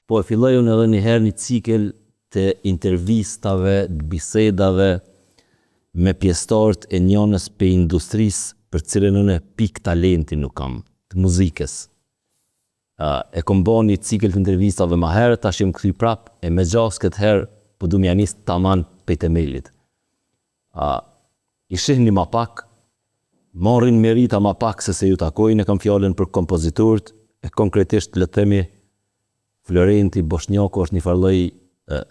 Po e filloj unë edhe një herë një cikël të intervistave, të bisedave me pjesëtarët e njanës prej industrisë për të cilën unë pikë talenti nuk kam, të muzikës. E kom bo një cikël të intervistave ma herët, tash jom kthy prap e me gjasë këtë herë po du me ja nis taman prej temelit. I shihni ma pak, marrin merita ma pak se se ju takojnë, e kam fjalën për kompozitorët, e konkretisht le të themi Florenti Boshnjaku është një farë lloj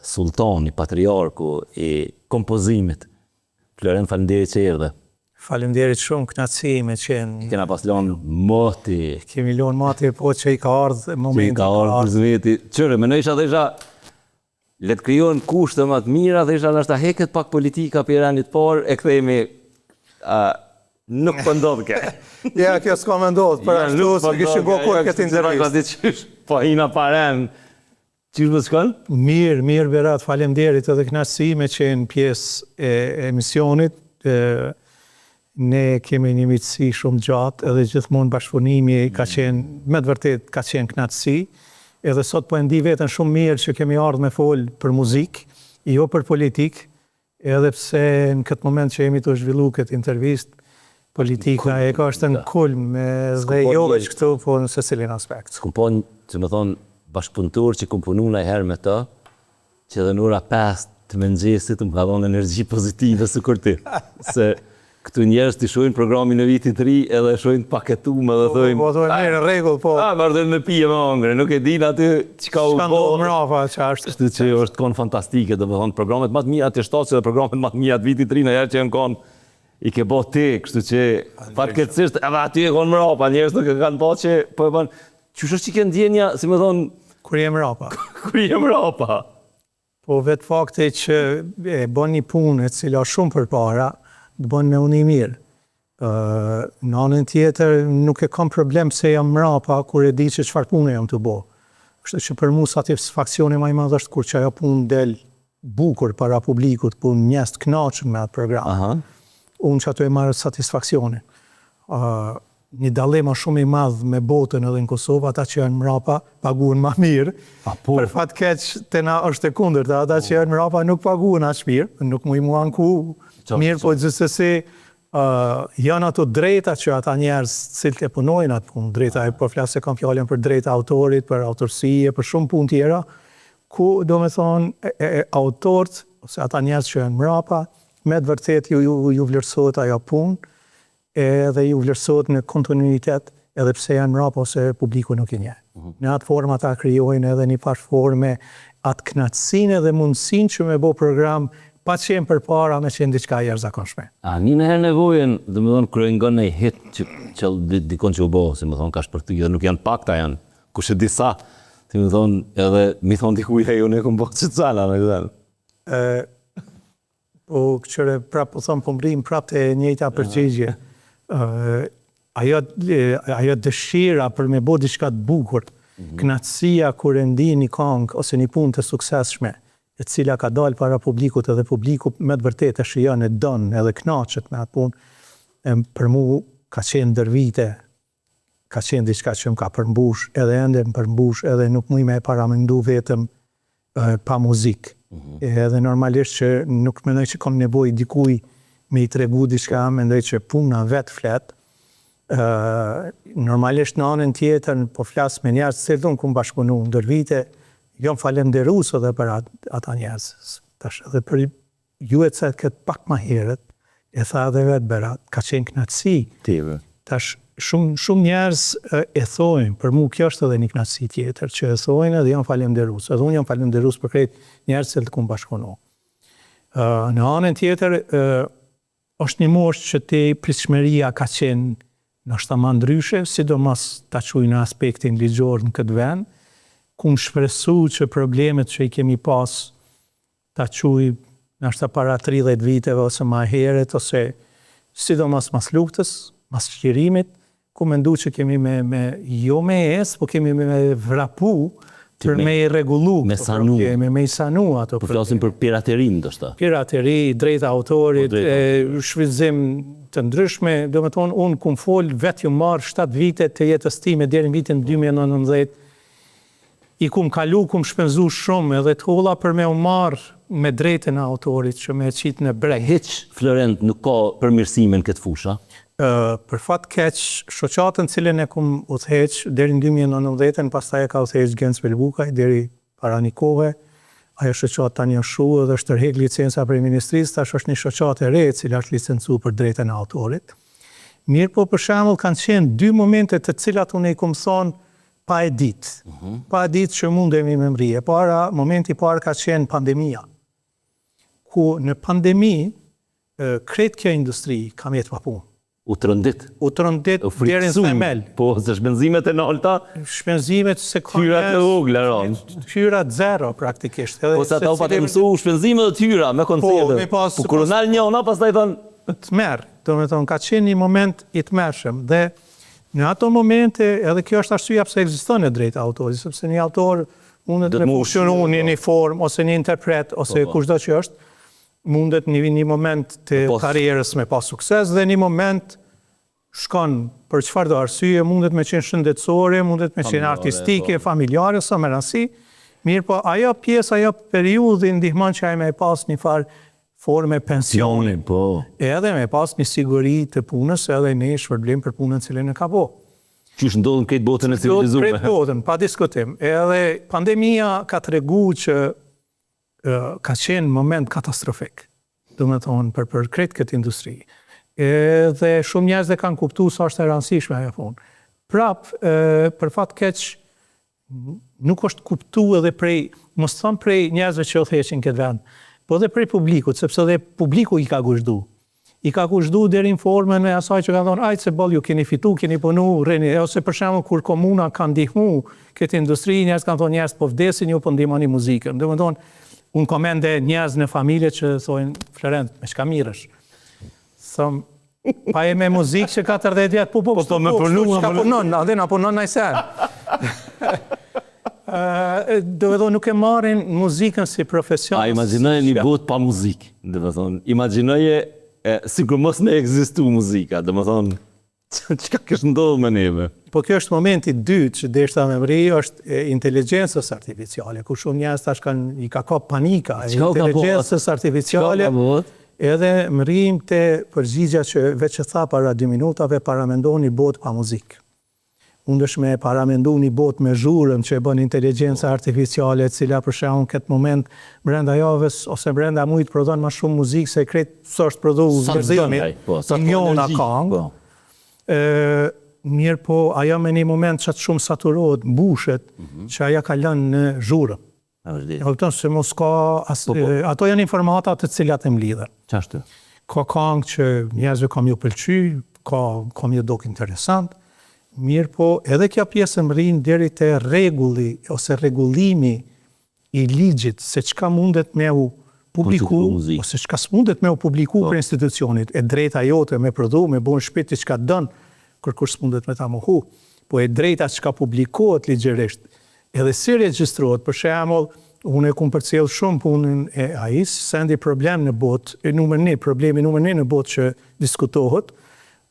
sulltani, patriarku i kompozimit. Florent faleminderit që erdhe. Faleminderit shumë, kënaqësi me qenë. Kena pas lënë moti. Kemi lënë moti, po që i ka ardhë momenti. Që i ka ardhë kizmeti. Qyre, menojsha dhe isha Le të krijohen kushte më të mira dhe isha ndoshta heket pak politika prej rendit të parë e kthehemi a nuk po ndodh ke. Ja, kjo s'ka me ndodh, për ashtu po se kishim bo kur këtë intervistë. Po hina pa rend. Qysh po shkon? Mirë, mirë Berat, faleminderit edhe kënaqësi me qenë pjesë e emisionit. Ne kemi një miqësi shumë gjatë edhe gjithmonë bashkëpunimi ka qenë, me të vërtetë ka qenë kënaqësi. Edhe sot po e ndi veten shumë mirë që kemi ardhë me fol për muzikë, jo për politikë, edhe pse në këtë moment që jemi tu zhvillu këtë intervistë, politika e ka është në kulm dhe jo veç këtu, po në secilin aspekt. S'kum pa, si me thonë, bashkëpunëtor që kum punu najherë me të, Që edhe në ora 5 të mëngjesit më ka dhonë energji pozitive sikur ti. Se këtu njerëz të shohin programin e vitit të ri edhe shohin të paketume edhe po, thojnë... Po, po, thojnë, mirë, në rregull, po. A, vazhdojnë me pije me hangre, nuk e din aty çka u bo. Çka ndodh mrapa, që është. Kështu që është konë fantastike, do me thonë, programet më të mira të shtatë dhe programet më të mira të vitit të ri, në herë që janë konë i ke bo ti, kështu që fatkeqësisht edhe aty e konë mrapa, njerëz nuk e kanë pa që po e bën. Qysh është që kjo ndjenja, si me thonë, Kur je mrapa. Kur je mrapa. Po vetë fakti që e bën një punë e cila është shumë përpara, të bën me u ni mirë. Në anën tjetër nuk e kam problem pse jam mrapa kur e di që çfarë pune jam tu bo. Kështu që për mu satisfaksioni ma i madh është kur qajo punë del bukur para publikut, ku njerëzit kënaqen me atë program. Aha. Unë qaty e marr satisfaksionin. Një dallim është shumë i madh me botën edhe në Kosovë, ata që janë mrapa paguhen ma mirë. A po. Për fat keq te na është e kundërta, ata që janë mrapa nuk paguhen aq mirë, nuk muj m'u anku mirë, po gjithsesi janë ato drejta që ata njerëz të cilët e punojnë atë punë, drejta e po flas e kam fjalën për drejta autorit, për autorësi e për shumë punë tjera, ku domethonë autorët ose ata njerëz që janë mrapa, me të vërtetë ju ju ju vlerësohet ajo punë edhe ju vlerësohet në kontinuitet edhe pse janë mrapa ose publiku nuk i njeh. Në atë formë ata krijojnë edhe një farë forme atë kënaqësinë edhe mundësinë që me bo program pa qenë përpara me qenë diçka e jashtëzakonshme. A nin najherë nevojën, domethënë kur e ngon naj hit që që dikon që u bo, si me thonë ka shpërthy dhe nuk janë pakta janë, kush e di sa, si me thonë edhe mi thonë dikujt hej unë e kom bo qët sen, a nuk e Po këqyre prap po thom po mrrijm prap te e njëjta përgjigje. Ajo ajo dëshira për me bo diçka të bukur, kënaqësia kur e ndin një kangë ose një punë të suksesshme, e cila ka dalë para publikut edhe publiku me të vërtetë e shijon e don edhe kënaqet me atë punë, për mu ka qenë ndër vite ka qenë diçka që më ka përmbush edhe ende më përmbush edhe nuk muj me e paramendu veten pa muzikë. Edhe normalisht që nuk mendoj që kam nevojë dikuj me i tregu diçka, mendoj që puna vet flet. Normalisht në anën tjetër po flas me njerëz të cilët unë kum bashkëpunu ndër vite, jam falenderues edhe për ata njerëz. Tash edhe për Ju e cekët pak ma herët, e tha edhe vetë Berat, ka qenë kënaqësi. Tepër. Tash shumë shumë njerëz e thojnë, për mu kjo është edhe një kënaqësi tjetër, që e thojnë edhe janë falenderues. Edhe unë jam falenderues për krejt njerëzit të cilët kum bashkëpunu. Në anën tjetër, është një moshë që ti pritshmëria ka qenë ndoshta ma ndryshe, sidomos ta quaj në aspektin ligjor në këtë vend, kum shpresu që problemet që i kemi pas ta quaj ndoshta para 30 viteve ose ma herët ose sidomos mas luftës, mas çlirimit, kum mendu që kemi me, me jo me ecë, po kemi me vrapu për me i rregullu me sanu. probleme, me i sanu ato Po flasim për piraterin ndoshta. Pirateri, drejta autorit, po, drejta. shfrytëzim të ndryshme, domethonë unë kum fol vetë jom marrë 7 vite të jetës time deri në vitin 2019. I kum kalu, kum shpenzu shumë edhe të holla për me u marrë me drejtën e autorit që me e qitë në breg. Hiç, Florent, nuk ka përmirësime në këtë fushë, a? Për fat keq, shoqatën cilën e kum udhëheq deri në 2019-ën, pastaj e ka udhëheq Genc Belvukaj deri para një kohe, ajo shoqatë tani është shu edhe është tërhek licenca prej ministrisë, tash është një shoqatë e re e cila është licencu për drejtën e autorit. Mirëpo, për shembull, kanë qenë dy momente të cilat unë i kum thonë pa e ditë. Pa e ditë që mundemi me mrri. E para, momenti i parë ka qenë pandemia. Ku në pandemi, krejt kjo industri ka met pa punë. U trondit. U trondit deri në themel. Po, se shpenzimet e nalta, Shpenzimet se ka hyrat e vogla, ron. Hyrat zero praktikisht. Edhe Po se ata u patën mësu shpenzime dhe të hyra me koncerte. Po, me pas- Po kur u nal njëna, pastaj thonë, Tmerr, do me thonë, ka qenë një moment i tmerrshëm dhe në ato momente, edhe kjo është arsyeja pse ekziston e drejta e autorit, sepse një autor mundet Do të me mu funksionu ushqye, në po. një formë ose një interpret ose Po, po. kushdo që është, mundet një një moment të Po. karrierës me pas sukses dhe një moment shkon për çfarë do arsye, mundet me qenë shëndetësore, mundet me qenë Familjare, artistike, po. familjare, sa me rëndësi. Mirë po, ajo pjesë, ajo periudhë i ndihmon që ai me pas një farë forme pensioni. po. Edhe me pas një siguri të punës edhe një shpërblim për punën cilën e ka bo. Qysh ndodh në këtë botën e Ndodh civilizuar. krejt botën, pa diskutim. Edhe pandemia ka tregu që e, ka qenë moment katastrofik, do me thonë, për, për krejt këtë industri. Edhe shumë njerëz e kanë kuptu sa është e rëndësishme ajo punë. Prap, e, për fat keq, nuk është kuptu edhe prej, mos thon prej njerëzve që udhëheqin këtë vend, po edhe prej publikut, sepse edhe publiku i ka guzhdu. I ka guzhdu deri në formën e asaj që kanë thonë, ajtë se boll ju keni fitu, keni punu, rrini, ose për shembull kur komuna ka ndihmu këtë industri, njerëz kanë thonë njerëz po vdesin, ju po ndihmoni muzikën. Do të thonë, unë kam ende njerëz në familje që thonë, Florent, me çka mirresh? Thëm, pa e me muzikë që 40 vjet, po po, Po, po, me kështu, punu, çka a, po- punon, a dhe na punon naj sen. Ë, do të thonë nuk e marrin muzikën si profesion. A imagjinoje një botë pa muzikë, do të thonë, imagjinoje e, sikur mos me ekzistu muzika, do të thonë, çka kish ndodhur me neve? Po kjo është momenti i dytë që deshta me mri, është e inteligjencës artificiale, ku shumë njerëz tash kanë i ka kap panika e Çka u ka bo? inteligjencës artificiale. Çka u ka bo? Edhe mrim te përgjigja që veç e tha para 2 minutave, paramendoni botë pa muzikë. Mundesh me paramendu një botë me zhurëm që e bën inteligjenca artificiale, e cila për shembull në këtë moment brenda javës ose brenda mujit prodhon më shumë muzikë se krejt sa është prodhu Sa të njerëzimi, don ai, po, sa të ka miliona energji, këngë. po. Ë, mirë po, ajo me një moment që atë shumë saturohet, mbushet, Mhm. që ajo kalon në zhurëm. A vërtet. E kupton se mos ka as, Po, po. e, ato janë informata të cilat e mblidhen. Çashtu. Ka këngë që njerëzve kam ju pëlqy, ka kam ju dok interesant. Mirë po, edhe kjo pjesë mrin deri te rregulli ose rregullimi i ligjit se çka mundet me u publiku Konceptu muzikë. ose çka s'mundet me u publiku për institucionit, e drejta jote me prodhu, me bu në shtëpi ti çka don, kërkush s'mundet me ta mohu. Po e drejta çka publikohet ligjërisht, edhe si regjistrohet, për shembull, unë e kum përcjell shumë punën e AI-s, sendi problem në botë, e numër 1, problemi numër 1 në botë që diskutohet,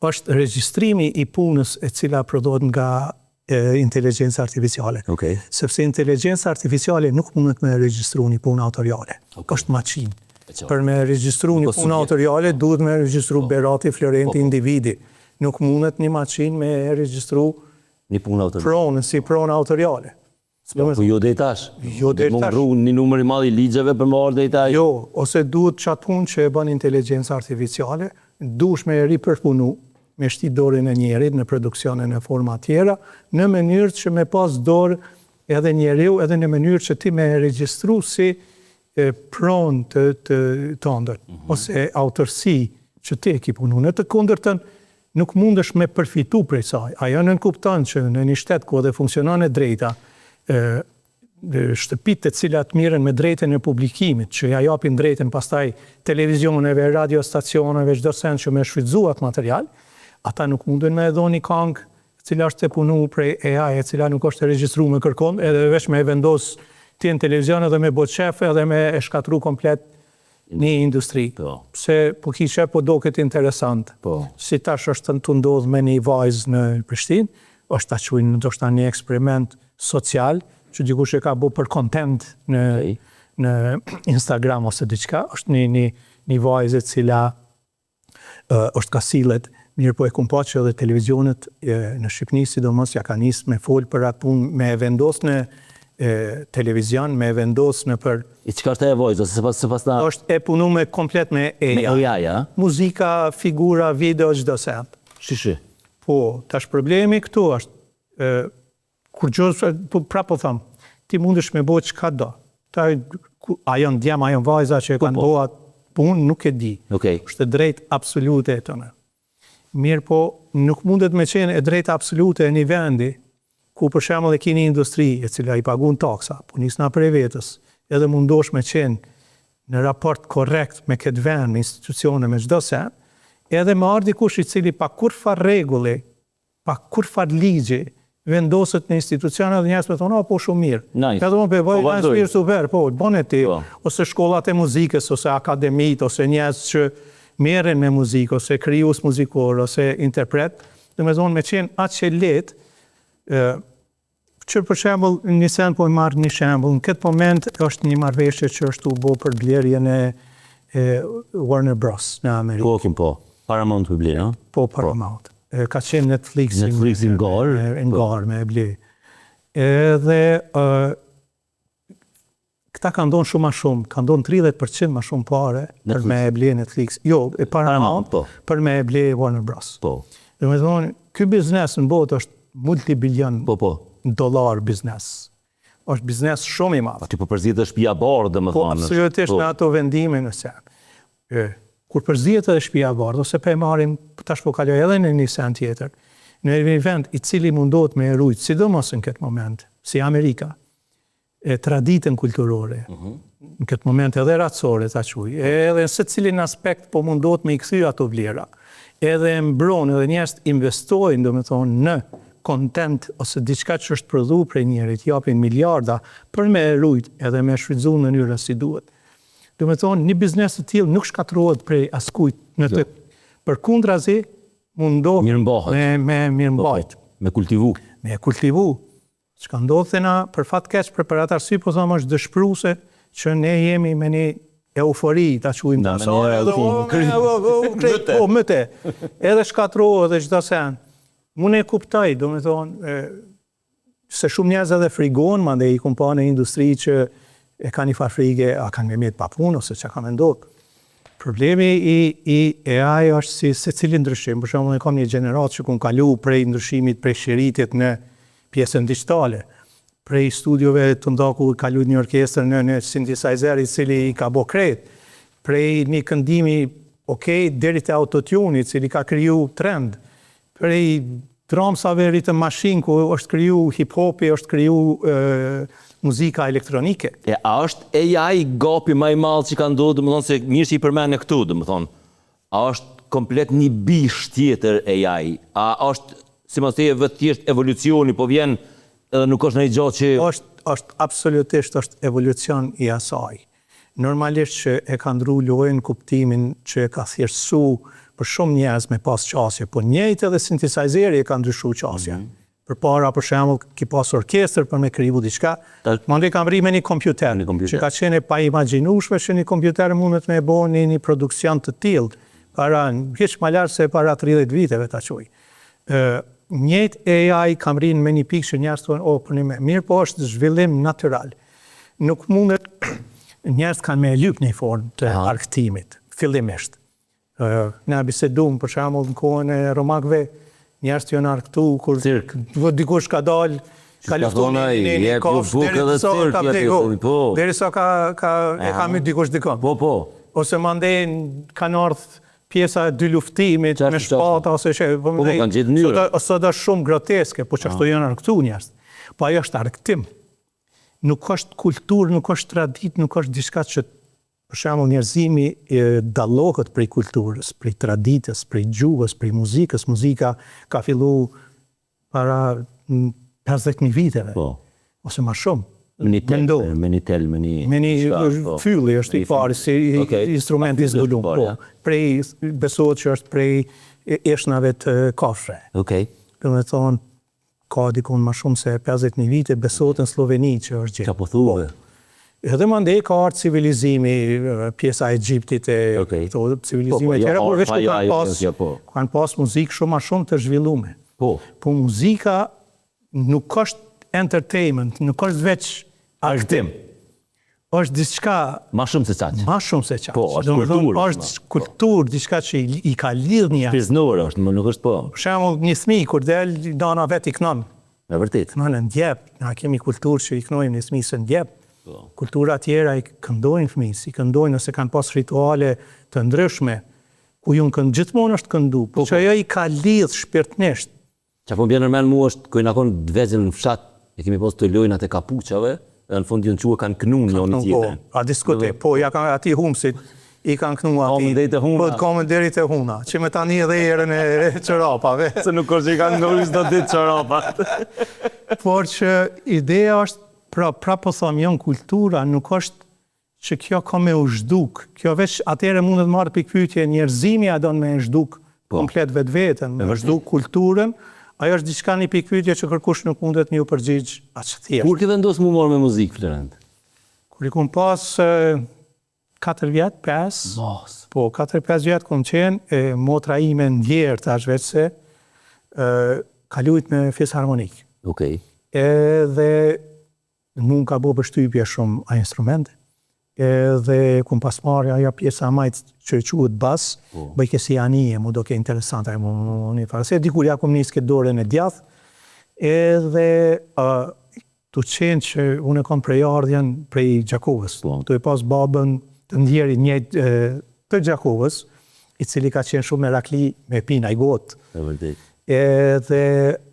është regjistrimi i punës e cila prodhohet nga e, inteligjenca artificiale. Okej. Sepse inteligjenca artificiale nuk mundet me regjistru një punë autoriale. Është maqinë. E qartë. Për me regjistru një Po, punë subjekt. autoriale, duhet me regjistru Berati, Florenti, Po, po. individi. Nuk mundet një maqinë me regjistru Një punë autoriale. pronën si pronë autoriale. Po jo deri tash. Jo deri Do të tash. ndru një numër i madh i ligjeve për më ardhur deri tash. Jo, ose duhet qatë punë që e bën inteligjenca artificiale, duhesh me e ripërpunu, me shti dorën e njerit në produksione në forma tjera, në mënyrë që me pas dorë edhe njeriu, edhe në mënyrë që ti me e regjistru si e, pronë të, të tëndër, ose autorësi që ti e ki punu. Në të kundërtën, nuk mundesh me përfitu prej saj. Ajo nënkupton që në një shtet ku edhe funksionon e drejta, e, e, shtëpitë të cilat mirren me drejtën e publikimit, që ja japin drejtën pastaj televizioneve, radiostacioneve, çdo send që me shfrytëzu atë material, ata nuk munden me e dhonë një këngë e cila është e punu prej AI, e cila nuk është e regjistruar me kërkon, edhe veç me e vendos ti në televizion edhe me bo qef edhe me e shkatru komplet një industri. Po. Pse po ki qef, po doket interesant. Po. Si tash është të ndodhë me një vajzë në Prishtinë, është ta quajnë ndoshta një eksperiment social, që dikush e ka bo për content në, Okej. në Instagram ose diçka, është një, një, një vajzë e cila ë, është ka sillet, mirë po e kum pa që edhe televizionet e, në Shqipëni sidomos ja ka nis me fol për atë punë, me e vendos në e, televizion, me e vendos në për I çka është e vajza, se pas se pas na është e punu me komplet me AI. me AI, a? Muzika, figura, video, çdo send. Shishi. Po, tash problemi këtu është, e, kur gjë, po prapë po them, ti mundesh me bo çka do. Ta, ku, a janë djem, a janë vajza që e kanë po. bo atë punë, nuk e di. Okej. Është e drejtë absolute e tëne. Mirë po, nuk mundet me qenë e drejtë absolute e një vendi, ku për shembull e keni industri e cila i paguan taksa, po nisna prej vetës, edhe mundosh me qenë në raport korrekt me këtë vend, me institucione, me çdo sen, edhe me ardh dikush i cili pa kurrfar rregulli, pa kurrfar ligji, vendoset në institucione dhe njerëz më thonë, "Oh, po shumë mirë." Nice. Edhe unë po e bëj Po, nice vazhdoj. mirë super, po, bone ti, Po. ose shkollat e muzikës, ose akademit, ose njerëz që merren me muzikë, ose krijues muzikor, ose interpret, do me thonë me qenë aq e lehtë, ë, që për shembull një sen po i marr një shembull, në këtë moment është një marrëveshje që është u bë për blerjen e, e Warner Bros në Amerikë. Po, kim po. Paramount po bler, ha? Po Paramount. E, ka qenë Netflixi. Netflixi në garë. e, Në garë me e ble. Edhe ë, këta kanë donë shumë ma shumë, kanë donë 30% ma shumë pare për Netflix. me e ble Netflix. Jo, e Paramount, Paramount, po. për me e ble Warner Bros. Po. Dhe me thonë, ky biznes në botë është multibilion Po, po. dollar biznes. Është biznes shumë i madh. Aty po përzihet edhe shtëpia e bardhë, domethënë. Po, absolutisht Po. me ato vendime në sen. E, kur përzihet edhe shtëpia e bardhë, ose pe marrim, tash po kaloj edhe në një sen tjetër, në një vend i cili mundohet me e rujt, sidomos në këtë moment, si Amerika, e traditën kulturore, në këtë moment edhe racore, ta quaj, edhe në secilin aspekt po mundohet me i kthy ato vlera. Edhe e mbron, edhe njerëzit investojnë, do me thonë, në content ose diçka që është prodhu prej njerit, japin miliarda për me e rujt edhe me e shfrytëzu në mënyrën si duhet. Do me thonë, një biznes të tillë nuk shkatërrohet prej askujt në të. Përkundrazi, mundohet Mirëmbahet. me, me Po, po. mirëmbajt Me kultivu. me e kultivu. Çka ndodh te na për fat keq për, për atë arsye po them është dëshpëruese që ne jemi me një eufori, ta quajmë Na, ta. me një Edhe, eufori. o, me, o, o, krejt, Po, mëte. Edhe shkatërrohet edhe çdo sen. Unë e kuptoj, do me thonë, e, se shumë njerëz edhe frigohen, mandej i kum pa në industri që e kanë një farë frige, a kanë me mjet pa punë ose çka ka me ndodh. Problemi i, i AI është si secili ndryshim. Për shembull, unë kam një gjeneratë që kum kalu prej ndryshimit prej shiritit në pjesën digjitale, prej studiove të ndaku kalu një orkestër në në synthesizer i cili i ka bo krejt, prej një këndimi okay, deri te autotune i cili ka kriju trend, prej drumsave rhythm machine ku është kriju hip hopi, është kriju e, muzika elektronike. E a është AI gapi më i madh që ka ndodhur, domethënë se mirë që i përmendë këtu, domethënë, a është komplet një bish tjetër AI? A është sipas teje vetë thjesht evolucioni po vjen edhe nuk është ndonjë gjë që është është absolutisht është evolucion i asaj. Normalisht që e ka ndru lojën kuptimin që e ka thjeshtësu për shumë njerëz me pas qasje, po njëjtë edhe synthesizeri e ka ndryshu qasjen. Mm -hmm. Përpara, për shembull, ki pas orkestër për me kriju diçka, Ta- mandej ka mri me një kompjuter, Një kompjuter. që ka qenë e paimagjinueshme që një kompjuter mundet me bo një, një produksion të tillë para hiç më larg se para 30 viteve ta quaj. Ë njëjtë AI ka mrin me një pikë që njerëz thonë, "O, për një me." Mirë, po është zhvillim natyral. Nuk mundet njerëz kanë me e lyp një formë të Aha. arkëtimit, fillimisht. Ë na biseduam për shembull në kohën e romakëve, njerëz janë arkëtu kur Cirk. Po dikush ka dalë ka ka luftu thonë një, ai, një, një jep ju kafshë bukë deri edhe sa cirk, ka jep ju, vdekur. thonë, po. Derisa ka ka e ka myt dikush dikon. Po, po. Ose mandej kanë ardhur pjesa e dy luftimit Qashtu, me qashtu. shpata ose që po Po, po, kanë gjetë mënyrë. Sot sot është shumë groteske, po çashtu janë arkëtu njerëz. Po ajo është arkëtim. Nuk është kulturë, nuk është traditë, nuk është diçka që për shembull njerëzimi e, dallohet prej kulturës, prej traditës, prej gjuhës, prej muzikës. Muzika ka fillu para mm, 50.000 viteve Po. ose më shumë. Me një tel, Mendo. me një tel, me një Me një diçka, po. fylli është i Me një pari si i- Okej. instrumenti i A, fylli është i zbulum. pari, Po, a? prej besohet që është prej eshnave të kafshëve. Okej. Do të thonë. Ka dikun ma shumë se 50.000 vite, besohet në Slloveni që është gjetë. Qa po thua? Po. Edhe mandej ka ardhë civilizimi, pjesa e Egjiptit e Okej. këto civilizime Po, po, jo, tjera, por veç ku ajo, kanë ajo, pas, jo, po. ku kanë pas muzikë shumë ma shumë të zhvillume. Po. Po muzika nuk është entertainment, nuk është veç Argëtim. është diçka Ma shumë se qaq. ma shumë se qaq. Po, është Domethënë, kulturë, Është kulturë, diçka që i, i ka lidh një. Shpirtnore është, më nuk është po. Për shembull, një fëmijë kur del, nana vet i knon. Me vërtet. Knon e ndjep. Na kemi kulturë që i knojmë një fëmijë se ndjep. Po. Kultura tjera i këndojnë fëmijës, i këndojnë ose kanë pas rituale të ndryshme ku ju kënd gjithmonë është këndu, po që ajo i ka lidh shpirtnisht. Qa po më bjen në mend mua është kur na kon të vegjël në fshat, e kemi pas të lojnat e kapuçave, dhe në fund janë çuar kanë knu njëri Po, tjetrin. a diskute, po, ja kanë ati humsit, i kanë knu ati. Kamën deri te huna. Po, kamën deri te huna, që me tani edhe erën e çorapave. Se nuk është që i kanë ndërru çdo ditë çorapat. Por që ideja është, pra, pra po them, janë kultura, nuk është që kjo ka me u zhduk. Kjo veç atëherë mundet marrë pikpyetje njerëzimi a don me e zhduk Po. komplet vetveten, me zhduk kulturën, ajo është diçka një pikpyetje që kërkush nuk mundet me ju përgjigj aq thjesht. Kur ke vendos mu marrë me muzikë, Florent? Kur i kum pas 4 vjet, 5, Mos. po 4-5 vjet kum qenë, e, motra ime ndjerë tash veç se e, ka lujt me fisharmonik. Okej. Edhe mu më ka bo përshtypje shumë ai instrument, edhe kum pas marrë ajo pjesa e majtë që quhet bas, Po. bëjke si anije, mu doke interesant, ai mu, mu, një farë, se dikur ja kum nis këtë dorën e djathtë, edhe uh, tu qenë që unë e kam prejardhjen prej Gjakovës, Po. tu e pas babën të ndjerit njëjtë e, të Gjakovës, i cili ka qenë shumë merakli me pi naj gotë, E vërtet. edhe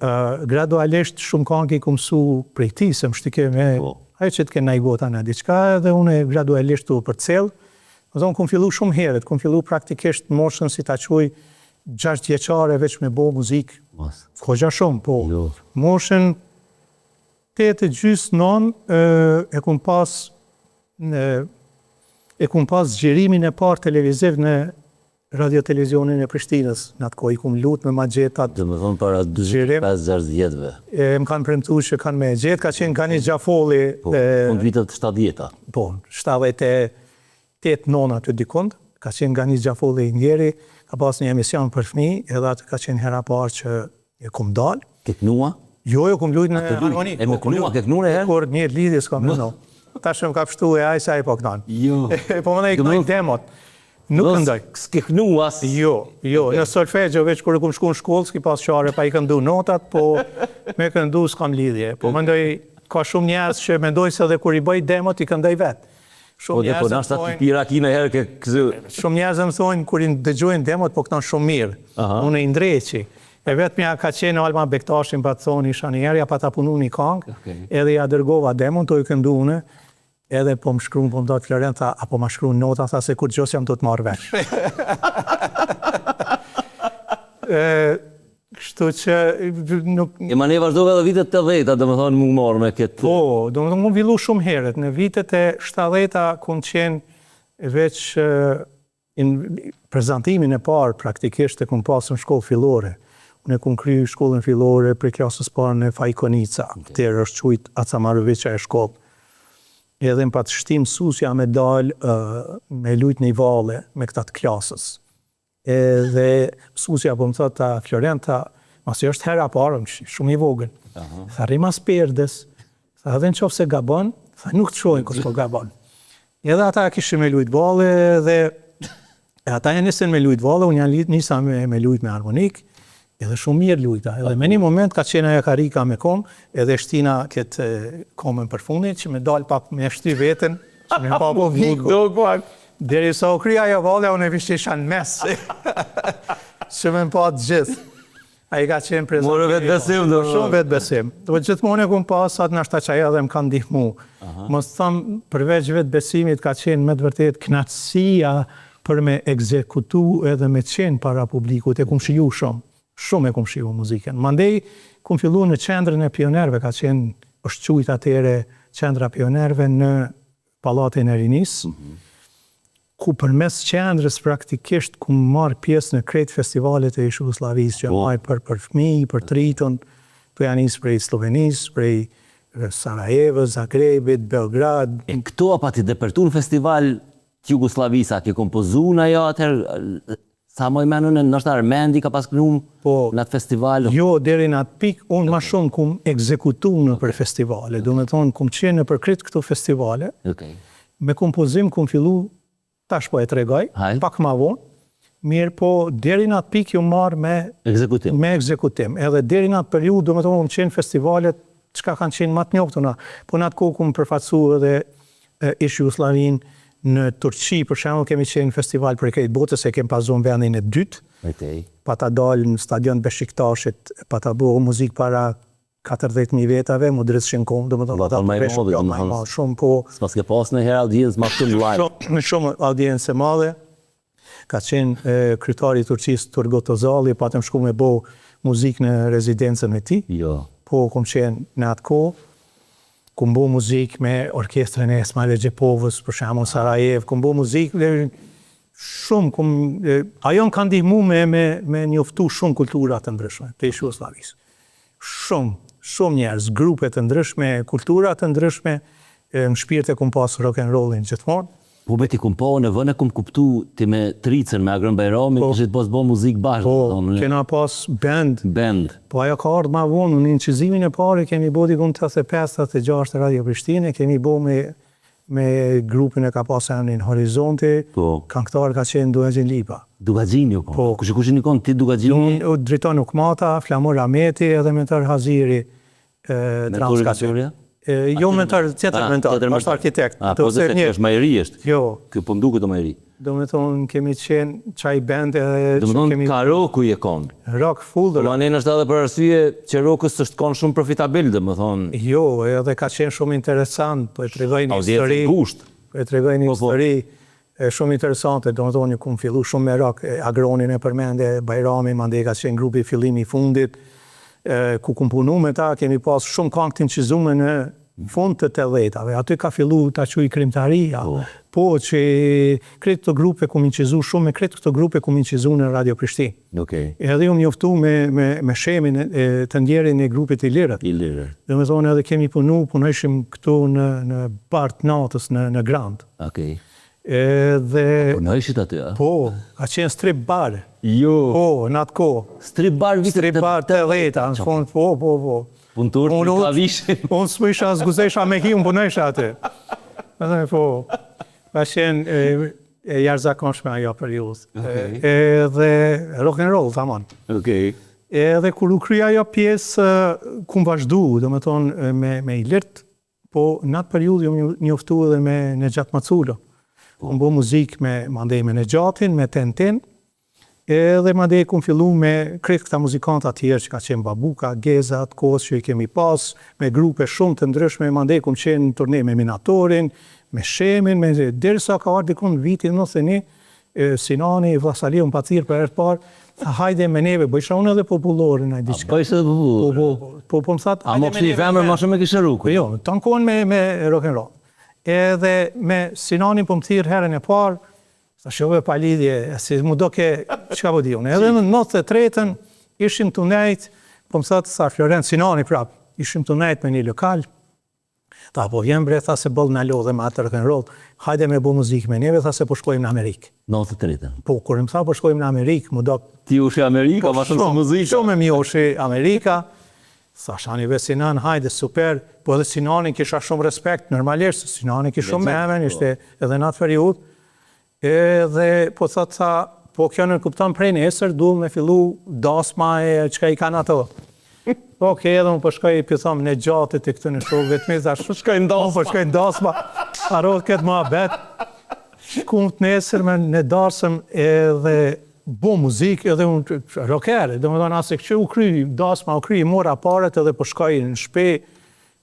uh, gradualisht shumë këngë i kum mësu prej tij, se më shtike me Po. ajo që të ke naj gota në diçka, edhe unë gradualisht u përcjell. Do thonë kum fillu shumë herët, kum fillu praktikisht moshën si ta quaj 6 vjeçare veç me bo muzikë. Mos. Kogja shumë, po. Jo. Moshën 8 e gjysë, 9, e, e kum pas në, e kum pas xhirimin e parë televiziv në radio televizionin e Prishtinës. Në atë kohë i kum lut me ma gjetat Do më thonë para Xhirim. 45-60 vjetëve. e më kanë premtu që kanë me e gjetë, ka qenë Gani Gjafolli, Po, e, fund vitet 70-ta. po, 78 9 aty dikund, ka qenë Gani Gjafolli i ndjeri, ka pas një emision për fëmijë, edhe aty ka qenë hera parë që e kum dal. Ke knua? Jo, jo, kum lujt në të lujt? harmoni. E me po, kum knua, lujt. ke knu në herë? Kur një lidhje s'kam menu. Tash më ka pështu e ai se ai po knon. Jo. po më i Do knoj më- demot. Nuk këndoj. S'ke knua as. Jo, jo, në solfeggio veç kur e kum shku në shkollë, s'ki pas qare pa i këndu notat, po me këndu s'kam lidhje. Po mendoj, ka shumë njerëz që mendojnë se edhe kur i bëj demot i këndoj vet. Po Shumë dhe po njerëz më nashta ti thonë- pi raki në herë ke këzu. shumë njerëz më thonë kur i dëgjojnë demot po këndon shumë mirë. Aha. Unë i ndreqi. E vetmja ka qenë Alma Bektashin pa të thonë isha një herë, ja pa ta punu një këngë, Okej. edhe ja dërgova demon, to i këndu une, edhe po më shkruan, po më thotë Florent, tha, apo ma shkruan nota, tha se kur gjos jam do të marr vesh. e, kështu që nuk E ma ne vazhdove edhe vitet 80-ta, do më thonë mu marrë me këtë. Po, do më thonë, unë villu shumë herët. Në vitet e 70-ta kum qenë veç e, in, prezantimin e parë praktikisht e kum pasë në shkollë fillore. Unë e kum kry shkollën fillore prej klasës parë në Fajkonica, okay. Atëherë është quajt Aca Maroviqa e shkollë. Edhe më patë shtim mësuesja me dal e, me lujt në i valle me këta të klasës. Edhe mësuesja po më thotë ta Florenta, masi është hera e parë, më shumë i vogël. Tha rri mas perdes, tha edhe në qofë se gabon, tha nuk të shohin kur po gabon. Edhe ata kishin me lujt valle dhe e ata janë nisën me lujt valle, unë janë nisa me, me lujt me harmonik, edhe shumë mirë lujta. Edhe me një moment ka qenë ajo karika me kom, edhe shtina këtë e, komën për fundit, që me dal pak me shty veten, që me pa publiku. pak. Deri sa u kry ajo vallja, unë e vishte isha në mes. që me më pa të gjithë. Ai ka qenë prezant. More vetbesim, do më Shumë thonë. vetbesim. Do të gjithmonë e kum pas atë nashta që ajo edhe më ka ndihmu. Mos tham përveç vetbesimit ka qenë me të vërtetë kënaqësia për me ekzekutu edhe me qenë para publikut, e kum shiju shumë. Shumë e kum shiju muzikën. Mandej kum fillu në qendrën e pionerëve, ka qenë është quajt atëherë qendra e pionerëve në Pallatin e Rinisë ku përmes qendrës praktikisht ku marr pjesë në krejt festivalet e ish Jugosllavisë që Po. maj për për fëmijë, për të rritun. Po ja nis prej Sllovenisë, prej Sarajevës, Zagrebit, Beograd. E këto a pati depërtu në festival të Jugosllavisë, a ke kompozu na jo atëherë, sa maj men unë, ndoshta Armendi ka pas knu Po, në atë festival. Jo, deri në atë pikë, unë ma shumë kum ekzekutu nëpër festivale, domethonë kum qenë nëpër krejt këto festivale, Okej. me kompozim kum fillu, tash po e tregoj, Hajt. pak ma vonë, mirëpo deri në atë pikë jom marrë me Ekzekutim. me ekzekutim, edhe deri në atë periudhë, domethonë kum qenë n'festivalet çka kanë qenë ma të njoftuna, po në atë kohë kum përfaqësu edhe ish Jugosllavinë në Turqi për shembull kemi qenë në festival prej krejt botës e kemi pas zonë vendin e dytë. Okej. Pata dalë në stadion të Beshiktashit, pata bo muzikë para 40.000 vetave, mu dridhshin komt, domethënë ata të vesh, po, ma i madh, shumë po. S'paske pas ndonjëherë audiencë ma shumë live. Shumë, shumë audiencë e madhe. Ka qenë kryetari i Turqisë Turgut Ozalli, patëm shku me bo muzikë në rezidencën e tij. Jo. Po, kom qenë në atë kohë. Kum bo muzikë me orkestrën e Esma Rexhepovës, për shembull në Sarajevë, kum bo muzikë dhe shumë kum ajo më ka ndihmu me me me njoftu shumë kultura të ndryshme të ish Jugosllavisë. Shumë, shumë njerëz, grupe të ndryshme, kultura të ndryshme, në shpirt e kum pas rock and rollin gjithmonë. Po be ti kum pa unë vonë e kum kuptu ti me Tricën me Agron Bajramin Po. kishit pas bo muzikë bashkë Po, domethënë kena pas band. Band. Po ajo ka ardhë ma vonë, unë incizimin e parë e kemi bo diku në 85, 86 te Radio Prishtinë, e kemi bo me me grupin e ka pas emrin Horizonti, Po. kangëtar ka qenë Dukagjin Lipa. Dukagjini u kon. Po. Kush kush jeni kon ti Dukagjini? Unë, Driton Ukmata, Flamur Ahmeti edhe Mentor Haziri. Mentori ka qenë? Jo mentor, tjetër Ah, mentor, tjetër është mentor. arkitekt. Ah, po se një, është më i ri është. Jo. Ky po m'duket më i ri. Do me thonë, kemi qenë qaj band edhe Do me thonë, kemi... ka roku je konë. Rock, full rock. Po është edhe për arsye që roku s'është konë shumë profitabil, do me thonë. Jo, edhe ka qenë shumë interesant, po e tregoj një histori. Audiencë Po e tregoj një po, po. histori shumë interesante, do me thonë, kum fillu shumë me rock, Agronin e përmende, Bajrami, mandej ka qenë grupi fillimi i fundit, ku kum punu me ta, kemi pas shumë kangë të incizume në fund të 80-tave. Aty ka fillu ta quaj krijimtaria. Po. Po, që krejt këto grupe kum incizu shumë, me krejt këto grupe kum incizu në Radio Prishtinë. Okej. Edhe jom njoftu me, me, me Shemin e, e, të ndjerin e grupit Ilirët. Ilirët. Do me thonë edhe kemi punu, punojshim këtu në, në bar të natës në, në Grand. Okej. Edhe... Punojshit aty, a? Po, ka qenë strip bar. Jo. Po, në atë kohë. Strip bar vitet Strip bar 80-ta, në fund, po, po, po. Punëtorët Unë- ka vishin. Unë s'po isha, s'guxojsha me hi, unë punojsha aty. Me thënë, po, ka qenë e, e jashtëzakonshme ajo periudhë. Okej. E, Edhe rock and roll, tamam. Okej. Edhe kur u kry ajo pjesë, kum vazhdu, do me thonë, me, me Ilirt, po në atë periudhë jom njoftu edhe me Nexhat Maculo. Kum bo muzikë me mandej me Nexhatin, me Tentin, edhe mandej kum fillu me krejt këta muzikanta tjerë që ka qenë Babuka, Geza, atë kohës që i kemi pas, me grupe shumë të ndryshme, mandej kum qenë në turne me Minatorin, me Shemin, me derisa ka ardhur dikun në vitin 91, e, Sinani, Vllasaliu më pa thirrë për herë të parë, tha hajde me neve, bëjsha unë edhe popullore në diçka. Po ishte edhe Po, popullore. po, po, po, po më thatë, A mo hajde me kështu i neve femër në ma shumë e kishe rruku? Po jo, të në kohën me, me rock and roll. Edhe me Sinanin po më thirrë herën e parë, thash jo pa lidhje, si mu do ke, çka po di unë. Edhe në 93-ën ishim të nejt, po më thotë sa Florent Sinani prap, ishim të nejt me një lokal, Tha, po vjen bre, tha se boll na lodhe me atë rock and roll, hajde me bo muzikë me neve, tha se po shkojmë në Amerikë. 93-ën. Po, kur më tha po shkojmë në Amerikë, mu do Ti ushi Amerika, ma shumë se muzika. Shumë më joshi Amerika. Tha shani ve Sinan, hajde, super. Po edhe Sinanin kisha shumë respekt, normalisht, se Sinani kish shumë Legjend, emën, po. ishte edhe në atë periudhë. Edhe po thot tha, po kjo nënkupton prej nesër, duhet me fillu dasma e çka i kanë ato. Po okej, edhe unë po shkoj po thom në gjatë të këtu në shokë vetmi, thash, shkoj në dasma. Unë po shkoj në dasma. Harrohet këtë muhabet. Shkum të nesër me në dasëm edhe bo muzikë edhe unë rocker, do me thonë asë që u kry, dasma u kry, mora paret edhe po shkoj në shpi,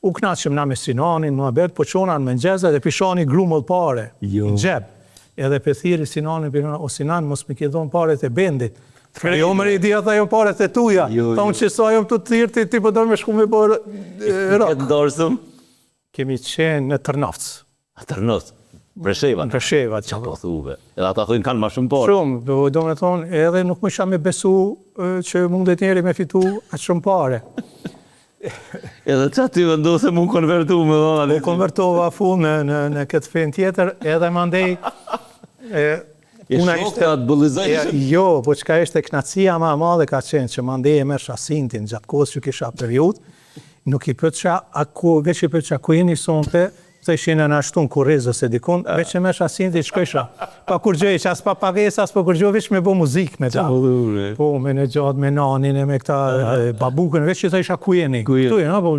u knaqëm na me Sinanin, muhabet, po qona në mëngjes edhe pishani grumull pare, Jo. në xhep. Edhe pe thirri Sinanin, pe thirri, o Sinan, mos më ke dhon paret e bendit. Tha, jo më i dia, tha, jo paret e tuja. Jo, Tha, jo. unë që sa jam të thirr, ti, ti po do me shku me bërë rock. Këtë darsëm? Kemi qenë në Tërnavc, A Tërnavc. Presheva. në Presheva. Qa po thuve? Edhe ata thonë kanë ma shumë pare. Shumë, do, do me thonë, edhe nuk më isha me besu e, që mundet njeri me fitu aq shumë pare. Edhe qa ti vendose mu konvertu me dhona? U konvertova full në, në, në këtë fenë tjetër, edhe mandej... E, puna ishte... Të bëllizaj? Jo, po çka ishte knaqsia ma e madhe ka qenë, që mandej e merrsha sintin gjatë kohës që kisha periudhë, nuk i pytsha, a ku, veç i pytsha, ku jeni sonte, thojshin na ashtu në kurriz ose dikun, veç e merrsha sintin, shkojsha. Pa kurgjë, që as pa pagesë, as pa kurgjë, veç me bo muzikë me ta. Po, me në gjatë, me nanin e me këta babukën, veç i thojsha ku jeni. Ku jeni? Këtu jeni, po,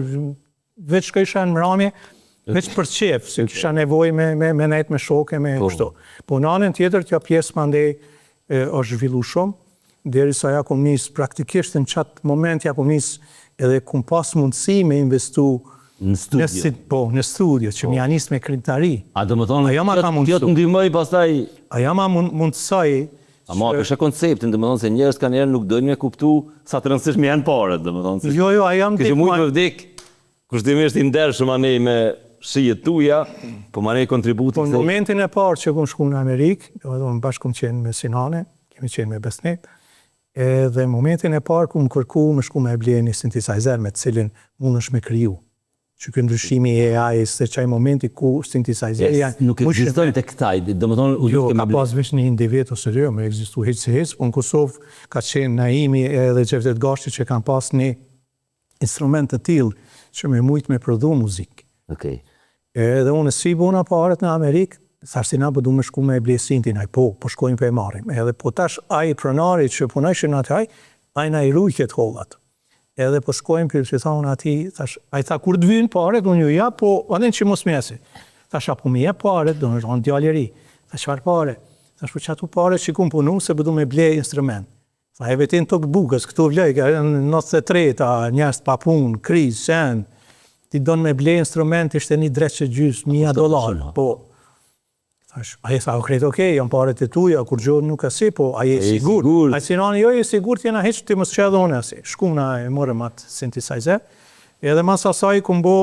veç shkojsha në mramje, veç për qef, se kisha nevojë me, me, me nejt me shoke, me po. kështu. Po në anën tjetër, kjo pjesë mandej është zhvillu shumë, derisa ja kum nis praktikisht në qatë moment ja kum nis edhe kum pas mundësi me investu në studio. Në, si, po, në studio, që po. më ja nis me krijimtari. A do më thonë, ajo ma ka mundësu. Kjo të ndihmoi pastaj... Ajo ma mundësoi... Ama që... është konceptin, do më thonë se njerëz kanë herë nuk dojnë me kuptu sa të rëndësishme janë paret, do më thonë se... Jo, jo, ajo më ndihmoi... Kështë mujtë me vdek, Kushtimisht i ndershëm anej me shijet tuja, po manej kontributi Po në momentin e parë që kum shku në Amerikë, domethënë bashkë kum qenë me Sinanin, kemi qenë me Besnik, edhe në momentin e parë kum kërku me shku me e ble një synthesizer me të cilin mundesh me kriju. Që ky ndryshimi i AI-s se qaj momenti ku synthesizeri janë Nuk ekzistojnë te këta, domethënë u Jo, ka pas veç një individ ose dy, me ekzistu hiç si hiç, po në Kosovë ka qenë Naimi edhe Xhevdet Gashi që kanë pas një instrument të tillë që me mujt me prodhu muzikë. Okej. Edhe unë si i bona paret në Amerikë, thash si na po du me shku me e ble sintin, ai po, po shkojmë po e marrim. Edhe po tash ai pronari që punojshin aty ai, ai na i rujke të hollat. Edhe po shkojmë për që tha unë atij, thash, ai tha kur të vynë paret, unë ju jap, po atë që mos më Thash, a po më jep paret, do me thonë djalë i ri. Thash, çfarë pare? Thash, po qato pare që kum punu, se po du me ble instrument. Tha e vetin tokë bukës, këtu vlej, në 93-ta, njerëz pa punë, krizë, sen, ti don me ble instrument, ishte një dreq e gjysë, mija dollar, po. Thash, ai tha, o krejt okej, janë paret e tuja, kurgjo nuk asi, po, a je sigur? Ai Sinani, jo, je sigur, jena hiç, ti mos që edhe unë asi. Shkum na e morëm atë synthesizer, edhe mas asaj kum bo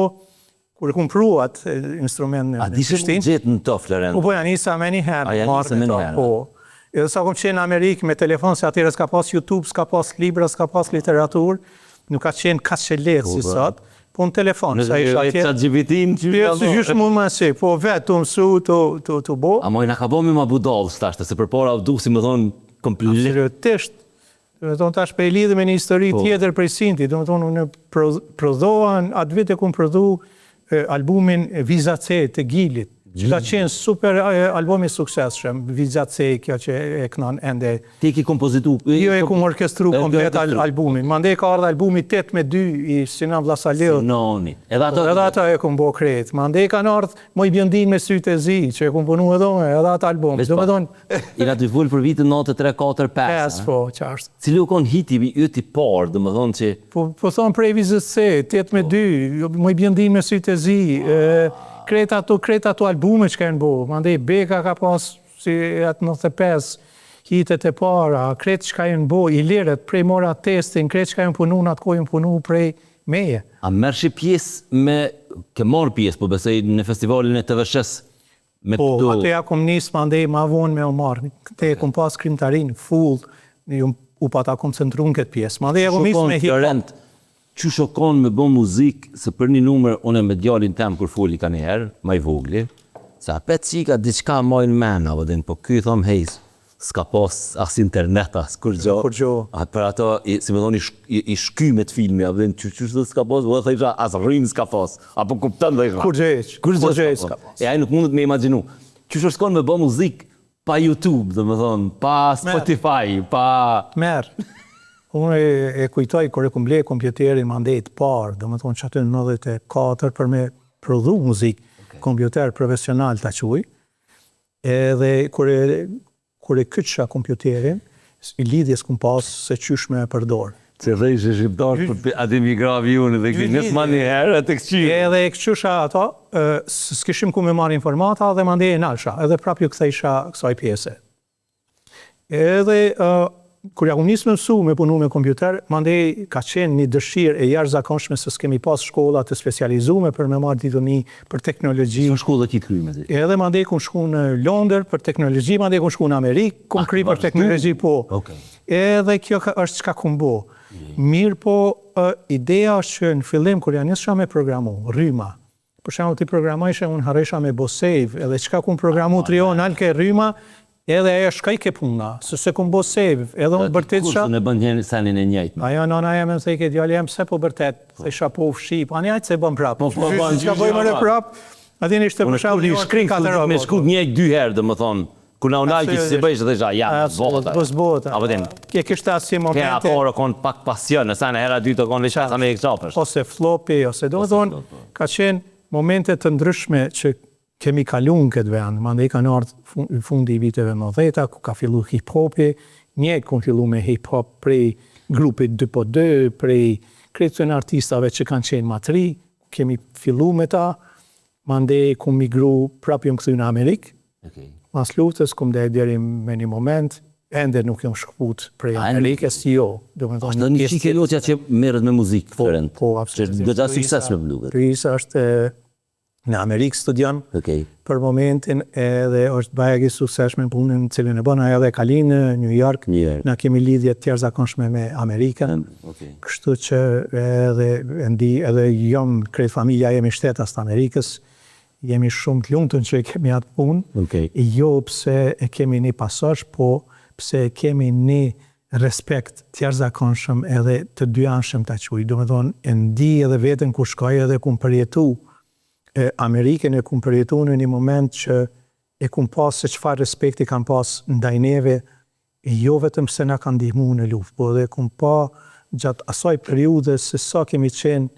Kur e kum pru atë instrument në Prishtinë. A dishe me gjetë në to, Florent? Po, po, ja nisa me njëherë. A ja nisa me njëherë? Po. Edhe sa kum qenë në Amerikë me telefon, se atëherë s'ka pas YouTube, s'ka pas libra, s'ka pas literaturë, nuk ka qenë kaq e lehtë si po, po. sot, po në telefon, sa isha atje. Në ChatGPT-n që ka bo. Gjysh mund më si, po vetë të mësu, të, të, të bo. A moj na ka bo mi ma budallë, tash, se përpara u si me thonë, komplet. Absolutisht, Do me thonë tash pe lidhë me një histori po. tjetër prej Sinti, do me thonë unë prodhova, atë vit e kum prodhu albumin Viza C të Gilit, që ka qenë super album i suksesshëm, Viza C, kjo që e kënon ende. Ti ki kompozitu? Jo, e kum orkestru komplet albumin. Mandej ka ardhë albumi 8 me 2 i Sinan Vllasaliut. Sinani. Edhe ato? Edhe ato e kum bo krejt. Mandej kanë ardhë Moj Bjondin me sytë e zi, që e kum punu edhe unë, edhe atë album. Do me thonë... Jena tu folë për vitin 93, 4, 5. 5, po, qashtu. Cili u konë hiti yt i parë, do me thonë që... Po, po thonë prej vizës C, 8 me 2, Moj Bjondin me sytë e zi, krejt ato, krejt ato albume që kanë bo, mandej Beka ka pas si atë 95, hitet e para, krejt çka janë bo, Ilirët, prej mora testin, krejt çka janë punu, në atë kohë janë punu prej meje. A merrshe pjesë me, ke marrë pjesë, po besoj në festivalin e TVSH-së me Po, këto... atë ja kum nis mandej ma vonë me u marrë. Këtë e kum pas krijimtarinë full, ju u pata koncentru në këtë pjesë. Mandej ja kum nis me hip hop. Florent, qysh o kon me bo muzikë, se për një numër unë me djalin tem kur foli ka njëherë, ma i vogli, se apet qika diçka majnë men, apo din, po ky i thom hej, S'ka pas as internet as kurgjo. Kurgjo. A për ato, i, si me thonë, i, sh, i, i shkymet filmi, a din, qysh qysh s'ka pas, po thojsha, as rrymë s'ka pas. A po kupton thojsha. Kurgjo hiç. Kurgjo s'ka pas. E ai nuk mundet me imagjinu. Qysh është kon me bë muzikë pa YouTube, do me thonë, pa Spotify, pa... Merr. Unë e, e kujtoj kur e kum ble kompjuterin mandej të parë, do me thonë që aty në 94 për me prodhu muzikë, okay. kompjuter profesional ta quj, Edhe kur e kur e kyçsha kompjuterin, lidhje s'kum pas se qysh me e përdor. Se thojshe shqiptarët për atë mi gra avionin dhe ki nis ma një herë e të këqyr. Edhe e këqysha ato, s'kishim ku me marrë informata dhe mandej e nalsha, edhe prap ju kthejsha kësaj pjese. Edhe kur ja kum nis me mësu me punu me kompjuter, mandej ka qenë një dëshirë e jashtëzakonshme se s'kemi pas shkolla të specializume për me marrë dituni për teknologji. Çfarë shkolle ki kry me ti? Edhe mandej kum shku në Londër për teknologji, mandej kum shku në Amerikë, kum kry për teknologji, po. Okej. Edhe kjo ka, është çka kum bo. Mirëpo, ideja është që në fillim kur ja nisha me programu, rryma, Për shembull ti programojshe unë harrojsha me bo save edhe çka kum programu tri orë nalke rryma edhe ajo shkojke puna se s'e kum bo save edhe unë bërtitsha Kurrë s'e bën njëherë senin e njëjtë. Ajo nana jeme më thojke djali jem pse po bërtet thojsha po u fshi po ani hajt se e bën prap Po po bën çka bëj more prap a din ishte për shembull një shkrim me shkru njëjtë dy herë domethënë Kur na u nalki si bëjsh dhe thojsha ja s'bohet ajo. S'bohet apo din. E kishte asi momente. Hera e parë o kon pak pasion, nëse në hera e dytë o kon veç sa me hek qafesh. Ose flopi ose domethënë po. ka qenë momente të ndryshme që kemi kalu në këtë vend, mandej kanë ardhë fundi i viteve 90-ta, ku ka fillu hip hopi, njëjtë kum fillu me hip hop prej grupit 2 po 2, prej krejt këtyne artistave që kanë qenë ma të ri, kemi fillu me ta, mandej kum migru prapë jom kthy në Amerikë, Okay. Mas luftës kum ndejt deri me një moment, ende nuk jom shkëput prej Amerikës, jo. Domethënë është një çikë jotja që merret me muzikë, po, Florent. Po, absolutisht. Që goxha suksesshme më duket. Luisa është në Amerikë studion. Okej. Për momentin edhe është bajagi suksesshme në punën të cilën e bën, ajo edhe ka lind në New York. New York. Na kemi lidhje të jashtëzakonshme me Amerikën. Okej. Kështu që edhe e ndi edhe jom krejt familja jemi shtetas të Amerikës. Jemi shumë të lumtun që e kemi atë punë, okay. jo pse e kemi një pasosh, po pse e kemi një respekt të jashtëzakonshëm edhe të dyanshëm ta quaj. Domethonë, e ndi edhe veten ku shkoj edhe kum përjetu e Amerikën e kum përjetu në një moment që e kum pas se çfarë respekti kanë pas ndaj neve jo vetëm pse na kanë ndihmu në luftë, po edhe kum pa gjatë asaj periudhe se sa kemi qenë,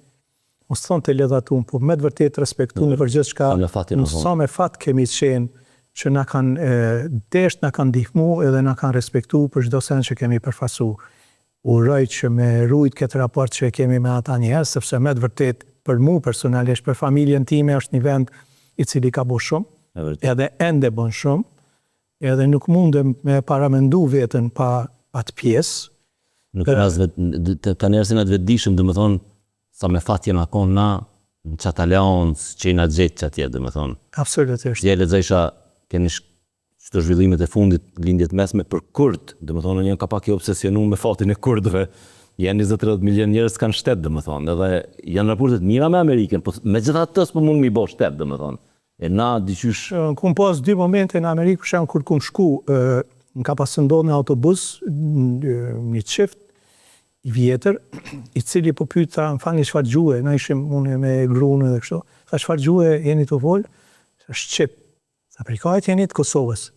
mos të thom të ledhatum, po me të vërtetë të respektum për gjithçka, sa me fat kemi qenë që na kanë deshtë, na kanë ndihmu edhe na kanë respektu për çdo send që kemi përfaqësu. Uroj që me rujt këtë raport që e kemi me ata njerëz, sepse me të vërtetë për mu personalisht, për familjen time është një vend i cili ka bo shumë, edhe ende bon shumë, Edhe nuk mundem me paramendu veten pa atë pjesë. Nuk është as vetë, ka njerëz janë të vetëdijshëm, domethënë sa me fat jena kon na në qat aleancë që jena gjetë qatje, domethënë. Absolutisht. Dje lexojsha keni qëto zhvillimet e fundit në Lindje të Mesme për kurd, domethënë unë jam ka pak i obsesionum me fatin e kurdëve. Janë 20-30 milion njerëz s'kanë shtet, domethënë, edhe janë raporte të mira me Amerikën, po megjithatë s'po mund me i bo shtet, domethënë. E na diqysh. Kum pas dy momente në Amerikë, për shembull kur kum shku, më ka pas ndodhur në autobus një çift i vjetër, i cili po pyet tha, më falni çfarë gjuhe, na ishim unë me gruan edhe kështu. Tha çfarë gjuhe jeni tu fol? Tha shqip. Tha prej kahit jeni të Kosovës.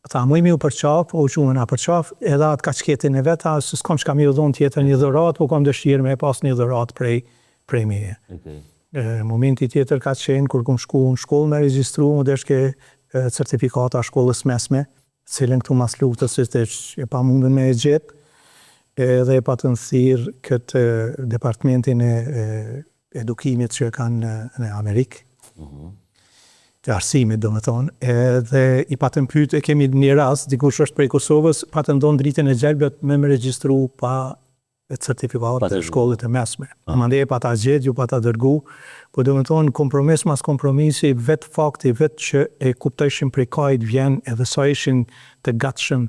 Tha, muj me ju përqaf, po u çu me na përqaf, edhe atë kaçketin e vet, tha, se s'kam çka me ju dhon tjetër një dhuratë, po kam dëshirë me e pas një dhuratë prej, prej meje. Okay. Momenti tjetër ka qenë kur kum shku në shkollë me regjistru, m'u deshke certifikata e shkollës mesme, të cilën këtu mas luftës ishte e pamundun me e gjetë, edhe e patën thirrë këtë departmentin e edukimit që e kanë në, në Amerikë, të arsimit, domethonë, edhe i patën pyet, e kemi një rast, dikush është prej Kosovës, patën dhonë dritën e gjelbët me më regjistru pa certifikatë të shkollës të mesme. Ah. Mandej e pata gjetë, ju pata dërgu, po domethonë, kompromis mas kompromisi, vetë fakti, vetë që e kuptojshin prej kahit vjen, edhe sa ishin të gatshëm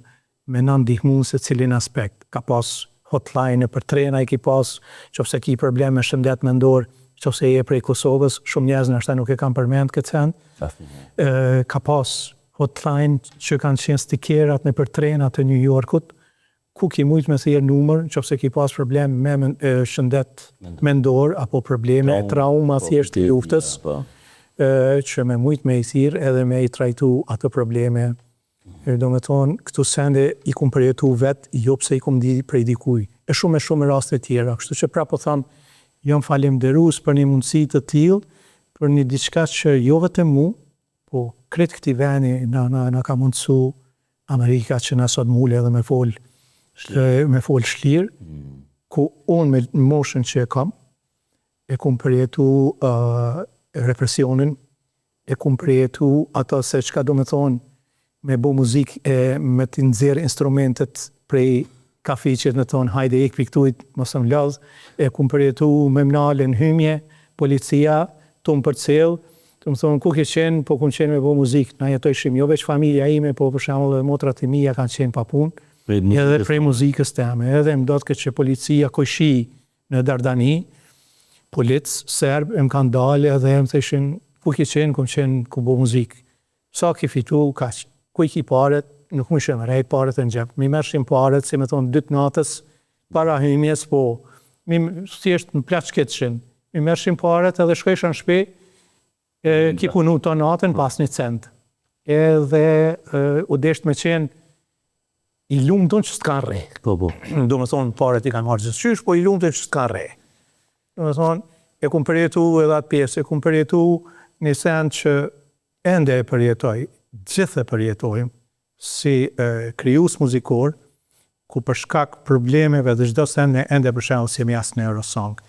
me na ndihmu në secilin aspekt. Ka pas hotline nëpër trena i ki pas, qofse ki problem me shëndet mendor, qofse je prej Kosovës, shumë njerëz ndoshta nuk e kanë përmend këtë send. Ka pas hotline që kanë qenë stikerat nëpër trena të New Yorkut, ku ki mujt me thirr numër, qofse ki pas problem me shëndet mendor apo probleme, trauma po, thjesht të luftës, po. që me mujt me i thirr edhe me i trajtu ato probleme Domethonë, këto sende i kum përjetu vet, jo pse i kum di prej dikuj. E shumë e shumë raste tjera. Kështu që prapë po tham, jam falemnderues për një mundësi të tillë, për një diçka që jo vetëm mu, po krejt këtij veni na na na ka mundësu Amerika që na sot m'ul edhe me fol me fol shlirë, ku unë me moshën që e kam, e kum përjetu represionin, e kum përjetu ato se çka do me thonë me bo muzikë e me t'i nxjerrë instrumentet prej kafiqit me thonë hajde ik prej këtujt mos më lodh, e kum përjetu me m'nalë në hymje policia tu më përcjellë tu më thonë ku ke qenë, po kum qenë me bo muzikë, na jetojshim jo veç familja ime po për shembull edhe motrat e mia kanë qenë pa punë. Edhe prej muzikës teme, edhe më ndodhke që policia kojshi në Dardani, polic serb e më kanë dalë edhe më thëshin ku ki qenë, kum qenë kum bo muzikë. Sa ki fitu, kaq. Ku i ki paret, nuk mujshin me rrejt paret në xhep. Mi merrshin paret, si me thonë, dy të natës, para hymjes, po, mi, thjesht më plaçkitshin. Mi merrshin paret edhe shkojsha në shpi, e, ki punu të natën pa asnjë cent. Edhe e, u desht me qenë i lumtun që s'të kanë rreh. Po, po. Do me thonë, paret i kanë marrë gjithqysh, po i lumtun që s'të kanë rreh. Do me thonë, e kum përjetu edhe atë pjesë, e kum përjetu një sen që ende e përjetoj, gjithë e përjetojmë, si e, krijues muzikor, ku për shkak problemeve dhe çdo sen ne ende për shembull s'jemi as në Eurosong.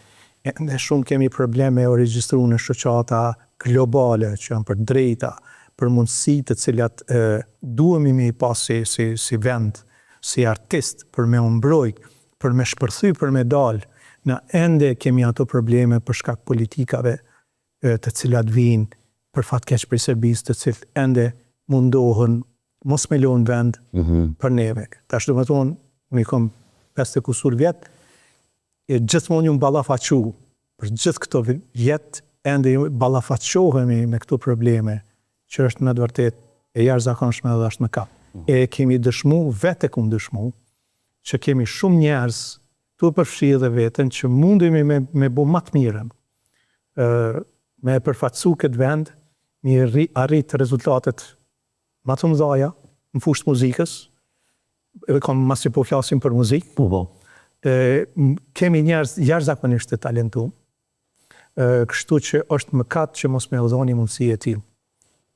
Ende shumë kemi probleme me u regjistru në shoqata globale që janë për drejta, për mundësi të cilat e, duhemi me i pas si, si, si vend, si artist, për me u mbrojt, për me shpërthy, për me dal. Na ende kemi ato probleme për shkak politikave e, të cilat vijnë për fat keq prej Serbisë, të cilët ende mundohen mos me lënë vend mm -hmm. për neve. Tash do me thonë, unë i kom 50 kusur vjet, e gjithmonë jam ballafaqu për gjithë këto vjet ende ju ballafaqohemi me këto probleme, që është me të vërtet e jashtëzakonshme dhe është mëkat. E kemi dëshmu, vetë e kum dëshmu, që kemi shumë njerëz tu përfshi edhe veten që mundemi me, me bo më të mirën, ë me e përfaqësu këtë vend, me arri, arrit rezultatet më të mëdha në fushë të muzikës, edhe kam masi po flasim për muzikë, Po, po. e, kemi njerëz jashtëzakonisht të talentuar, e, kështu që është mëkat që mos me u dhoni mundësi e tillë.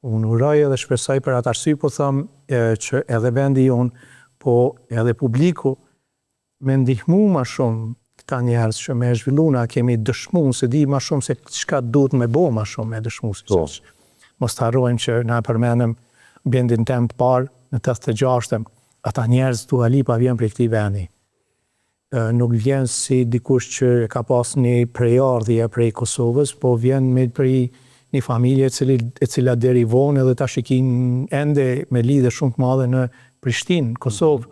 Unë uroj edhe shpresoj për atë arsye po them e, që edhe vendi jon, po edhe publiku me ndihmu ma shumë këta njerëz që me zhvillu na kemi dëshmu se di ma shumë se çka duhet me bo ma shumë me dëshmu si Po. qaq. Mos të harrojmë që na e përmenëm bendin tem të parë në 86-ën, ata njerëz Dua Lipa vjen prej këtij vendi. Ë, nuk vjen si dikush që e ka pas një prejardhje prej Kosovës, po vjen me prej një familje e cili, e cila deri vonë edhe tash i kin ende me lidhje shumë të madhe në Prishtinë, Kosovë.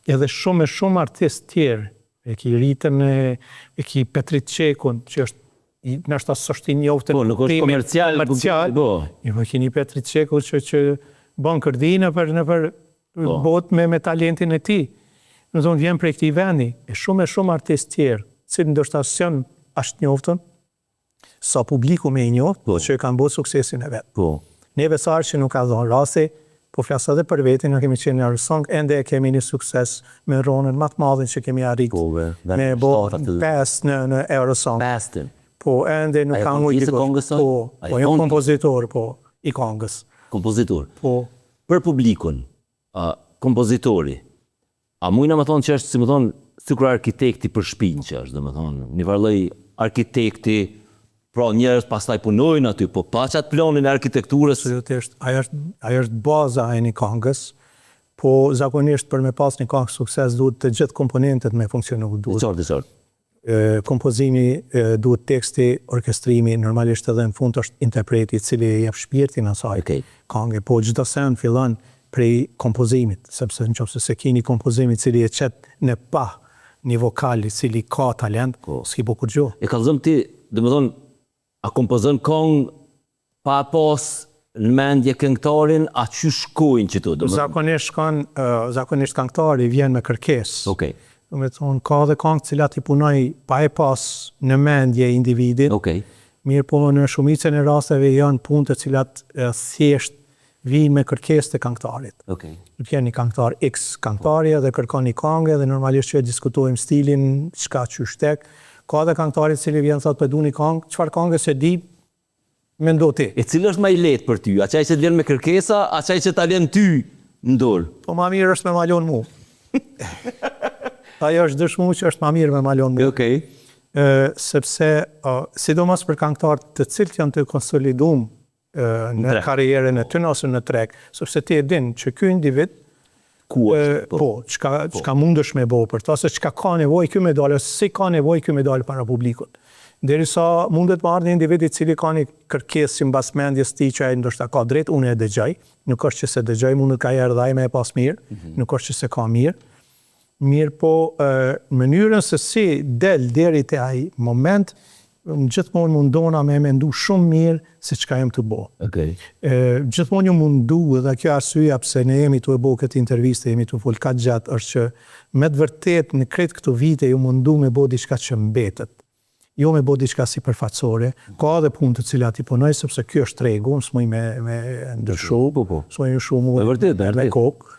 Edhe shumë e shumë artistë tjerë, e ki Ritën, e, e ki Petrit Çekun, që është i, ndoshta s'është i njohur Po, nuk është komercial, komercial. Po. Jo, po keni Petrit Çeku që që bën kërdi nëpër nëpër Po. botë me me talentin e tij. Do të thonë vjen prej këtij vendi, e shumë e shumë artistë tjerë, cilët ndoshta s'janë aq të njoftën, sa publiku me i njoft, Po. që e kanë bërë suksesin e vet. Po. Neve sa herë që nuk ka dhënë rasti, po flas edhe për veten, na kemi qenë në Eurosong, ende e kemi një sukses me Ronën më të madhin që kemi arrit. Po, be, me bo shtatë aty. pesë në në Eurosong. Pestin. Po, ende nuk A e ka kon ngujt pjesë e dikush. kongës sot? Po, A e po, jam kon- kompozitor, po, i kongës. Kompozitor. Po, Për publikun, a, kompozitori, a mujna më thonë që është, si më thonë, sikur arkitekti për shtëpinë që është, domethënë, një farë lloj arkitekti, pra njerëz pastaj punojnë aty, po pa qatë planin e arkitekturës, absolutisht, ajo është ajo është baza e një kongës, po zakonisht për me pas një kongë sukses duhet të gjithë komponentët me funksionu, duhet qartë, e qartë. e, kompozimi, e, duhet teksti, orkestrimi, normalisht edhe në fund është interpreti i cili e jep shpirtin asaj Okej. kange, po çdo sen fillon prej kompozimit, sepse në qoftë se se keni kompozim i cili e qet në pah një vokal i cili ka talent, Po. s'ki bo kurgjo. E kallzëm ti, domethënë, a kompozon këngë pa pas në mendje këngëtarin, a qysh shkojnë qëtu, domethënë? Zakonisht shkon, ë, zakonisht këngëtari vjen me kërkesë. Okej. Do me thonë, ka dhe këngë të cilat i punoj pa e pas në mendje individin, Okej. mirë po në shumicën e rasteve janë punë të cilat e, thjesht vijnë me kërkesë të këngëtarit. Okej. Vjen një këngëtar X këngëtari dhe kërkon një këngë dhe normalisht që e diskutojmë stilin, çka qysh tek. Ka edhe këngëtari i cili vjen thotë po du një këngë, çfarë këngë se di, mendo ti. E cili është më i lehtë për ty? A qaj që të vjen me kërkesa, a qaj që ta lën ty në dorë? Po ma mirë është me ma lon mu. Ajo është dëshmu që është ma mirë me ma lon mu. Okej. Ë, sepse ë, sidomos për këngëtarë të cilët janë të konsoliduar ë, në treg. karrierën e tyre ose në treg, sepse ti e din që ky individ Ku ë, është? po, çka çka mundesh me bo për ta, ose çka ka nevojë ky me dalë, ose si ka nevojë ky me dalë para publikut. Derisa mundet me ardhë një individ i cili ka një kërkesë simbas mendjes tij që ai ndoshta ka drejt, unë e dëgjoj, nuk është që se dëgjoj, mundet ka herë dhe ai me e pas mirë, nuk është që se ka mirë. Mirëpo, mënyrën se si del deri te ai moment, unë gjithmonë mundona me mendu shumë mirë se çka jam tu bo. Okej. Gjithmonë jam mundu edhe kjo arsyeja pse ne jemi tu e bo këtë intervistë, jemi tu fol kaq gjatë, është që me të vërtetë në krejt këto vite jam mundu me bo diçka që mbetet. Jo me bo diçka sipërfaqësore, ka edhe punë të cilat i punoj sepse ky është tregu, unë s'muj me me ndryshu, po, po. s'muj ndryshu mu e vërtetë, e me kokë.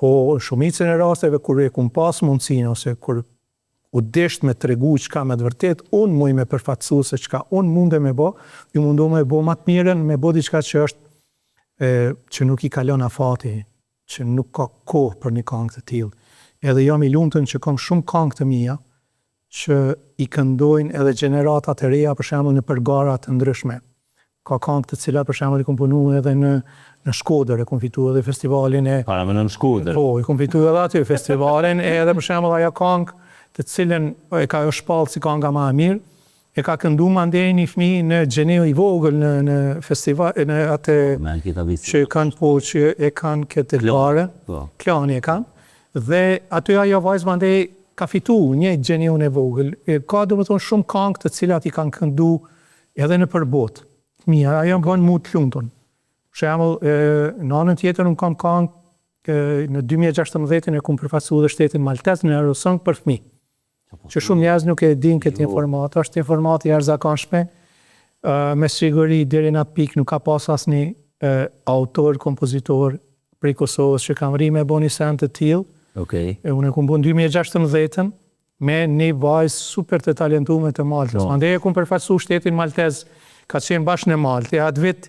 Po në shumicën e rasteve kur e kum pas mundësinë ose kur u desht me tregu çka me të vërtetë unë muj me përfaqësu se çka unë mundem me bo, jam mundu me bo ma të mirën, me bo diçka që është e, që nuk i kalon afati, që nuk ka kohë për një kangë të tillë. Edhe jam i lumtun që kam shumë kangë të mia që i këndojnë edhe gjeneratat e reja për shembull nëpër gara të ndryshme. Ka kangë të cilat për shembull i kom punu edhe në në Shkodër, e kom fitu edhe festivalin e Paramendo në Shkodër. Po, i kom fitu edhe aty festivalin, edhe për shembull ajo kangë të cilën e ka shpallë si kanga ma e mirë, e ka këndu mandej një fëmijë në Gjeneu i vogël në në festival në atë që kanë po që e kanë këtë garë, po. Klani e kanë. Dhe aty ajo vajzë mandej ka fitu njëjtë Gjeniun e vogël. E ka domethënë shumë kangë të cilat i kanë këndu edhe nëpër botë. Fëmija, ajo më bën mu të lumtun. Për shembull, në anën tjetër unë kam kangë në 2016 e kom përfaqësu edhe shtetin maltez në Eurosong për fëmijë. Që shumë njerëz nuk e dinë këtë informatë, është informatë e jashtëzakonshme. Me siguri deri në atë pikë nuk ka pas asnjë autor, kompozitor prej Kosovës që ka mrri me bo një sen të tillë. Okej. E unë e kum bo në 2016-ën me një vajzë super të talentume të Maltës. Po. Mandej e kum përfaqësu shtetin maltez, ka qenë bashkë në Maltë. E atë vit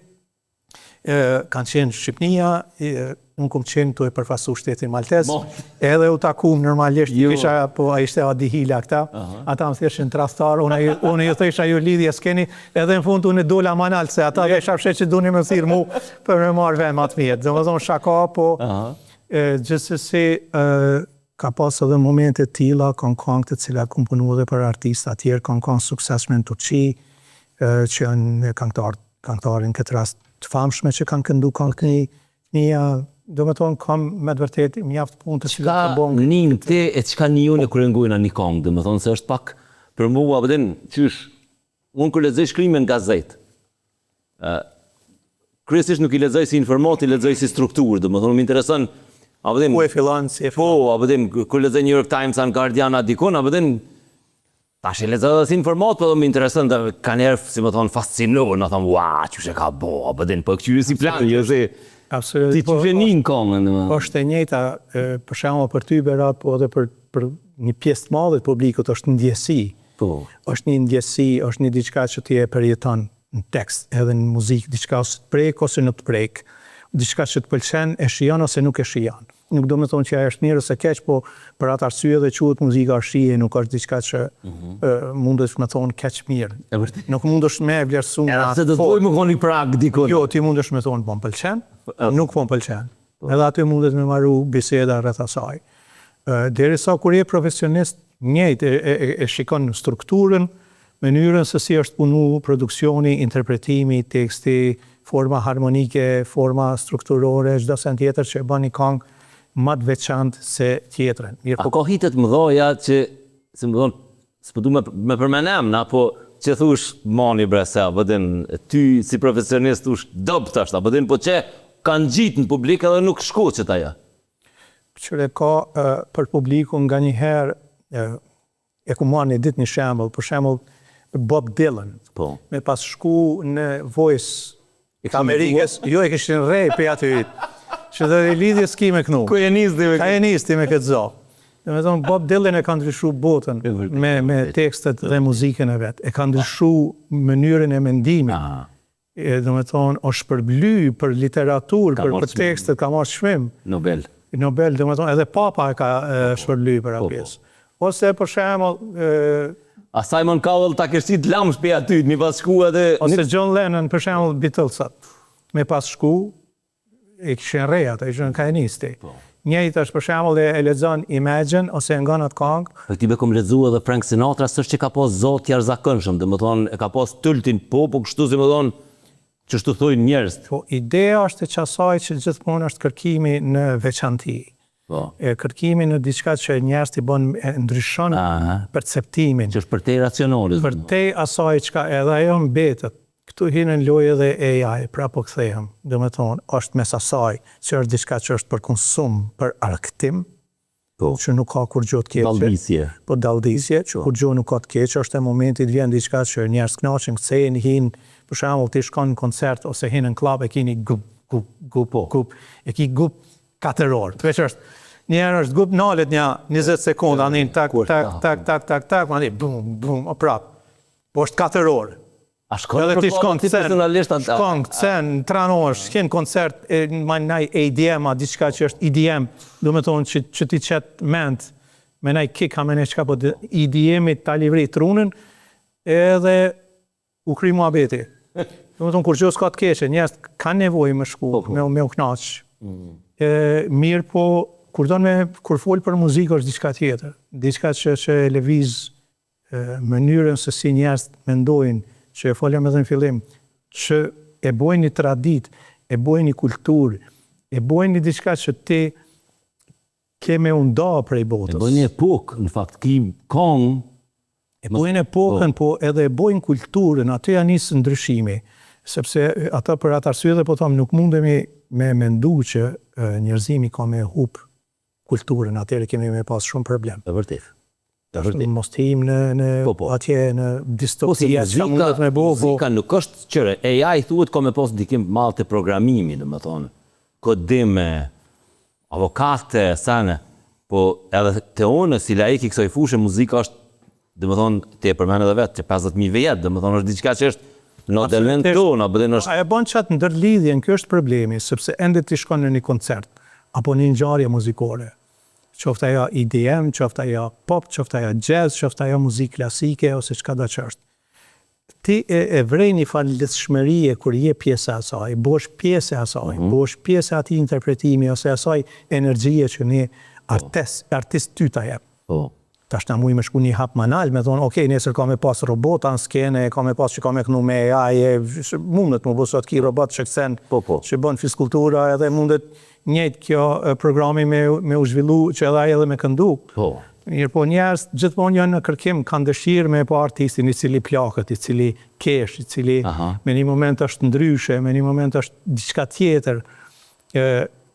e, kanë qenë Shqipnia, e, unë kum qenë tu e përfaqësu shtetin maltez. Mo. Edhe u takum normalisht, Jo. kisha po a ishte Adi Hila këta. Ata më thjeshin tradhtar, unë unë ju thosha ju lidhje s'keni, edhe në fund unë dola ma nalt se ata dhe shafshe që duni me thirr mu për me marrë vend ma të mirë. Domethënë shaka, po Aha. e, gjithsesi e, ka pas edhe momente të tilla, kanë këngë të cilat kom punu edhe për artista tjerë, kanë këngë suksesshme në Turqi, e, që janë këngëtar, këngëtarë në këtë rast të famshme që kanë këndu këngë të mia, do me thonë kam me të vërtetë mjaft punë të cilat Çka të bon. nin ti e çka njone kur e ngojna një këngë, do të thonë se është pak për mua, apo din, qysh, unë kur lexoj shkrime në gazetë, ë kryesisht nuk i lexoj si informat, i lexoj si strukturë, do të thonë më intereson, apo din, Ku e fillon, si e fillon. Po, apo din, kur lexoj New York Times, an Guardian, a dikun, apo din, tash e lexoj edhe si informat, po edhe më intereson, dhe kanë herë, si më thonë, fascinohen, na thonë, ua, qysh e ka bo, apo din, po këqyre si plan, jo si, Absolutisht. ti qysh e nin kongën, domethënë. Është e njëjta, e, për shembull për ty Berat, po edhe për për një pjesë të madhe të publikut është ndjesi. Po. Është një ndjesi, është një diçka që ti e përjeton në tekst, edhe në muzikë, diçka ose të prek ose nuk të prek. Diçka që të pëlqen, e shijon ose nuk e shijon. Nuk do me thonë që ajo është mirë ose keq, po për atë arsye dhe quhet muzika është shije, nuk është diçka që e, mundesh me thonë keq mirë. E vërtet. Nuk mundesh me e vlerësu në Edhe atë pse do të formë. bëj më konë një prag dikun. Jo, ti mundesh me thonë po më pëlqen, nuk po më pëlqen. Edhe aty mundet me maru biseda rreth asaj. Ë, Derisa kur je profesionist, njëjtë e, e, e- e shikon strukturën, mënyrën se si është punu produksioni, interpretimi, teksti, forma harmonike, forma strukturore, çdo sen tjetër që e bën një këngë më të veçantë se tjetrën. Mirë, A ka hitet mëdhaja që, si më thonë, s'po du me, me përmend emna, po që thush mani bre se, apo din, ty si profesionist thush dob tash, apo din, po që kanë gjitë në publik edhe nuk shkoqet ajo. Qyre ka e, për publikun nga njëherë, e, e ku marrë një ditë një shembull, për shembull Bob Dylan, Po. me pas shku në Voice E të Amerikës, jo e kishin rej për aty, që dhe i lidhje s'ki me knu. Ku e nis ti me Ka e nis ti me këtë zo. Do me thonë, Bob Dylan e ka ndryshu botën E vërtet, me, me tekstet dhe muzikën e vet. E ka ndryshu mënyrën e mendimit. Ah, E, do me thonë, është shpërbly për literaturë, Ka për, marrë për tekstet, ka marrë çmim. Nobel. Nobel, do me thonë, edhe Papa e ka e, shpërbly për atë Po, po. pjesë. Ose për shembull, e, A Simon Cowell ta kish qit lamsh pe aty, mi pas shku edhe ose John Lennon, për shembull Beatlesat, me pas shku, e kishin re ata, ishin ka e nisti. Po. Njëjtë është për shembull e, e lexon Imagine ose e ngon atë këngë, Po ti be kom lexu edhe Frank Sinatra, s'është që ka pas zot jashtëzakonshëm, domethënë e ka pas tultin po, po kështu si më thonë, qështu thojnë njerëzit. Po ideja është e qasaj që gjithmonë është kërkimi në veçanti. Po. E kërkimi në diçka që njerëzit i bën e ndryshon Aha. perceptimin. Që është përtej racionalis. Përtej asaj çka edhe ajo mbetet. Këtu hin në lojë edhe AI, pra po kthehem. Do me thonë, është mes asaj që është diçka që është për konsum, për argëtim, Po. që nuk ka kurgjo të keqe. Daldisje. Po daldisje, që kurgjo nuk ka të keqe, është e momentit vjen diçka që njerëz kënaqen, kthehen, hin, për shembull ti shkon në koncert ose hin në klub e keni gup gup gup Po. gup, e ki gup 4 orë. Veç është një herë është gup nalet një 20 sekonda, nin tak Kur- tak tak tak tak tak, mandej bum bum, o prap. Po është 4 orë. A shkon Edhe për ti shkon ti në scen, personalisht atë? shkon në scen, në tranosh, shkon në koncert, e, ma naj EDM, a diçka që është EDM, do me thonë që, që ti qet ment, me naj kick, a me naj çka, po EDM-i ta livri trunën, edhe u kry muhabeti. Do me thonë, kur gjë s'ka të keqe, njerëz kanë nevojë me shku, Po, po. me, me u knaq. E, mirë po, kur don me, kur fol për muzikë është diçka tjetër, diçka që, që e lëviz e, mënyrën se si njerëz mendojnë, që e folëm edhe në fillim, që e bojnë një traditë, e bojnë një kulturë, e bojnë një diçka që ti ke me u nda prej E botës. bën një epokë, në fakt, ki kong, E bojnë epokën, po edhe e bojnë kulturën, aty ja nisë ndryshimi, sepse ata për atë arsye dhe po them nuk mundemi me mendu që e, njerëzimi ka me hup kulturën, atëherë kemi me pas shumë problem. e vërtet. E vërtet. Mos të him në, në Po, po. atje në Po si distopia, çka muzika, mundet me bo, po muzika nuk është qëre, AI thuhet ka me pas ndikim të madh te programimi, domethënë, kodime, avokate, sene, po edhe te unë si laik i kësaj fushe muzika është, domethënë, ti e përmend edhe vetë, që 50.000 vjet, domethënë është diçka që është në element tonë, apo dhe është A e bën qatë ndërlidhjen, kjo është problemi, sepse ende ti shkon në një koncert, apo një ngjarje muzikore, qoftë ajo EDM, qoftë ajo pop, qoftë ajo jazz, qoftë ajo muzikë klasike, ose çka do që është. Ti e, e vrej një farë lidhshmërie kur je pjesë e asaj, bëhesh pjesë e asaj, bëhesh pjesë e atij interpretimi ose asaj energjie që një artist, artist ty ta jep. po. Tash na muj me shku një hap manal, me thonë, ok, nesër ka me pas robota në skene, ka me pas që ka me kënu me AI, e, mundet më bo sot ki robot që këcen, Po, po. që bën fiskultura, edhe mundet njëjtë kjo e, programi me, me u zhvillu, që edhe ai edhe me këndu. Po. Mirë, po njerëz gjithmonë janë në kërkim, kanë dëshirë me pa artistin i cili plaket, i cili kesh, i cili Aha. me një moment është ndryshe, me një moment është diçka tjetër. E,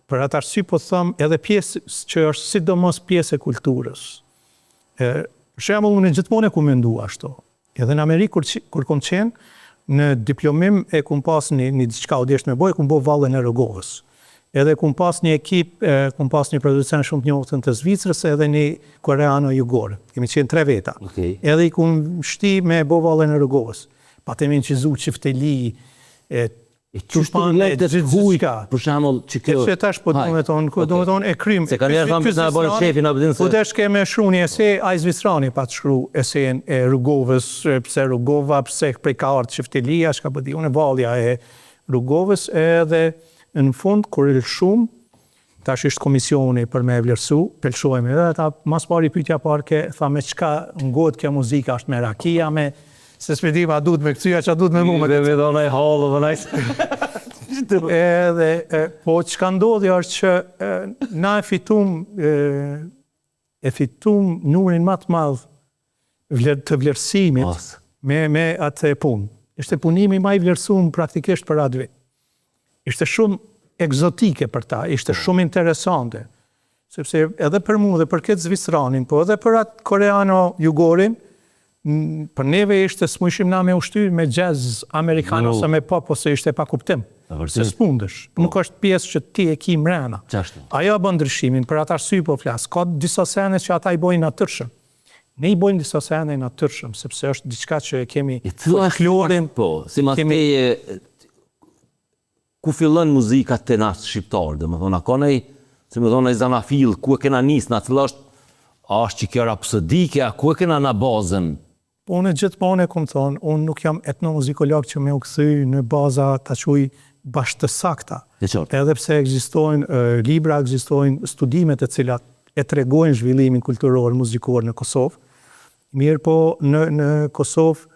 për atë arsye po them edhe pjesë që është sidomos pjesë e kulturës. E, për shembull, unë gjithmonë e kum mendu ashtu. Edhe në Amerikë kur qi- kur kom qenë, në diplomim e kum pas një, një diçka u desht me bo, e kum bo vallën e Rugovës. Edhe kum pas një ekip, e, kum pas një producent shumë të njohur të Zvicrës edhe një koreano jugor. Kemi qenë tre veta. Okej. Edhe i kum shti me bo vallën e Rugovës. Pa të mi inqizu çifteli, e, E qysh të tupan, e lehtë të gjithë huj, diçka. për shembull, që kjo... E që tash po Haj, do me thonë, ku do me okej. thonë e krym. Se kanë njerëz thonë, na e bënë shefin, apo din se- Po desh ke me shkru një ese, ai zvicrani pa të shkru eseen e Rugovës, e pse Rugova, pse prej ka ardhë çiftelia, çka po di unë, vallja e Rugovës, edhe në fund kur e lëshum, tash ishte komisioni për me e vlerësu, pëlshojmë edhe ata mas pari pyetja parë ke tha me çka ngohet kjo muzika, është me rakia, me se s'pe di ma duhet me kthya, ç'a duhet me mu me Me me dhonë ai hallë dhe naj... Edhe, e, po çka ndodhi është që e, na e fitum e, e fitum numrin më të madh vler, të vlerësimit As. me me atë punë. Ishte punimi më i vlerësuar praktikisht për atë vit. Ishte shumë egzotike për ta, ishte shumë interesante. Sepse edhe për mua dhe për këtë zvicranin, po edhe për atë koreano-jugorin, n- për neve ishte s'mujshim na me ushty me jazz amerikan No. ose me pop ose ishte pa kuptim. E vërtet. Se s'mundesh, nuk është pjesë që ti e ki mrena. Qashtu. Ajo bën ndryshimin, për atë arsye po flas. Ka disa sene që ata i bojnë natyrshëm. Ne i bojmë disa sene natyrshëm, sepse është diçka që e kemi E cila është folklorin, Po, si mas kemi- teje, ku fillon muzika te na shqiptar, domethënë a ka nej, si më thonë, ai zanafil, ku e kena nis, na cila është, a është që kjo rapsodike, a ku e kena na bazën? Po unë gjithmonë e kom thonë, unë nuk jam etnomuzikolog që me u kthy në baza ta quaj bashkë të sakta. E qartë. Edhe pse ekzistojnë e, libra, ekzistojnë studime të cilat e tregojnë zhvillimin kulturor muzikor në Kosovë. Mirë po në në Kosovë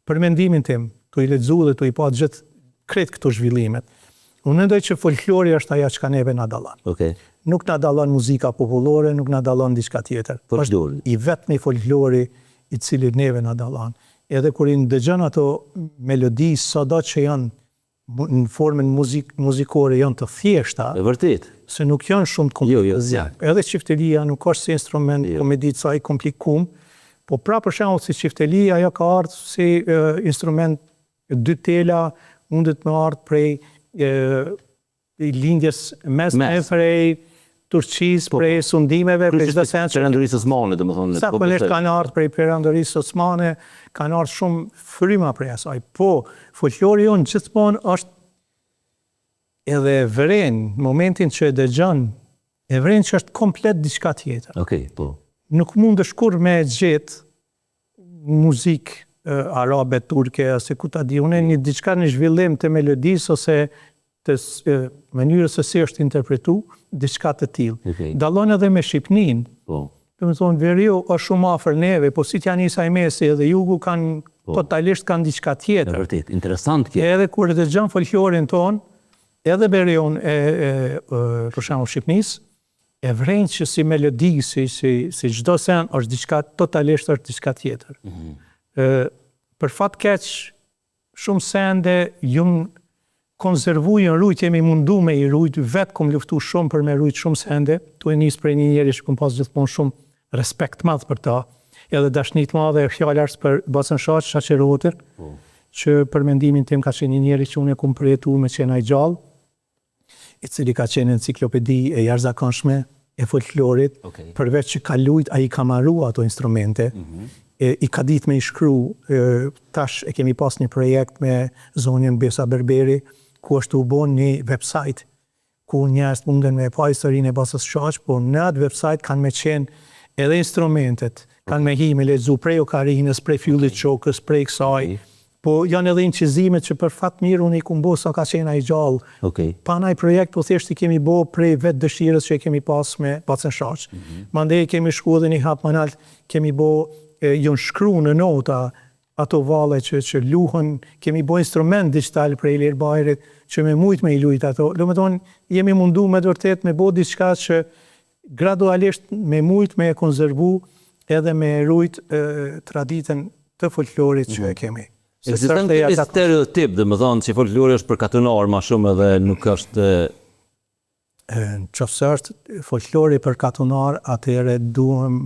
për mendimin tim, tu i lexu dhe tu i pa gjithë krejt këto zhvillimet. Unë mendoj që folklori është ajo çka neve na dallon. Okej. Nuk na dallon muzika popullore, nuk na dallon diçka tjetër. Folklori. Është i vetmi folklori i cili neve na dallon. Edhe kur i ndëgjon ato melodi, sado që janë në formën muzik, muzikore janë të thjeshta. E vërtetë. Se nuk janë shumë të Jo, jo. komplikuara. Edhe çiftelia nuk është si instrument, Jo. po me ditë sa i komplikum, po pra për shembull si çiftelia ajo ka ardhur si e, instrument dy tela mundet me ardhë prej e, i lindjes mesme, Mes. prej Turqisë, prej sundimeve, prej çdo send që Perandorisë Osmane, domethënë. po Zakonisht besoj. kanë ardhur prej perandorisë osmane, kanë ardhur shumë fryma prej asaj. Po, folklori jonë gjithmonë është edhe e vren, në momentin që e dëgjon, e vren që është komplet diçka tjetër. Okej, po. Nuk mundesh kurrë me e gjetë muzikë e, arabe, turke, ose ku ta di unë, një diçka në zhvillim të melodisë ose të s- e, mënyrës se si është interpretu, diçka të tillë. Okej. Dallon edhe me Shqipnin, Po. Do të thonë, veriu është shumë afër neve, po si t'ja nis ai mesi edhe jugu kanë totalisht kanë diçka E tjetër. vërtet, interesant kjo. Edhe kur e dëgjon folklorin ton, edhe veriun e, e, e për shembull Shqipnisë, e vren që si melodi, si si si çdo sen është diçka totalisht është diçka tjetër. Ë për fat keq shumë sende jun konzervu, jën rujt, jemi mundu me i rujt, vetë kom luftu shumë për me rujt shumë sende, tu e nis prej një njeri që kom pas gjithmonë shumë respekt madh për ta, edhe dashni të madhe, e fjala është për Bacën Shaq, Shaqir Hotin, që për mendimin tim ka qenë një njeri që unë e kom përjetu me qenë ai gjallë, i cili ka qenë enciklopedi e jashtëzakonshme e folklorit, Okej. përveç që ka lujt, ai ka marru ato instrumente, e, i ka ditë me i shkru, e, tash e kemi pas një projekt me zonjën Besa Berberi, ku është u bo një website, ku njerëzit munden me e pa historinë e Basës Shaq, po në atë website kanë me qenë edhe instrumentet, kanë me hi me lexu prej okarinës, prej fyllit qokës, prej kësaj, po janë edhe incizime që për fat mirë unë i kum bo sa ka qenë ai gjallë. Okej. Pa naj projekt, po thjesht i kemi bo prej vetë dëshirës që e kemi pas me Bacën Shaq. Mm -hmm. Mandej kemi shku edhe një hap më nalt, kemi bo, e, janë shkru në nota ato valle që, që luhen, kemi bo instrument digital prej Ilir Bajrit që me mujt me i lujt ato. Do me thonë, jemi mundu me të vërtet me bo diçka që gradualisht me mujt me e konzervu edhe me e rujt e, traditën të folklorit që e kemi. Se Ekziston s'është e një jashtëzakonshme. stereotip, domethënë që folklori është për katunar më shumë edhe nuk është e, E, Në qoftë se është folklori për katunar, atëherë duhem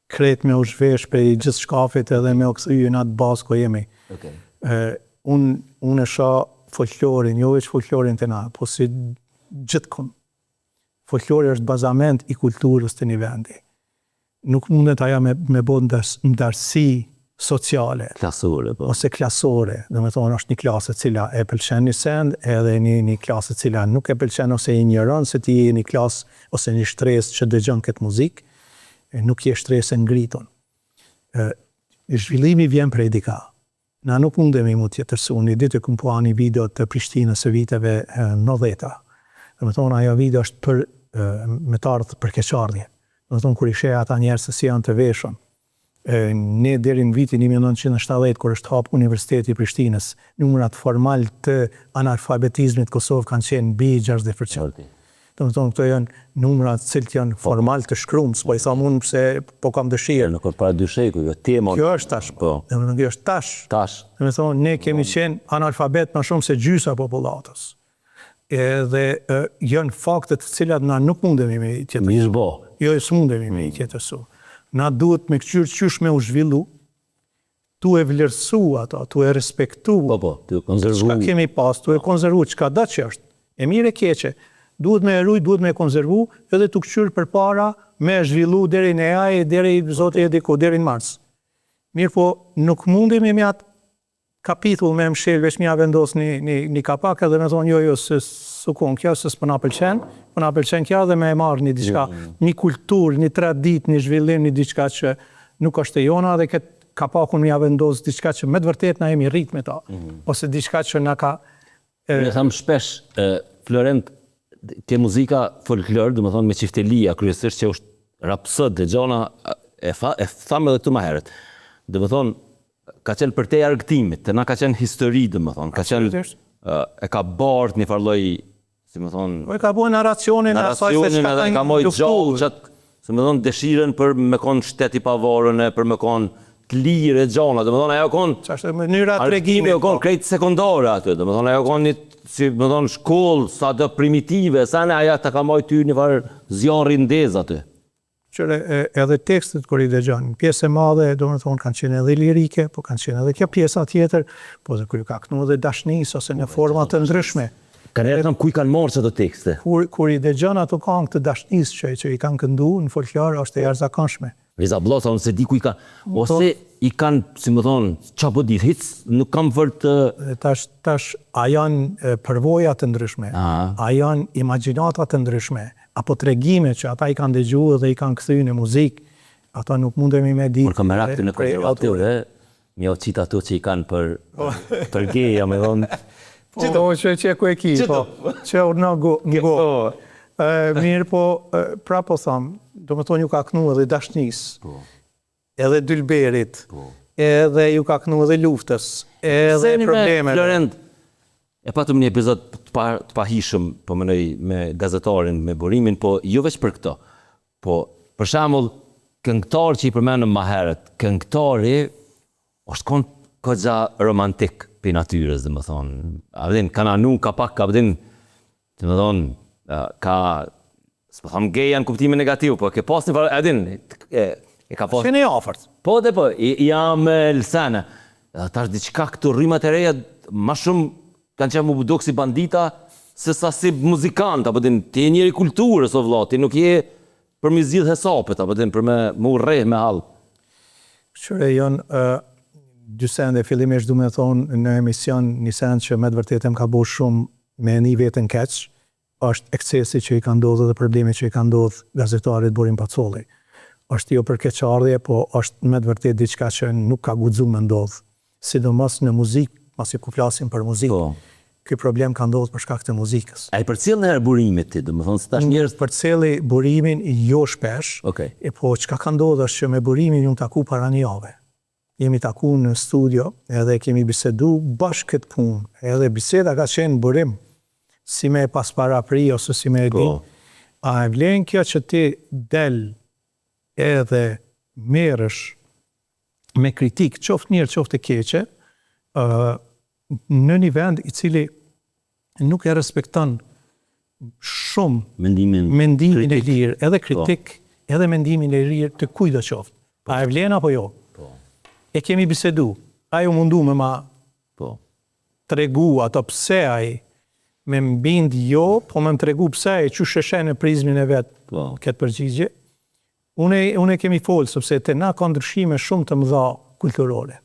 krejt me u zhvesh prej gjithë shkafit edhe me u kthy në atë bazë ku jemi. Okej. E, unë unë e shoh folklorin, jo veç folklorin të na, po si gjithkund. Folklori është bazament i kulturës të një vendi. Nuk mundet ajo me, me bo ndars, ndarësi sociale klasore, po. ose klasore, do me thonë është një klasë e cila e pëlqen një send, edhe një, një klasë e cila nuk e pëlqen ose e injoron se ti je një klasë ose një shtresë që dëgjon këtë muzikë, e nuk je shtresë e ngritun. E, zhvillimi vjen prej dika. Na nuk mundemi mu tjetërsu. Një ditë e kum pa një video të Prishtinës së viteve e, 90-ta. Do me thonë, ajo video është për e, me të ardhë për keqardhje. Do me thonë, kur i sheh ata njerëz se si janë të veshur, E, ne deri në vitin 1970 kur është hap Universiteti i Prishtinës, numrat formal të analfabetizmit në Kosovë kanë qenë mbi 60%. Vërtet. Do të thonë këto janë numra të cilët janë formal të shkruar, s'po i tham unë pse po kam dëshirë. Nuk është para dy shekujve, tema. Kjo është tash. Po. Do të thonë kjo është tash. Tash. Do të thonë ne kemi qenë analfabet më shumë se gjysa e popullatës. Edhe e, janë fakte të cilat na nuk mundemi me i tjetërsu. Mi zhbo. Jo, s'mundemi me i tjetërsu. Na duhet me këqyrë qysh me u zhvillu, tu e vlerësu ato, tu e respektu Po, po, tu konzervu. çka kemi pas, tu e konzervu, çka do që është, e mirë e keqe, duhet me e rujt, duhet me e konzervu, edhe tu këqyrë përpara me e zhvillu deri në AI, deri zoti e diku, deri në Mars. Mirë po, nuk mundemi me atë kapitull me mshel, veç mja vendos një, një, një kapak edhe me thonë, jo, jo, se s'u kon kjo, se s'po na pëlqen, po na pëlqen kjo dhe me e marrë një diçka, një kulturë, një traditë, një zhvillim, një diçka që nuk është e jona dhe këtë kapakun mja vendos diçka që me të vërtet na jemi rrit me ta, ose diçka që na ka Ne tham shpesh, e, Florent, ke muzika folklor, do të thonë me çiftelia kryesisht që është rapsod dhe gjona e, fa, e tham edhe këtu më herët. Do të thonë ka qenë për te argëtimit, te na ka qenë histori, do të thonë, ka qenë Absolutisht. e ka bart një farë lloj, si me thonë... Po e ka bo narracionin e asaj se çka kanë ka majt gjallë qat, si me thonë, dëshirën për me konë shtet i pavarun e për me konë të lirë e gjana, domethonë, ajo konë... Qashtu mënyra e tregimit. Ajo konë po. krejt sekondare aty, domethonë, ajo konë një, si me thonë, shkollë, sado primitive, sa në ajo ta ka majt ty një farë zjarri ndez aty. Qyre, edhe tekstet kur i dëgjon, pjesë e madhe, domethonë, kanë qenë edhe lirike, po kanë qenë edhe kjo pjesa tjetër, po edhe kur ju ka knu edhe dashnisë, ose në po, forma të ndryshme. Kanë e ku i kanë marrë ato tekste? Kur, kur i dëgjon ato kangë të dashnisë që, që i kanë këndu në folklor, është e jashtëzakonshme. Riza Bllaca, unë s'e di ku i kanë, ose i kanë, si me thonë, qa po di, hic, nuk kam fort të... Tash, tash, a janë përvoja të ndryshme, a janë imagjinata të ndryshme, apo tregime që ata i kanë dëgju dhe i kanë kthy në muzikë, ata nuk mundemi me ditë. Por kam merak të në konservatorë, me jau qitë ato që i kanë për, po. për geja, me thonë. Po, po, që që ku e ki, po, që urdhno ngo, ngo. Po. Mirë, po, pra po tham, domethonë ju ka knu edhe dashnisë, po. edhe dylberit, po. edhe ju ka knu edhe luftës, edhe problemeve. Florent, e patëm një epizod të pa, të pahishëm, po menoj me gazetarin, me Burimin, po jo veç për këto. Po, për shembull, këngëtar që i përmendëm ma herët, këngëtari është kon kogja romantik prej natyrës, domethonë. A din, ka anu, ka pak, a din, domethonë, ka, s'po tham geja në kuptimin negativ, po ke pas një farë, a din, e, e ka pas... Qenë i afërt. Po, dhe po, i, i jam lësene. Edhe tash diçka këto rrymat e reja, ma shumë kanë qenë mu duk si bandita, se sa si muzikant, apo din, ti je njeri i kulturës, o vlla, ti nuk je për mi zgjidh hesapet, apo din, për me mu rreh me hall. Kqyre janë dy sende, fillimisht du me thonë në emision një send që me të vërtetë më ka bo shumë me e ni veten keq, është ekscesi që i ka ndodhë dhe problemi që i ka ndodhë gazetarit Burim Pacolli. Është jo për keqardhje, po është me të vërtetë diçka që nuk ka guxu me ndodhë. Sidomos në muzikë, pasi ku flasim për muzikë. Po. Ky problem ka ndodhur për shkak të muzikës. A i përcjell ndonjëherë Burimin ti, domethënë se tash njerëz Përcjelli Burimin jo shpesh. Okej. E po çka ka ndodhur është që me Burimin jum taku para një jave. Jemi taku në studio edhe kemi bisedu bashkë këtë punë. Edhe biseda ka qenë Burim si me e pas parapri ose si me e di. Po. A e vlen kjo që ti del edhe merresh me kritikë, qoftë mirë, qoftë e keqe, në një vend i cili nuk e respekton shumë mendimin, mendimin e lirë, edhe po. kritik, po. edhe mendimin e lirë të kujtdo qoftë. Po. A e vlen apo jo? Po. E kemi bisedu. Ai u mundu me ma po. tregu ato pse ai me m'bind jo, po me më tregu pse ai qysh e sheh në prizmin e vet po. këtë përgjigje. Unë unë kemi folë, sepse te na ka ndryshime shumë të mëdha kulturore.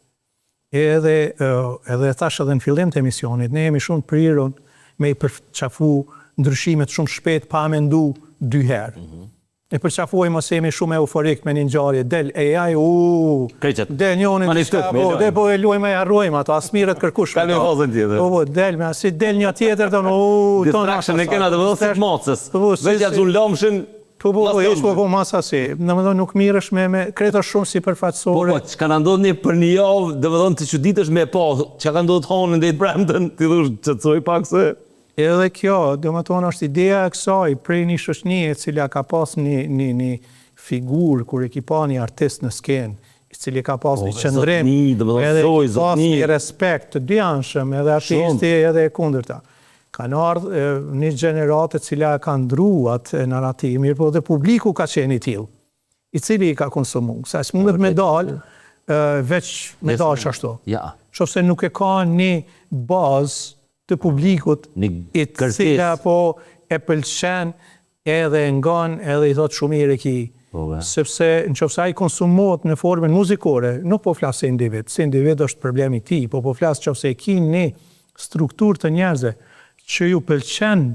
Edhe edhe e thash edhe në fillim të emisionit, ne jemi shumë të prirun me i përqafu ndryshimet shumë shpejt pa mendu dy herë. Mm -hmm. E përqafojmë ose jemi shumë euforik me një ngjarje, del AI, u, del njëri diçka, po, del po e luajmë e harrojmë ato, as s'mirret kërkush. Kalojmë fazën tjetër. Po, po, del me asi del një tjetër, thonë, u, Distraction e kena të vëllë si të macës. Po, po, Veç ja zunë lamshin, Po, po, po, hiç, po, po, mas asi. Domethënë, nuk mirresh me, me, krejt është shumë sipërfaqësore. Po, po, çka na ndodh një për një javë, domethënë, ti çuditesh me pa, çka ka ndodhur të hanën deri të premten, ti thush, qetësoj pak se... Edhe kjo, domethënë, është ideja e kësaj prej një shoqnie e cila ka pas një, një, një figurë, kur e ki pa një artist në skenë, i cili ka pas po, një qëndrim, edhe ka pas një respekt të dyanshëm, edhe artisti edhe e kundërta. Kanë ardhë një gjeneratë e cila e ka ndru atë narrativ, mirëpo dhe publiku ka qenë i tillë, i cili i ka konsumu. Se s'mundet me dalë, veç me dalë qashtu. Ja. Qofse nuk e ka një bazë të publikut, i cila po e pëlqen edhe e ngon edhe i thotë shumë mirë e ki. Po, Sepse në qoftë se ai konsumohet në formën muzikore, nuk po flas si individ, si individ është problemi i tij, po po flas qoftë se e ki një strukturë të njerëzve që ju pëlqen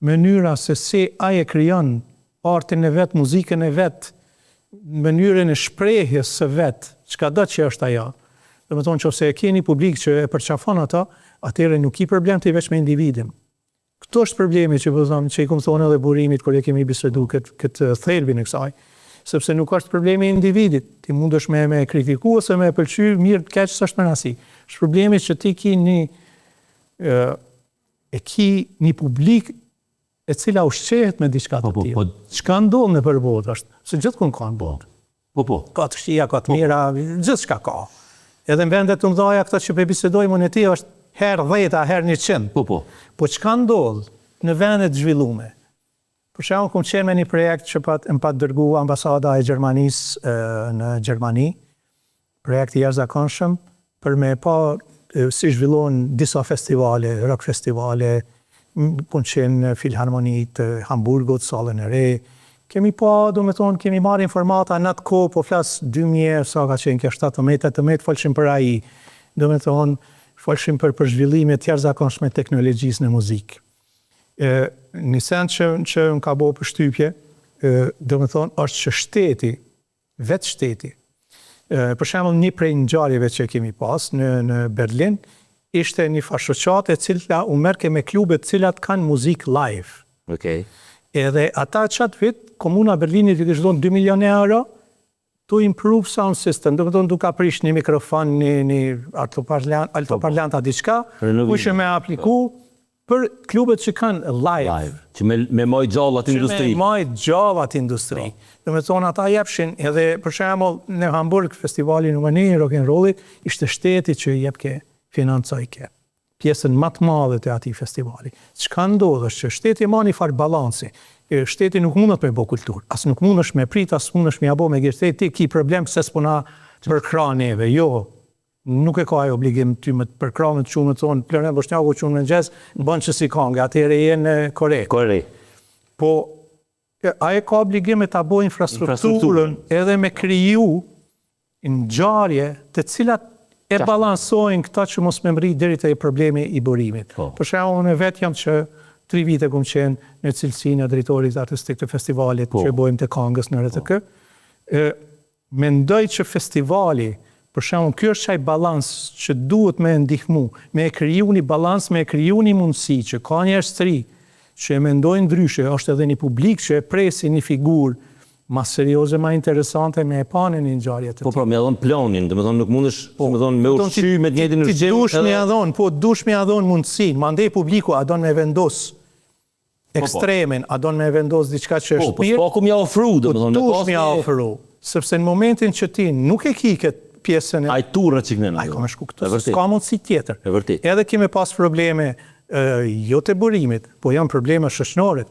mënyra se si ai e krijon artin e vet, muzikën e vet, mënyrën e shprehjes së vet, çkado që është ajo. Domethënë qoftë se e ke një publik që e përqafon ato, atëherë nuk ki problem ti veç me individin. Këtu është problemi që po them, që i kom thonë edhe Burimit kur e kemi bisedu këtë këtë thelbin e kësaj, sepse nuk është problemi i individit, ti mundesh me me kritiku ose me e pëlqy, mirë keq s'është me rëndësi. Është problemi që ti ki një E ki një publik e cila ushqehet me diçka të po, po, tillë. Po, Çka ndodh nëpër botë është, se gjithkund ka në botë. Po, po. Ka të këqija, ka të mira, gjithçka ka. Edhe në vende të mëdha këto që po bisedojmë unë e ti është herë 10 herë 100. Po, po. Po çka ndodh në vende të zhvillume? Për shembull, kom qenë me një projekt që pat, më pat dërgu ambasada e Gjermanisë në Gjermani, projekt i jashtëzakonshëm për me pa si zhvillohen disa festivale, rock festivale, kom qenë në Filharmoni të Hamburgut, sallën e re. Kemi pa, do me thonë, kemi marrë informata në atë kohë, po flas 2000, sa ka qenë kjo, 17, 18, folshim për AI. Do me thonë, folshim për për zhvillime të jashtëzakonshme teknologjisë në muzikë. E, një send që, që më ka bo përshtypje, e, do me thonë, është që shteti, vetë shteti, e, për shembull një prej ngjarjeve që kemi pas në, në Berlin, ishte një farë shoqate e cila u merrke me klube të cilat kanë muzikë live. Okej. Edhe ata qatë vit, Komuna e Berlinit i kishte dhënë 2 milion euro to improve sound system, do të thonë duka prish një mikrofon, një, një altoparlant, altoparlanta diçka, Renovim. ku me apliku për klubet që kanë live. Live. Që me, me maj gjallë atë industri. Që me majt gjallë atë industri. Do me thonë, ata jepshin edhe, për shembull, në Hamburg, festivali numër 1 rock and rollit, ishte shteti që jepke, financojke pjesën më të madhe të atij festivali. Çka ndodh është që shteti ma një farë balansi. E, Shteti nuk mundet me bo kulturë, as nuk mundesh me prit, as mundesh me ja bo me gjerë ti ki problem pse s'po na përkrah neve. Jo, nuk e ka ai obligim ty me të përkrah me të çu me të thonë Ploren Boshnjaku çu në mëngjes, bën që si kangë, atëherë je në Kore. Kore. Po e, ai ka obligim me ta bo infrastrukturën edhe me kriju ngjarje të cilat e balansojnë këta që mos me mri deri te problemi i burimit. Po. Për shembull, unë vetë jam që tri vite kum qenë në cilësinë e drejtorit artistik të festivalit Po. që bojmë të kangës në RTK. E, mendoj që festivali, për shembull, ky është qaj balans që duhet me ndihmu, me e kriju një balans, me e kriju një mundësi që ka njerëz të ri që e mendojnë ndryshe, është edhe një publik që e presin një figurë ma serioze, ma interesante me e pa në një ngjarje të Po pra, me dhon planin, do të thonë nuk mundesh, po, me thonë me Kupton, ushqy me të njëjtin Ti ushqim. dush me ja dhon, po dush me ja dhon mundësinë. Mandej publiku a don me vendos ekstremin, a don me vendos diçka që Po, është po mirë, s'po ku m'ja ofru, do po të thonë, me dush pas me ja një- ofru, sepse në momentin që ti nuk e ki këtë pjesën e Ai turra që kënen. Ai ka me shku këtu, E se vërtet. s'ka mundësi tjetër. E vërtet. Edhe kemi pas probleme e, jo të burimit, po janë probleme shoqërore.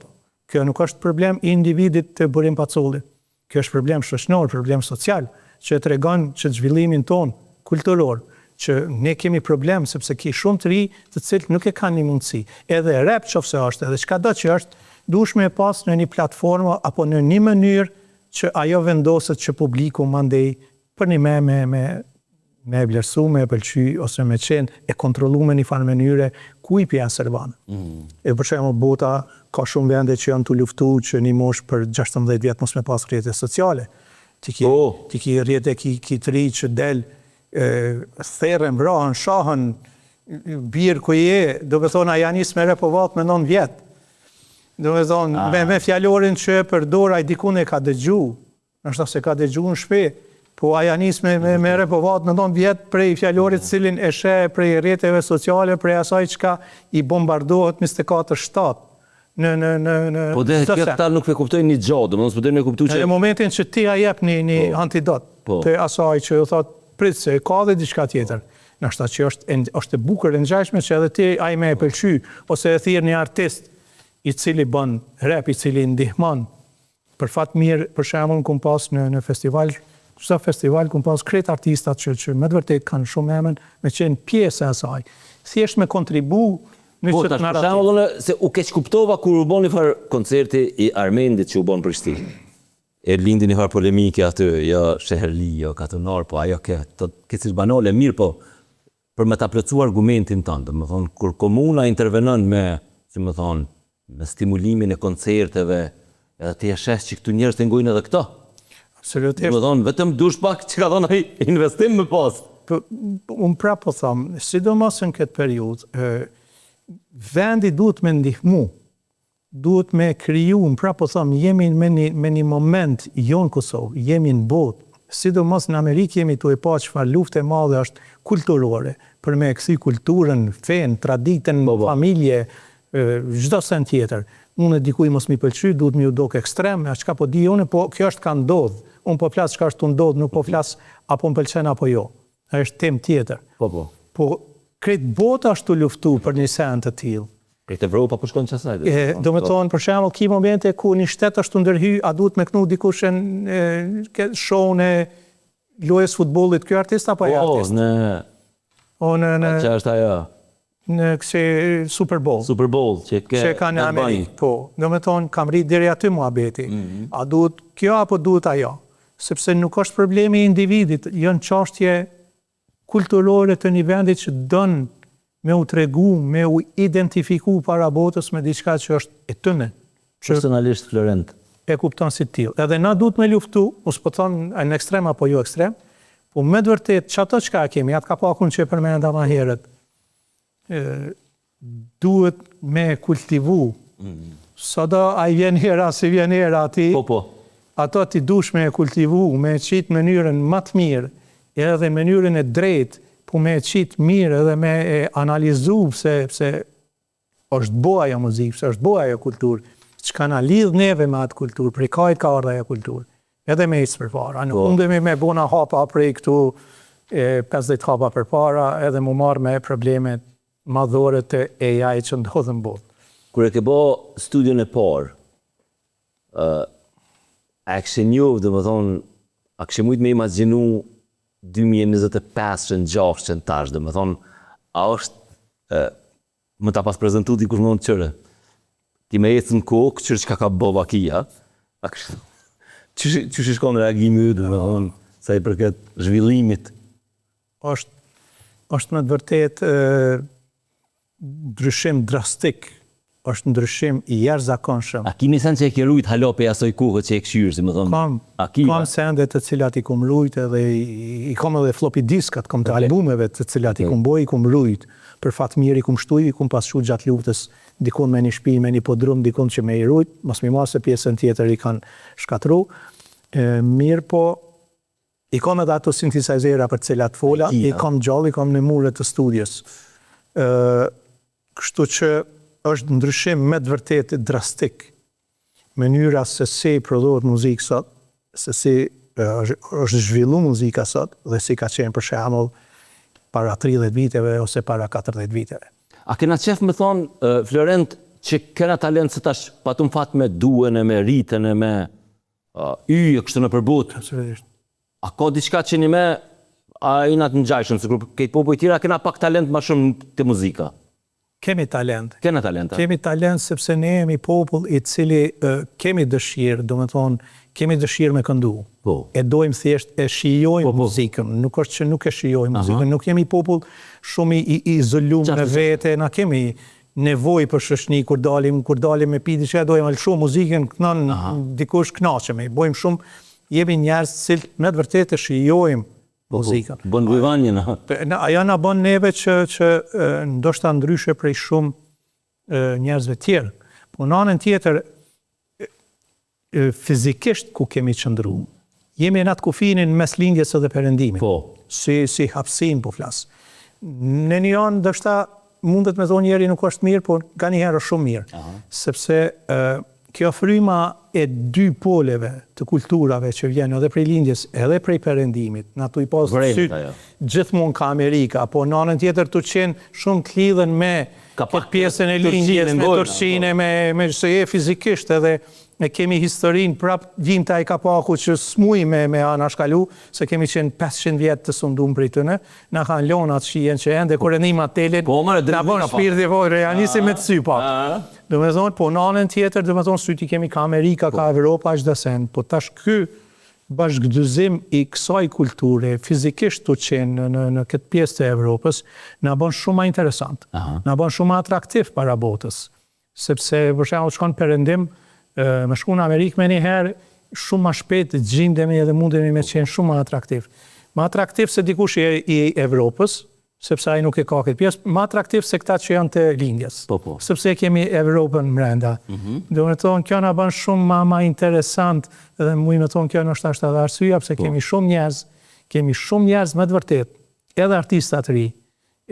Kjo nuk është problem i individit të Burim Pacollit. Kjo është problem shoqëror, problem social, që e tregon që zhvillimin ton kulturor, që ne kemi problem sepse ki shumë të ri të cilët nuk e kanë një mundësi. Edhe rap qofse është, edhe çka do që është, duhesh me e pas në një platformë apo në një mënyrë që ajo vendoset që publiku mandej për një me me me me e vlerësu, me e pëlqy ose me qenë e kontrollu me një farë mënyre ku i pja servan. Mm. E për shembull bota ka shumë vende që janë të luftu që një mosh për 16 vjet mos me pas rrjete sociale. Ti ki, Po. ti ki rrjete ki, ki të ri që del e, therren, vrahen, shahen, bir ku je, do me thonë, a ja nis me repovat me 9 vjet. Do me thonë, me, me fjalorin që e përdor, ai dikun e ka dëgju, ndoshta se ka dëgju në shtëpi, po ai ja nis me, me, me repovat me 9 vjet prej fjalorit cilin e sheh prej rrjeteve sociale, prej asaj çka i bombardohet 24/7 në në në në Po dhe çdo kjo sen. këta nuk e kuptojnë një gjë, do të thonë s'po dojnë me kuptu që Në momentin që ti ja jep një, një antidot Po. të asaj që ju thot, prit se ka dhe diçka tjetër. Ndoshta që është e, është e bukur e ngjashme që edhe ti ai me e pëlqy ose e thirr një artist i cili bën rap, i cili ndihmon. Për fat mirë, për shembull, kum pas në në festival, çdo festival kum pas krejt artistat që që me të vërtet kanë shumë emër, me qenë pjesë e asaj. Thjesht me kontribu në Po, këtë tash për narrativ. shembull unë se u keq kuptova kur u bën një farë koncerti i Armendit që u bën në Prishtinë. E lindi një farë polemike aty, jo sheherli, jo katunar, po ajo ke të këtë banale mirë, po për me ta plotësuar argumentin tënd, do të thonë kur komuna intervenon me, si më thonë, me stimulimin e koncerteve, edhe ti e sheh që këtu njerëz të ngojnë edhe këto. Absolutisht. Do të thonë vetëm dush pak që ka thonë ai investim me pas. Po, unë pra po tham, sidomos në këtë periudhë, ë, vendi duhet me ndihmu, duhet me kriju, unë pra po tham, jemi me një, me një moment jo në Kosovë, jemi në botë, sidomos në Amerikë jemi tu e pa çfarë lufte e madhe është kulturore, për me e kthy kulturën, fenë, traditën, po, po. familje, çdo sen tjetër. Unë dikuj mos m'i pëlqy, duhet m'iu dok ekstrem, a çka po di unë, po kjo është ka ndodh. Unë po flas çka është tu ndodh, nuk po flas apo më pëlqen apo jo. Ajo është temë tjetër. Po, po. Po krejt bota është tu luftu për një sen të tillë. Krejt Evropa po shkon qasaj. E, do me po. thonë, për shembull, ki momente ku një shtet është tu ndërhy, a duhet me knu dikush në show-n e lojës futbollit, ky artist apo ai po, artist? Po, në... O, në... në... Që është ajo? Në kësi Super Bowl. Super Bowl, që ke... Që ka në Amerikë, po. Do me thonë, ka mrri deri aty muhabeti. Mm -hmm. A duhet kjo apo duhet ajo? Sepse nuk është problemi i individit, janë çashtje kulturore të një vendi që don me u tregu, me u identifiku para botës me diçka që është e tyne. Që Personalisht Florent. E kupton si të tillë. Edhe na duhet me luftu, unë s'po thon në ekstrem apo jo ekstrem, po me të vërtetë qato çka e kemi, atë kapakun që e përmenda ma herët, duhet me e kultivu. Mm. Sado a i vjen era, si vjen era ati, po, po. ato ti dush me e kultivu, me e qitë mënyrën ma të mirë, edhe mënyrën e drejtë, po me e qitë mirë edhe me e analizu pse, pse është bo ajo muzikë, pse është bo ajo kulturë, çka na lidh neve me atë kulturë, prej kahit ka ardhë ajo kulturë. Edhe me ecë përpara, nuk po. mundemi me bo na hapa prej këtu e 50 hapa përpara edhe mu marrë me problemet madhore të AI që ndodhën në botë. Kur e ke bo studion e parë, uh, a e kishe njoft, domethonë, a kishe mujtë me imagjinu 2025-shën, 6-shën tash, domethonë, a është uh, Me ta pas prezentu dikush me thonë qyre. Ti me ecë në kohë, kqyr çka ka bo Bakia. A kështu. Qysh, qysh ish konë reagimi yt, me thonë, sa i përket zhvillimit. Është, është me të vërtetë ndryshim drastik është ndryshim i jashtëzakonshëm. A ki ni send që e ke rujt hala pej asoj kohe që e kqyr, si me thonë? Kam, A ki? kam sende të cilat i kum rujt edhe i, i kam edhe floppy diskat, kam të albumeve të cilat i kum bo, i kum rujt. Për fat mirë i kum shtu, i kum pas çu gjatë luftës dikun me një shpi, me një podrum dikun që me i rujt, mos mi marrë se pjesën tjetër i kanë shkatru. E, mirë po, I kam edhe ato synthesizera për të cilat fola, i kam gjallë, i kam në mure të studios. Ë, kështu që është ndryshim me të vërtetë drastik. Mënyra se si prodhohet muzikë sot, se si është, është zhvillu muzika sot dhe si ka qenë për shembull para 30 viteve ose para 40 viteve. A kena qef me thonë, Florent, që kena talent se tash patëm fat me Duen e me Ritën e me yje kështu nëpër botë. Absolutisht. A ka diçka që një me a jena të ngjajshëm, sikur krejt popujt tjera kena pak talent ma shumë te muzika? Kemi talent. Kena talent, a? Kemi talent sepse ne jemi popull i cili kemi dëshirë, domethonë, kemi dëshirë me këndu. Po. E dojmë thjesht, e shijojmë po, po. muzikën, nuk është që nuk e shijojmë muzikën, nuk jemi popull shumë i izolum në vete, na kemi nevojë për shoqni kur dalim, kur dalim me pi diçka dojmë me lëshu muzikën, kënon dikush kënaqemi, bojmë shumë, jemi njerëz të cilët me të vërtetë e shijojmë po, po, muzikën. Bën gujvanjën, ha. Na, ajo na bën neve që që ndoshta ndryshe prej shumë njerëzve tjerë. Po në anën tjetër fizikisht ku kemi qëndru. Jemi në atë kufinin mes lindjes edhe perëndimit. Po. Si, si hapësinë po flas. Në një anë ndoshta mundet me thonë njeri nuk është mirë, por nganjëherë është shumë mirë. Aha. Sepse ë kjo fryma e dy poleve të kulturave që vjen edhe prej lindjes edhe prej perëndimit, na tu i pas Vërejt sytë ajo. gjithmonë ka Amerika, po në anën tjetër tu qenë shumë të lidhën me Ka pak pjesën e Turqinë lindjes, me ngojna, Turqinë, po. me me se je fizikisht edhe e kemi historinë prap vim te ai kapaku që s'muj me me anashkalu, se kemi qenë 500 vjet të sundum prej tyne, na kanë lënë atë shijen që ende kur e nim atë telin, Po, more, na bën drejt shpirti po, ja nisim me të sy pak. A, Do me thonë, po në anën tjetër, do me thonë, sytë i kemi ka Amerika, ka Evropa, çdo sen. Po tash ky bashkëdyzim i kësaj kulture, fizikisht të qenë në, në, në këtë pjesë të Evropës, na bën shumë ma interesant. Aha. Na bën shumë ma atraktiv para botës. Sepse, për shembull, shkon në perëndim, e, me shku në Amerikë me njëherë, shumë ma shpejt gjindemi edhe mundemi me qenë shumë ma atraktiv. Ma atraktiv se dikush i, i Evropës, sepse ai nuk e ka këtë pjesë, ma atraktiv se këta që janë të lindjes. Po, po. Sepse e kemi Evropën mrenda. Mm -hmm. Do me thonë, kjo na bën shumë ma, ma interesant dhe muj me thonë, kjo ndoshta është edhe arsyeja pse po. kemi shumë njerëz, kemi shumë njerëz me të vërtetë. Edhe artista të ri,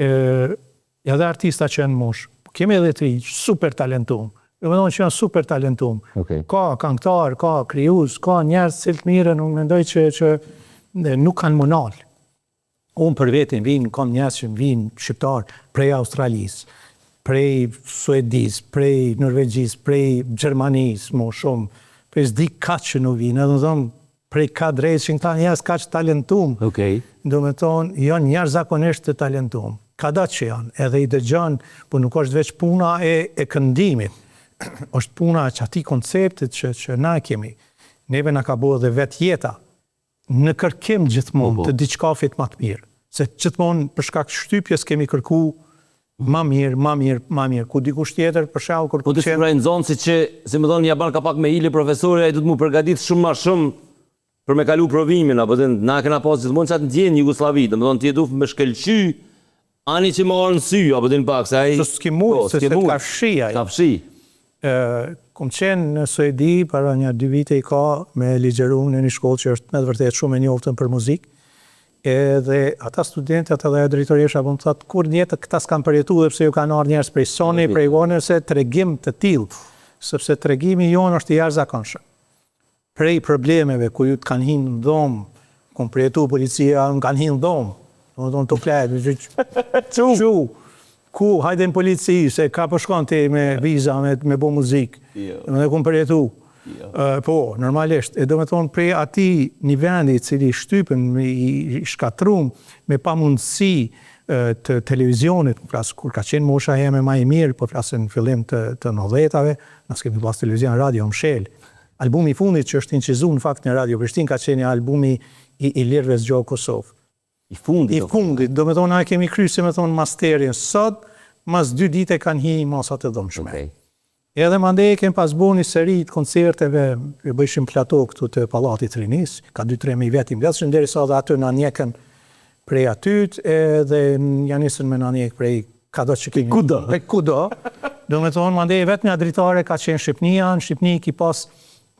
edhe artista që janë moshë, po kemi edhe të ri, super talentum, domethonë që janë super talentum. Okay. Ka kangëtar, ka krijues, ka njerëz të cilët mirren, unë mendoj që, që nuk kanë m'u nalë. Unë për vetin vinë, kam njerëz që vinë shqiptar prej Australisë, prej Suedisë, prej Norvegjisë, prej Gjermanisë, mo shumë, prej s'di ka që nuk vinë, edhe më thonë, prej ka drejt që këta njerëz kaq talentum. Okej. Do me thonë, janë jashtëzakonisht të talentum. Kada që janë, edhe i dëgjon, po nuk është veç puna e, e këndimit, është puna e qati konceptit që, që na kemi. Neve na ka bo edhe vetë jeta, në kërkim gjithmonë Po, po. të diçkafit ma të mirë. Se gjithmonë për shkak të shtypjes kemi kërku ma mirë, ma mirë, ma mirë. Ku dikush tjetër, për shembull, kur Po të qenë sikur ai nxënësi që, si më thonë, ja ban ka pak me hile profesori, ai duhet mu përgatit shumë ma shumë për me kalu provimin, apo dhe na kena pas gjithmonë qatë ndjenjë në Jugosllavi, domethënë ti e duhet me shkëlqy ani që më ardhë në sy, apo din pak se ai Se s'ki mujt, Po, se s'ki se mujt. t'ka fshi ai. T'ka fshi. Ë, kom qenë në Suedi para një dy vite i ka me ligjëru në një shkollë që është me të vërtetë shumë e njoftën për muzikë. Edhe ata studentët edhe ajo drejtoresha po më thotë kur në jetë këta s'kan përjetu edhe pse ju kanë ardhur njerëz prej Sony, prej Warner, se tregim të tillë, sepse tregimi jonë është i jashtëzakonshëm. Prej problemeve ku ju të kanë hinë në dhomë, kom përjetu policia, më kanë hinë në dhomë, do të thonë të flet, Çu. Çu, ku, hajde në polici, se ka po shkon ti me viza, me, me bo muzikë. Jo. Do të kom përjetu. Jo. Ë, po, normalisht. E do me thonë, prej ati një vendi i cili shtypën, me i, i shkatrum, me pamundësi ë, të televizionit, po flas kur ka qenë mosha jeme ma i mirë, po flas në fillim të, të 90-tave, na s'kemi pas televizion, radio, mshel. Albumi i fundit që është incizuar në fakt në Radio Prishtinë ka qenë albumi i Ilirëve Zgjo Kosovë. I fundit. I fundit, do me thonë, na e kemi kry, si me thonë, masterin sot, mas dy dite kanë hi masat e dhëmshme. Okej. Edhe mandej kemi pas bo një seri të koncerteve, e bëjshim plato këtu të Pallatit të Rinisë, ka 2-3 mijë vetë i mbledhshin, derisa edhe aty na ndjekën prej atyt, edhe ja nisën me na ndjek prej kado që kemi. Kudo. Prej kudo. Do me thonë, mandej vetëm dritare ka qenë Shqipnia, në Shqipni ki pas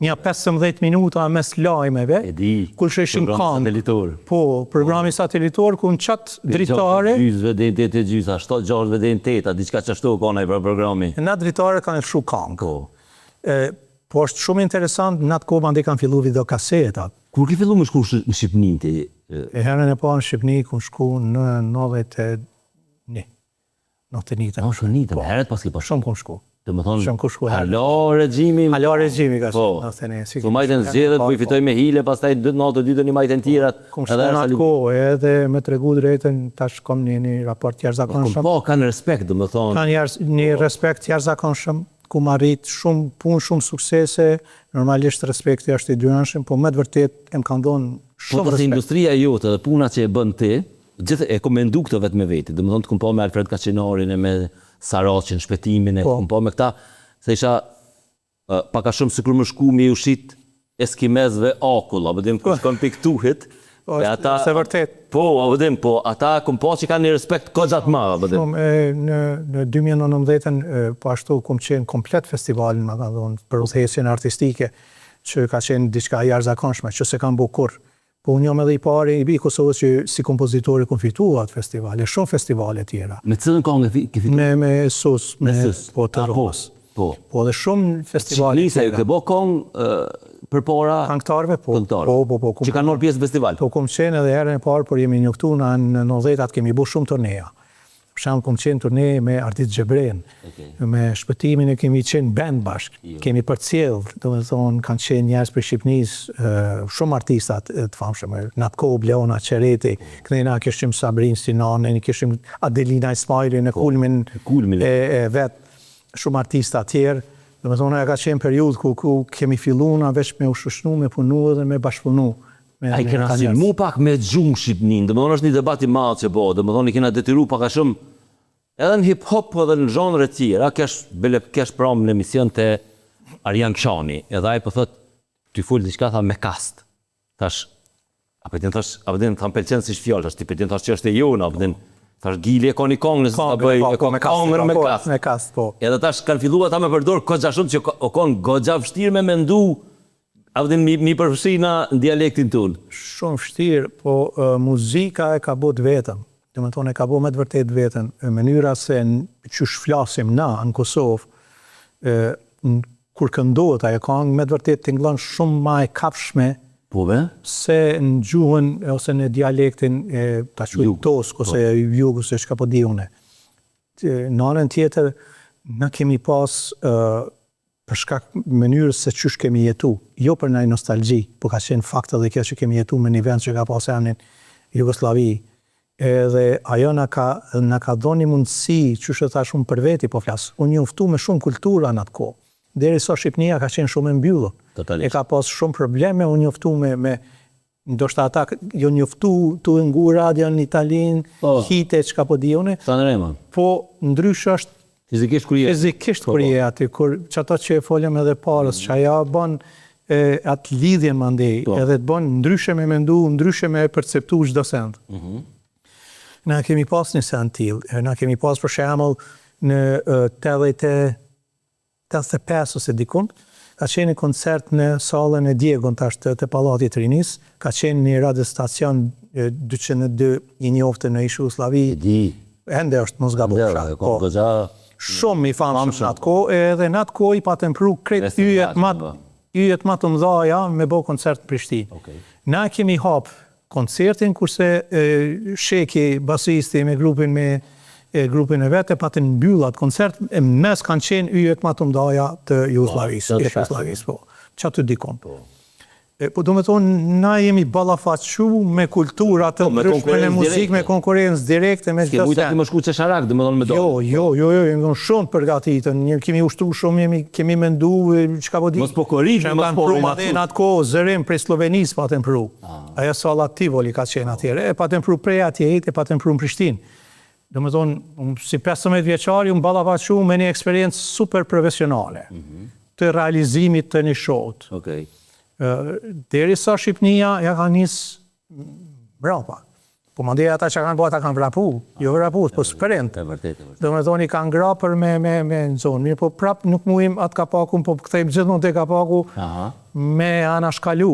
një 15 minuta mes lajmeve, E di. kur sheshin Programi këngë. satelitor. Po, programi satelitor, ku në qatë dritare, Gjysë deri në 8 e gjysa, 7 6 deri në 8, a diçka çashtu ka ai për programi. në atë dritare kanë lëshu këngë. Po. E, po është shumë interesant, në atë kohë mandej kanë fillu videokasetat. Kur ke filluar me shku në Shqipëni ti? E, E herën e parë në Shqipëni ku shku në 91. 91. Na shumë nitën, herët pas ke pas. Shumë kum shku. Do të thonë Shumë ku shku herët. Hala regjimi. Hala regjimi ka Po. qenë 91. Si Su majtën zgjedhjet, po i fitoi me hile, pastaj 92 i majtën tjerat. Kum shku në atë kohë edhe me tregu drejtën tash kam një, një raport Kom jashtëzakonshëm. po kanë respekt, do të thonë. Kanë jarës, një respekt jashtëzakonshëm, ku më arrit shumë punë, shumë suksese, normalisht respekti është i dyanshëm, po me të vërtet em kanë dhënë Po shumë të se respekt. industria jote dhe puna që e bën ti, gjithë e kom mendu këtë vetë me veti, do të thonë të kom pa me Alfred Kaçinarin e me Saraqin, Shpetimin e Po. kom pa me këta, se isha ë, pak a shumë sikur më shku me u shit eskimezve akull, apo dim ku shkon piktuhit. Po, e është- është e vërtet. Po, apo dim, po ata kom pa që kanë një respekt goxha të madh, apo dim. Shumë, e, në, në 2019-ën, e, po ashtu kum qenë komplet festivalin, ma kanë thonë, për udhëheqjen artistike, që ka qenë diçka e jashtëzakonshme, që se kam bu kurrë. Po unë jam edhe i pari i bi Kosovës që si kompozitor e kum fitu atë festival, e shumë festivale tjera. Me cilën këngë e fi- ke fituar? Me, me sus, me, Sus. po të Ah, po, Romës. Po. Po edhe shumë festivale Nisa ju tjera. ke bë këngë ë, përpara Këngëtarëve, po. këngëtarëve. Po, po, po. Kum, Që kanë marrë pjesë në festival. Po kum qenë edhe herën e parë, por jemi njoftu na në 90-at kemi bu shumë turneja. Për shembull, kum qenë turne me Ardit Gjebren, me Shpëtimin e kemi qenë band bashk, kemi përcjell, domethënë kanë qenë njerëz prej Shqipënisë, ë, shumë artista të të famshëm, në atë kohë Bleona Qereti, këne na kishim Sabrin Sinanin, kishim Adelina Ismailin në kulmin, kulmin. e, e vet, shumë artista tjerë. Do me thonë, ajo ka qenë periudhë ku, ku kemi fillu na veç me u shoqnu, me punu dhe me bashkëpunu. Me, Ai me kena këta njerëz. sulmu pak me gjuhë Shqipnin, do të thonë është një debat i madh që bëhet, do të thonë i kena detyru pak a shumë edhe në hip hop po edhe në zhanre të tjera, kesh bile kesh pram në emision te Arjan Kshani, edhe ai po thot ty fol diçka tha me kast. Thash, a po din thash, a po din tha më pëlqen si fjalë, thash ti po din thash që është e jona, a po din thash Gili e ka një këngë nëse ta Kongën, bëj, po, e ka me kast, kongën me po, kast. Me kast, po. Edhe tash kanë filluar ata me përdor goxha shumë që ka- o kon goxha vështirë me mendu, a po din mi, mi përfshi na në dialektin tonë. Shumë vështirë, po ë, muzika e ka bo të vetëm. Domethonë e ka bo me të vërtetë veten, mënyra se qysh flasim na në Kosovë, e, kur këndohet ajo kangë me të vërtetë tingëllon shumë ma e kapshme Po be? se në gjuhën ose në dialektin e ta quaj tosk ose po. jug ose çka po di unë. Në anën tjetër na kemi pas për shkak mënyrës se qysh kemi jetu, jo për naj nostalgji, po ka qenë fakt edhe kjo që kemi jetu me një vend që ka pas emnin Jugosllavi, edhe ajo na ka na ka dhon një mundësi, qysh e thash unë për veti po flas, unë jom ftu me shumë kultura në atë kohë, derisa Shqipnia ka qenë shumë e mbyllur, e ka pas shumë problem me u njoftu me me Ndoshta ata jon njoftu tu e ngu radion Italinë, po. hite çka po di unë. Sanremo. Po ndryshe është fizikisht kur je. Fizikisht po, kur po. je aty, kur qato që e folëm edhe parës, mm. që ajo bën e, atë lidhjen mandej, po. edhe të bën ndryshe me mendu, ndryshe me perceptu çdo send. Mm -hmm. Na kemi pas një send tillë, na kemi pas për shembull në 80 85 ose dikund, ka qenë një koncert në sallën e djegun tash të, të Pallatit të Rinisë, ka qenë një radiostacion 202 i njoftun në ish Jugosllavi. E di. Ende është mos gabofsha. Po, goxha shumë i famshëm në atë kohë, edhe në atë kohë i patën pru krejt yjet ma po. yjet ma të mëdhaja me bo koncert në Prishtinë. Okay. Na kemi hap koncertin kurse Sheki basisti me grupin me e grupin e vet e patën mbyll atë koncert e në mes kanë qenë yjet ma të mëdhaja të Jugosllavisë, ish Jugosllavisë po. Qaty dikun. Po. E, po do me thonë, na jemi ballafaqu me kultura të po, ndryshme në muzikë, me konkurrencë direkte, me çdo send. S'ke mujtë shku qesharak, do me thonë me do. Jo, jo, jo, jo, jemi konë shumë të përgatitën, kemi ushtru shumë, jemi, kemi mendu, çka po di. Mos po korrit, mos po rrinë. Në atë kohë, zërin prej Sllovenisë patën pru. Ajo salla Tivoli ka qenë atëherë, e patën pru prej atje, e patën pru në Prishtinë. Do me thonë, unë si 15 vjeçar, jam ballafaqu me një eksperiencë super profesionale mm -hmm. të realizimit të një show-t. Okay. Derisa Shqipnia ja ka nis mbrapa. Po mandej ata që kanë bo, ata kanë vrapu, jo vrapu, po sprint. E vërtetë, e vërtetë. Do me thonë, i kanë ngra për me, me, me në zonë. Mirë, po prap nuk mujmë atë kapakun, po kthejmë gjithmonë te kapaku Aha. me anashkalu.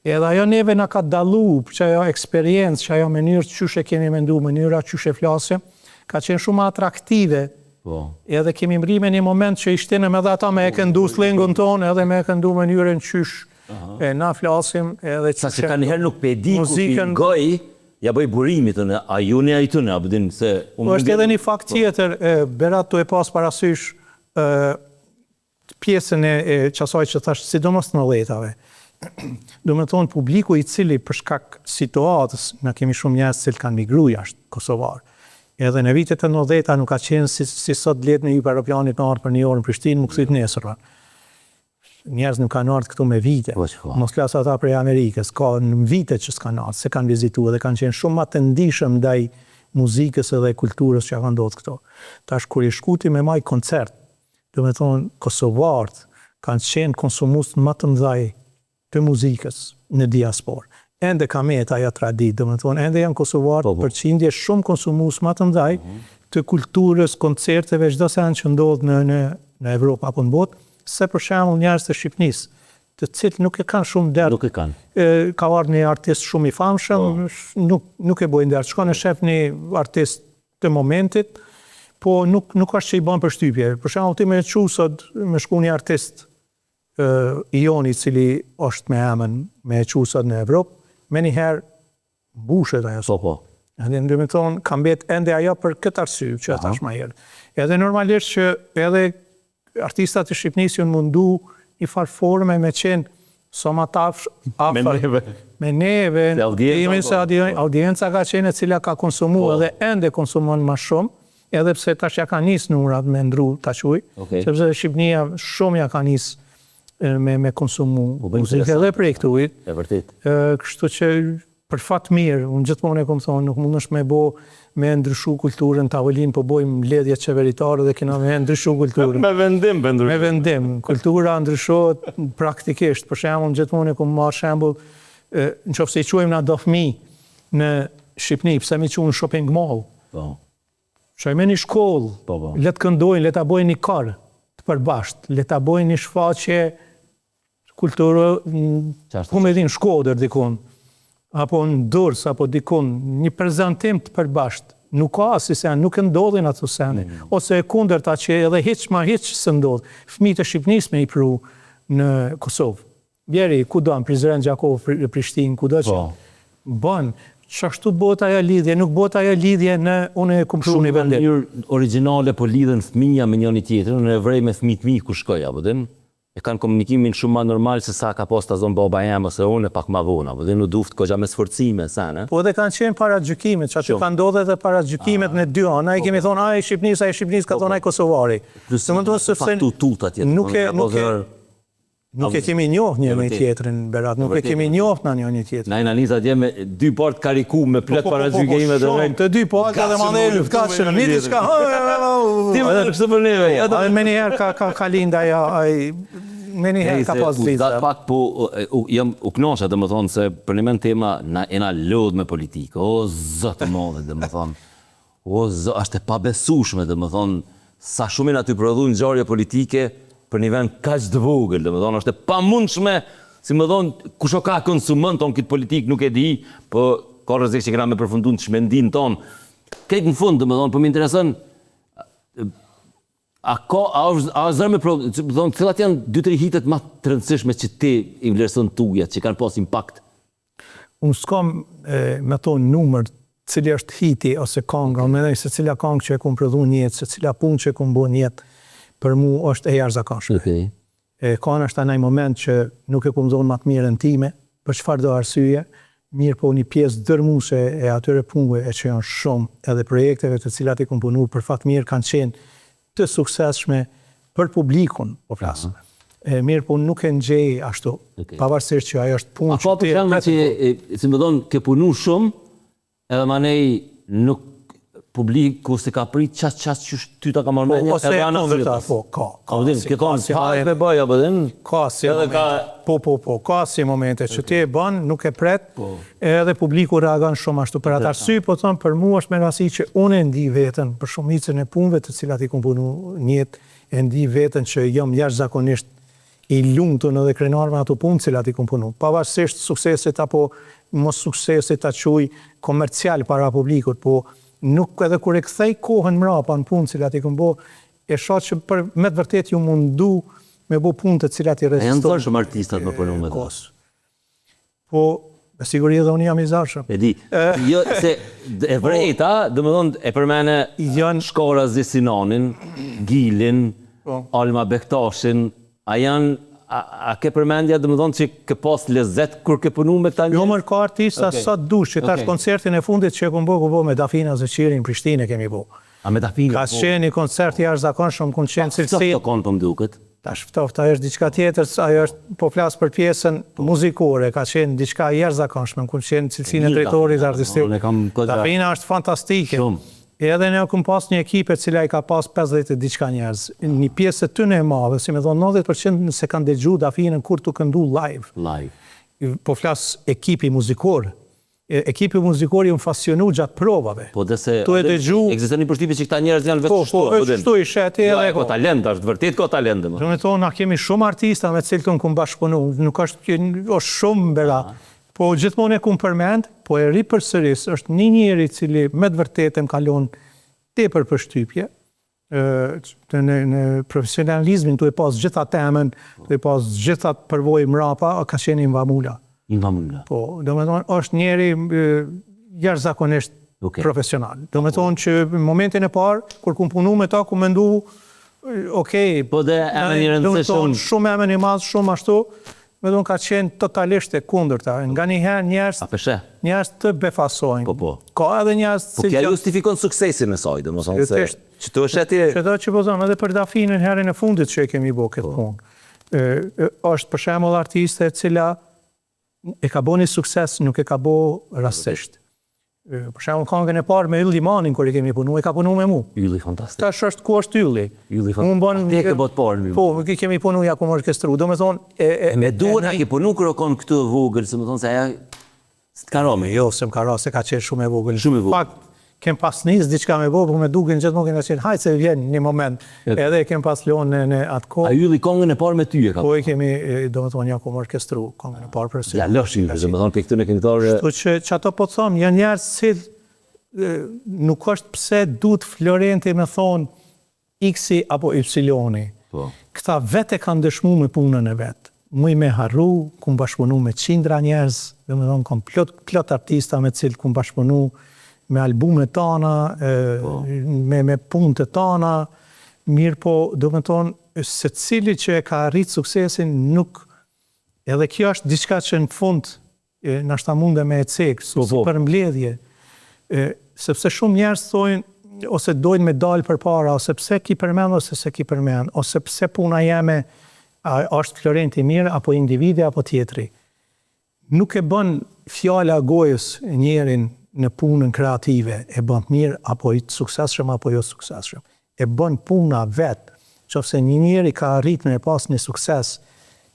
Edhe ajo neve na ka dallu, që ajo eksperiencë, që ajo mënyrë qysh e kemi mendu, mënyra qysh e flasim, ka qenë shumë atraktive. Po. Edhe kemi mrri me një moment që i shtinëm edhe ata me e këndu slengun tonë, edhe me e këndu mënyrën qysh e na flasim, edhe Sa që ka njëherë nuk pe di ku pi ngoj, ja bëj burimit unë, a juni a i tënë, a bëdin se... Po është edhe një fakt po. tjetër, e, Berat tu e pas parasysh, e, pjesën e, e qasaj që thash, sidomos të nëntëdhjetave. Do me thonë, publiku i cili për shkak situatës, na kemi shumë njerëz të cilët kanë migru jashtë kosovar. Edhe në vitet e 90-ta nuk ka qenë si, si sot lehtë me hyp aeroplanit me ardhë për një orë në Prishtinë, m'u kthy t'nesërmen. Njerëz nuk kanë ardhur këtu me vite. Po, po. Mos flas ata prej Amerikës, ka në vite që s'kanë ardhur, se kanë vizitu edhe kanë qenë shumë ma të ndishëm ndaj muzikës edhe kulturës që ka ndodhur këtu. Tash kur i shku ti me majt koncert, Do me thonë, kosovarët kanë qenë konsumues më të mëdhaj të muzikës në diasporë. Ende ka met ajo traditë, do me thonë, ende janë kosovarët po, po. përqindje shumë konsumues më të mëdhaj mm -hmm. të kulturës, koncerteve, çdo send që ndodh në në në Evropë apo në botë, se për shembull njerëz të Shqipnisë, të cilët nuk e kanë shumë dert. Nuk e kanë. E, ka ardhur një artist shumë i famshëm, po. nuk nuk e bojnë dert. Shkon e shef një artist të momentit, po nuk nuk është që i bën përshtypje. Për shembull ti me çu sot me shku një artist ë i joni i cili është me emën me e çu sot në Evropë, menjëherë mbushet ajo. Po po. Edhe do të thonë ka mbet ende ajo për këtë arsye që e thash më herët. Edhe normalisht që edhe Artistat e Shqipnisë janë mundu një farë forme me qenë sa ma tafsh afër me neve, me neve se audienca, se po. audienca ka qenë e cila ka konsumu po. edhe ende konsumon ma shumë, edhe pse tash ja ka nis numrat me ndru ta quaj, okay. sepse Shqipnia shumë ja ka nis me me konsumu po, muzikë edhe prej këtuhit. E vërtet. Ë, kështu që Për fat mirë, unë gjithmonë e kom thonë, nuk mundesh me bo me ndryshu kulturën n'tavolinë, po bojmë mbledhje qeveritare dhe kena me ndryshu kulturën. Me vendim po ndryshojmë. Me vendim. Kultura ndryshohet praktikisht. Për shembull, unë gjithmonë e kom marrë shembull, në qoftë se i quajmë na do fëmijë në Shqipni, pse me i qu në shopping mall? Po. Çojme një shkollë, po, po. le të këndojnë, le ta bojnë një kor të përbashkët, le ta bojnë një shfaqje kulturë, ku me di në Shkodër dikun. apo në Durrës apo dikun një prezantim të përbashkët, nuk ka asi sen, nuk ndodhin ato sene, mm. ose e kundërta që edhe hiç ma hiç s'ndodh, fëmijët e Shqipnisë me i pru në Kosovë. Bjeri, kudo, në Prizren, Gjakovë, Prishtinë, kudo që po. bën, qashtu bëhet ajo lidhje, nuk bëhet ajo lidhje në unë e kum pru një vendim. Shumë në mënyrë origjinale po lidhen fëmija me njëri tjetrin, unë e vrej me fëmijët mi ku shkoj, apo din? E kanë komunikimin shumë ma normal se sa ka pas ta zonë baba jem ose unë pak ma vonë, apo din u duft goxha me sforcime, sene. Po edhe kanë qenë paragjykimet, që aty kanë ndodhur edhe paragjykimet në dy anë, na i kemi thonë ai Shqipnisë, ai Shqipnisë, ka thonë ai Kosovari. Plus, domethënë sepse tut atje, nuk e nuk e nuk e kemi njohë njëri tjetrin Berat, nuk e kemi njohë na njëri tjetrin. Na jena nis atje me dy palët kariku me plot paragjykime dhe me të dy palët edhe mandej ka që në një diçka. Ti më thënë kështu për neve. Ja, Ai menjëherë ka ka ka lind ajo ai menjëherë ka pas zgjidhje. Da pak po u, jam u kënaqa domethënë se për një mend tema na jena lodh me politikë. O zot i madh domethënë. O zot, është e pabesueshme domethënë sa shumë jena tu prodhu ngjarje politike për një vend kaq të vogël, domethënë është e pamundshme, si me thonë, kush o ka konsumon tonë këtë politikë nuk e di, po ka rrezik që kena me përfundu në çmendinë tonë. Krejt në fund, domethënë, po më intereson a ka a është a është zor me pro, do të thonë, cilat janë dy tri hitet më të rëndësishme që ti i vlerëson tuja, që kanë pas impakt? Unë s'kam me thonë numër cili është hiti ose kanga, unë mendoj se cila kangë që e kom prodhu në jetë, se cila punë që e kom bo në jetë, për mu është e jashtëzakonshme. Okay. E ka nashta naj moment që nuk e kom dhonë ma të mirën time, për çfarëdo arsye, mirëpo një pjesë dërmuese e atyre punëve e që janë shumë, edhe projekteve të cilat i kom punu për fat mirë kanë qenë të suksesshme për publikun, po flas. E mirëpo nuk e ndjej ashtu, okay. pavarësisht që ajo është punë që ti... A ka për që, si me thonë, ke punu shumë, Edhe manej nuk publiku s'e ka prit qaq qaq qysh ty ta ka marrë po, mendja edhe ana kundërta po ka ka po din ke thonë si hajt me bëj apo din ka si edhe ka po po po ka si momente që ti e bën nuk e pret po. edhe publiku reagon shumë ashtu për atë arsye po them për mua është me rëndësi që unë e ndi veten për shumicën e punëve të cilat i kam punu në jetë e ndi veten që jam jashtëzakonisht i lumtun edhe krenar me ato punë të cilat i kom punu. Pavarësisht suksesit apo mos suksesit ta quaj komercial para publikut, po nuk edhe kur e kthej kohën mrapa në punë të cilat i kom bo, e shoh që për me të vërtetë jom mundu me bo punë të cilat i rezistojnë. A janë të zorshëm artistat me punu me ta? Po, me siguri edhe unë jam i zorshëm. E di. Jo, se e vrejta, domethënë, e përmene janë shkarazi Sinanin, Gilin, po. Alma Bektashin, a janë, a, a ke përmendja, domethënë, që ke pas lezet kur ke punu me ta Jo, mër, ka artista okay. sa dush, që tash okay. koncertin e fundit që e kom bo, kom bo me Dafina Zeqirin në Prishtinë e kemi bo. A me Dafina? Ka po. qenë një koncert i jashtëzakonshëm, ku qenë cilësi. Pak ftohtë kon po më duket. Tash ftohtë, ajo është diçka tjetër, ajo është, po flas për pjesën muzikore, ka qenë diçka e jashtëzakonshme, ku qenë cilësinë e drejtorit artistik. Dafina është fantastike. Shumë. Edhe ne kum pas një ekip e cila i ka pas 50 e diçka njerëz. Një pjesë e tyne e madhe, si me thonë 90% s'e kanë dëgju Dafinën kur tu këndu live. Live. Po flas ekipi muzikor, Ekipi muzikor jon fascinu gjatë provave. Po dhe se tu e dëgju ekziston një përshtypje që këta njerëz janë veç kështu, po, veç kështu i sheh ti edhe jo, ka talent, është vërtet ka talent domethënë. Domethënë na kemi shumë artista me të cilët unë kum bashkëpunu, nuk është është shumë Berat. Po gjithmonë e kum përmend, po e ripërsëris, është një njeri i cili me të vërtetë më ka lënë tepër përshtypje, në në në profesionalizmin tu e pas gjithë atë emën, tu e pas gjithë atë përvojë mrapa, ka qenë Inva Mula. Inva Mula. Po, domethënë është njeri jashtëzakonisht okay. profesional. Domethënë që në momentin e parë kur kum punu me ta, kum mendu ok, po dhe emër i rëndësishëm, shumë emër i madh, shumë ashtu, Domethënë ka qenë totalisht e kundërta. Nganjëherë njerëz A pe sheh? njerëz të befasojnë. Po, po. Ka edhe njerëz të Po kjo justifikon suksesin e saj, domethënë se që tu e sheh ti Qeto që po them edhe për Dafinën herën e fundit që e kemi bo këtë po. punë. Ë është për shembull artiste e cila e ka bo një sukses, nuk e ka bo rastësisht. Për shembull kangën e parë me Yll Limanin kur e kemi punu, e ka punu me mu. Ylli fantastik. Tash është ku është Ylli. Ylli fantastik. Unë bën Ti e ke bo të parën. Po, e kemi punu ja kum orkestru. Domethënë e e e me duhet e ke punu kur o kon këtu e vogël, se më thonë se ajo s'të ka ra me. Jo, s'më ka ra se ka qenë shumë e vogël. Shumë e vogël. Fakt, Kem pas nis diçka me bo, po me Dugin gjithmonë kena qenë, hajt se vjen një moment, edhe e kem pas lonë në, në atë kohë. A Ylli kongën e parë me ty e ka Po e kemi, domethonë, ja kom orkestru kongën e parë për sy. Djalosh, domethonë, prej këtyne këngëtarëve. Kështu që, që ato po të thom, janë njerëz cilë nuk është pse duhet Florenti me thonë X-i apo Y-i. Po. Këta vetë e kanë dëshmu me punën e vet. Muj me harru, kum bashkëpunu me qindra njerëz, domethonë kom plot plot artista me të cilët kum bashkëpunu me albume tana, Po. me me punë të tana, mirëpo domethonë secili që e ka arrit suksesin nuk edhe kjo është diçka që në fund Nashta mundem me e cek, si po, po. përmbledhje, sepse shumë njerëz thojnë, ose dojnë me dalë përpara, ose pse ki përmend, ose s'e ki përmend, ose pse puna jeme a është Florenti mirë, apo individi, apo tjetri. Nuk e bën fjala gojës njerin në punën kreative, e bën të mirë, apo i të suksesshëm, apo jo të suksesshëm. E bën puna vet. Qofse një njeri ka arrit me e pas një sukses,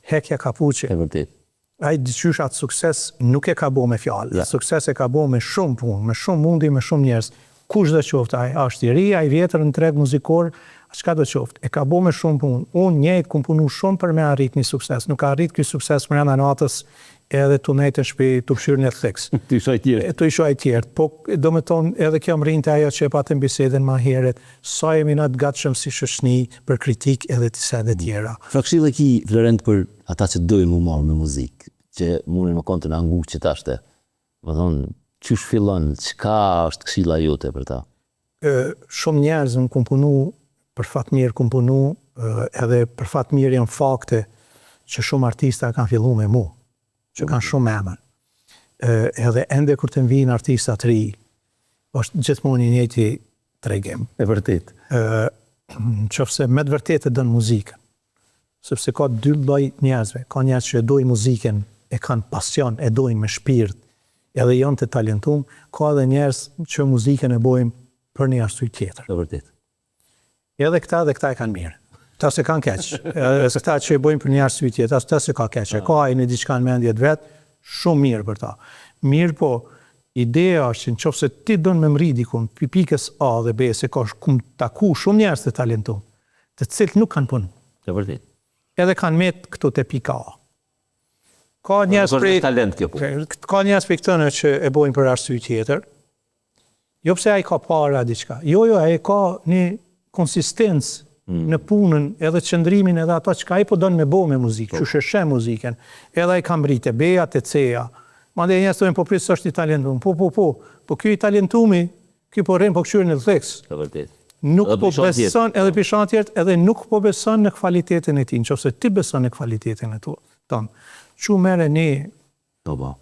hekja kapuçin. E vërtetë. Ai diqysh atë sukses nuk e ka bo me fjalë, atë sukses e ka bo me shumë punë, me shumë mundi, me shumë njerëz. Kushdo qoftë ai, a është i ri, a i vjetër në treg muzikor, a çkado qoftë, e ka bo me shumë punë. Unë njëjtë kum punu shumë për me arrit një sukses, nuk ka arrit ky sukses mrena natës edhe tu nejt në shpi tu kqyr Netflix. Tu i sha tjerët. Tu i sha tjerët. Po domethonë edhe kjo mrrin te ajo që e patëm bisedën ma heret, sa jemi na të gatshëm si shoqni për kritikë edhe sende tjera. Çfarë këshille ki Florent për ata që dojnë mu marrë me muzikë, që munden me konë tu na ngu qitash, domethonë, qysh fillon, çka është këshilla jote për ta? Shumë njerëz unë kum punu, për fat mirë kum punu, edhe për fat mirë janë fakte që shumë artista kanë fillu me mu, që kanë shumë emër. Edhe ende kur të më vijnë artista të ri, është gjithmonë i njëjti tregim. E vërtetë. Në qoftë se me të vërtetë e don muzikën, Sepse ka dy lloj njerëzve, ka njerëz që e dojnë muzikën, e kanë pasion, e dojnë me shpirt, edhe janë të talentum, ka edhe njerëz që muzikën e bojnë për një arsye tjetër. E vërtetë. Edhe këta edhe këta e kanë mirë. Këta s'e kanë keq. Edhe se këta që e bojnë për një arsye tjetër, as këta s'e ka keq. E ka ai një diçka në mendje të vet, shumë mirë për ta. Mirëpo, ideja është që në qoftë se ti don me mrri dikun, pi pikës A dhe B, se ka kum taku shumë njerëz të talentum, të cilët nuk kanë punu. E vërtetë. Edhe kanë met këtu te pika A. Ka po, njerëz prej talent kjo punë. Ka njerëz prej këtyne që e bojnë për arsye tjetër. Jo pse ai ka para diçka. Jo, jo, ai ka një konsistencë mm. në punën edhe qëndrimin edhe ato çka ai po don me bo me muzikë, po. qysh e sheh muzikën. Edhe ai ka mrri te B-ja, te C-ja. Mandej njerëz thonë po prit se është i talentum. Po, po, po. Po ky i talentumi Ky po rrin po kqyr Netflix. E vërtetë. Nuk po beson edhe pi shan tjerët edhe nuk po beson në kvalitetin e tij. Nëse ti beson në kvalitetin e tënd. Çu merre një Po po.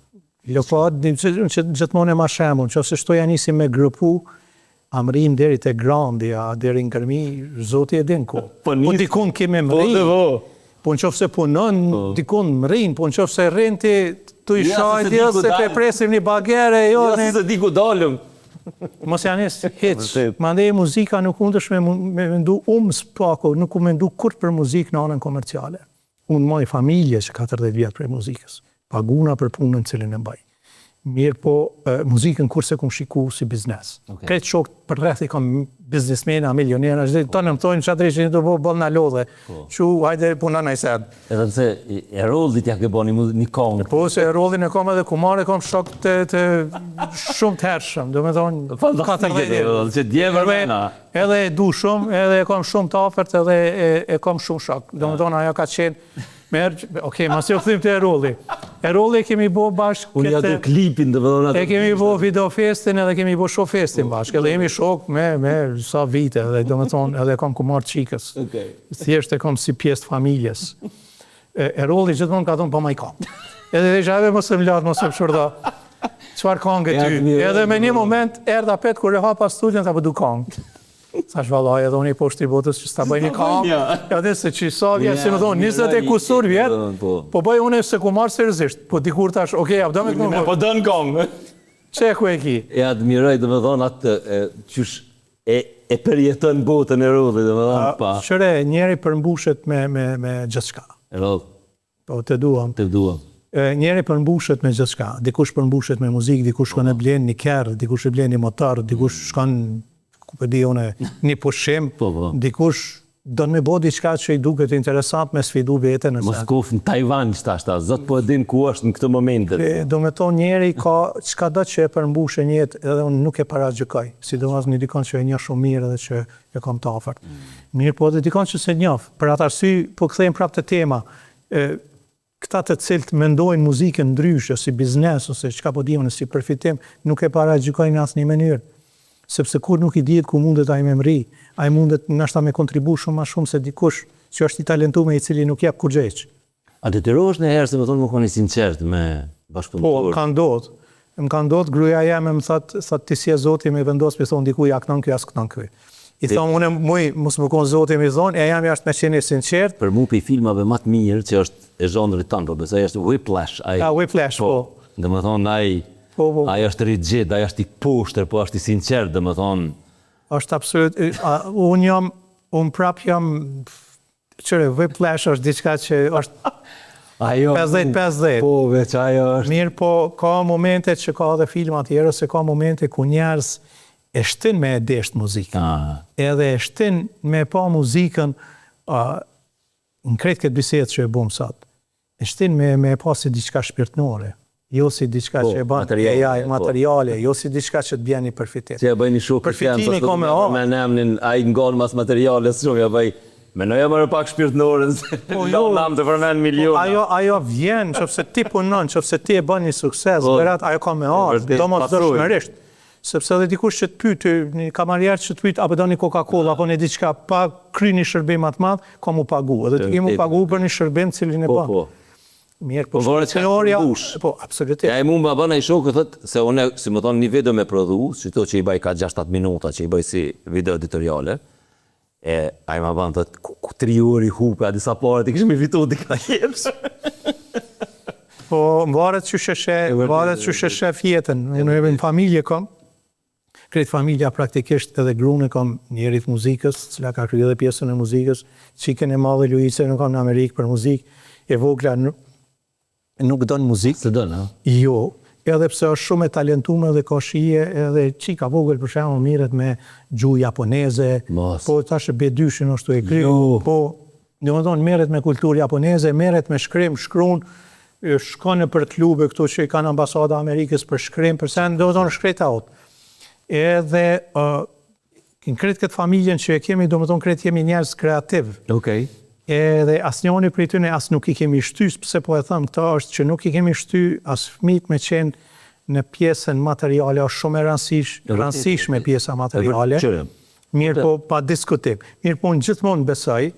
Lopatë, që gjithmonë e marr shembull, nëse shto ja nisim me grupu, a mrrim deri te Grandi, a deri në Gërmi, Zoti e din ku. Po, po dikun kemi mrri. Po, po. Po në qoftë se punon, po. dikun mrrin, po në qoftë se rrin ti, tu i shajt, jo, se pe presim një bagere, jo, ja, se di ku dalëm. Mos ja nis hiç. Mandej muzika nuk mundesh me, me mendu, unë s'paku, nuk u mendu kurrë për muzikë në anën komerciale. Unë maj familje që 40 vjet prej muzikës. Paguna për punën cilën e mbaj. Mirëpo, muzikën kurrë s'e kum shiku si biznes. Okay. Krejt shokët përreth i kam biznesmena, milionera, çdo po. tonë më thonë çfarë drejtë do bo boll na lodhe. Po. Çu hajde puna naj sen. Edhe pse Eroldit ja ke bo një, një kongë. Po se Eroldin e kam edhe kumar e kam shok të, të shumë të hershëm, domethonë Fantastike, që dje vërmena. Edhe e du shumë, edhe e kam shumë të afërt, edhe e, e kam shumë shok. Domethonë ajo ka qenë Merë, ok, masi u kthym te Erolli. Erolli e kemi bo bashkë Unë ja do klipin, domethonë atë. E kemi bo videofestin edhe kemi bo show festin po. bashkë. Edhe jemi shok me, me sa vite, edhe domethonë, edhe kam kumar çikës. Okay. Thjesht e kam si pjesë të familjes. E, Erolli gjithmonë ka thonë, po maj kangë. Edhe dhe edhe mos e më latë, mos e më shurdha. Çfarë kangë ty? Edhe me një moment, erdha pet kur e hapa studion, tha po du kangë. Thash vallai edhe unë i poshtë i botës që s'ta bëj një kangë. Ja dhe se që sa vjet, si më thonë, 20 e kusur vjet, po. po bëj unë s'e kum marrë seriozisht. Po dikur tash, okay, a do me këngë. Po don kangë. Çe ku e ki? E admiroj domethonë atë qysh e e përjeton botën e Erollit, domethonë pa. Qyre, njeri përmbushet me me me gjithçka. Eroll. Po të duam. Të duam. Njeri përmbushet me gjithçka. Dikush përmbushet me muzikë, dikush shkon e blen një kerr, dikush e blen një motor, dikush shkon, ku po di unë, një pushim, Po, po. dikush don me bo diçka që i duket interesant me sfidu veten ose Mos koft në Tajvan qetash ta, Zot po e din ku është në këtë momente. Do me thonë njeri ka çka do që e përmbush në jetë edhe unë nuk e paragjykoj, sidomos një dikon që e njoh shumë mirë edhe që e kam të afërt. Mirë po edhe dikon që s'e njoh, për atë arsye po kthehem prapë te tema, e, këta të cilët mendojnë muzikën ndryshe si biznes ose çka po di unë si përfitim, nuk e paragjykoj në asnjë mënyrë. Sepse kur nuk i dihet ku mundet ai me mrri, ai mundet ndoshta me kontribu shumë ma shumë se dikush që është i talentuar i cili nuk jep kurrgjë hiç. A detyrohesh ndonjëherë se me thonë me kon i sinqert me bashkëpunëtor? Po, ka ndodh. Më ka ndodh gruaja jeme më thot, thot ti si je zoti me vendos me thon dikuj a knon ky a s'knon ky. I thom unë muj mos me kon zoti me thon, e jam jashtë me qenë i sinqert. Për mu prej filmave ma të mirë që është e zhanrit tënd, po besoj është Whiplash ai. A Whiplash, po. Domethënë ai Po, po. ai është rigid, ai është i poshtër, po është i sinqert, domethënë. Është absolut, a, unë jam, unë prap jam, qyre, Whiplash është diçka që është Ajo 50-50. Po, veç ajo është. Mirë, po ka momente që ka edhe filma tjera, se ka momente ku njerëz e shtin me e desht muzikën. Ah. Edhe e shtin me pa muzikën a, në krejt këtë bisedë që e bëm sot. E shtin me, me e pa si diçka shpirtnore, jo si diçka Po, që e bën materiale, AI, po. materiale, jo si diçka që të bjen një përfitim. Që e bëj një shok Përfitimi ka me ardhë. Me emnin, ai ngon mas materiales shumë, ja bëj. Menoja më pak shpirtnoren, se Po, jo. nam të përmend miliona. Po, ajo ajo vjen, nëse ti punon, nëse ti e bën një sukses, Po, berat ajo ka me ardhë, vërtet, domosdoshmërisht. Sepse edhe dikush që të pyet, një kamarier që të pyet apo do një Coca-Cola apo një diçka pa kry një shërbim atë madh, ka mu pagu. Edhe ti ke mu vërtet. pagu për një shërbim cilin e Po, bën. po. Mirë, po Po, varet çka shpirtënorja- mbush. Po, absolutisht. Ja, e mu më bën ai shoku thot se unë, si më thonë, një video me prodhu, si to që i bëj ka 6-7 minuta që i bëj si video editoriale. E ai ma bën thot ku, ku 3 orë i hupe, a disa pare ti kishim i fitu dika jepsh. Po, varet qysh e sheh, E vërtet, varet e qysh e shef jetën. Unë edhe në familje kam, krejt familja praktikisht edhe gruan e kam njerit muzikës, cila ka kryer edhe pjesën e muzikës, çikën e madhe Luice nuk kam në Amerikë për muzikë, e vogla nuk, nuk don muzikë. Se don, ha? Jo, edhe pse është shumë e talentuar dhe ka shije, edhe çika vogël për shembull mirret me gjuhë japoneze, Mos. po tash B2-shin është tu e kry, Jo. po domethënë merret me kulturë japoneze, merret me shkrim, shkruan, e, shkon nëpër klube këtu që i kanë ambasada Amerikës për shkrim, për sen, domethënë shkret out. Edhe ë në krejt këtë familjen që e kemi, domethënë krejt jemi njerëz kreativ. Okej. Edhe asnjëri prej tyre as nuk i kemi shty, pse po e them këtë është që nuk i kemi shty as fëmijët me qenë në pjesën materiale, është shumë e rëndësish, rëndësishme pjesa materiale. Qyre. Mirë po, pa diskutim. Mirë po, unë gjithmonë besoj,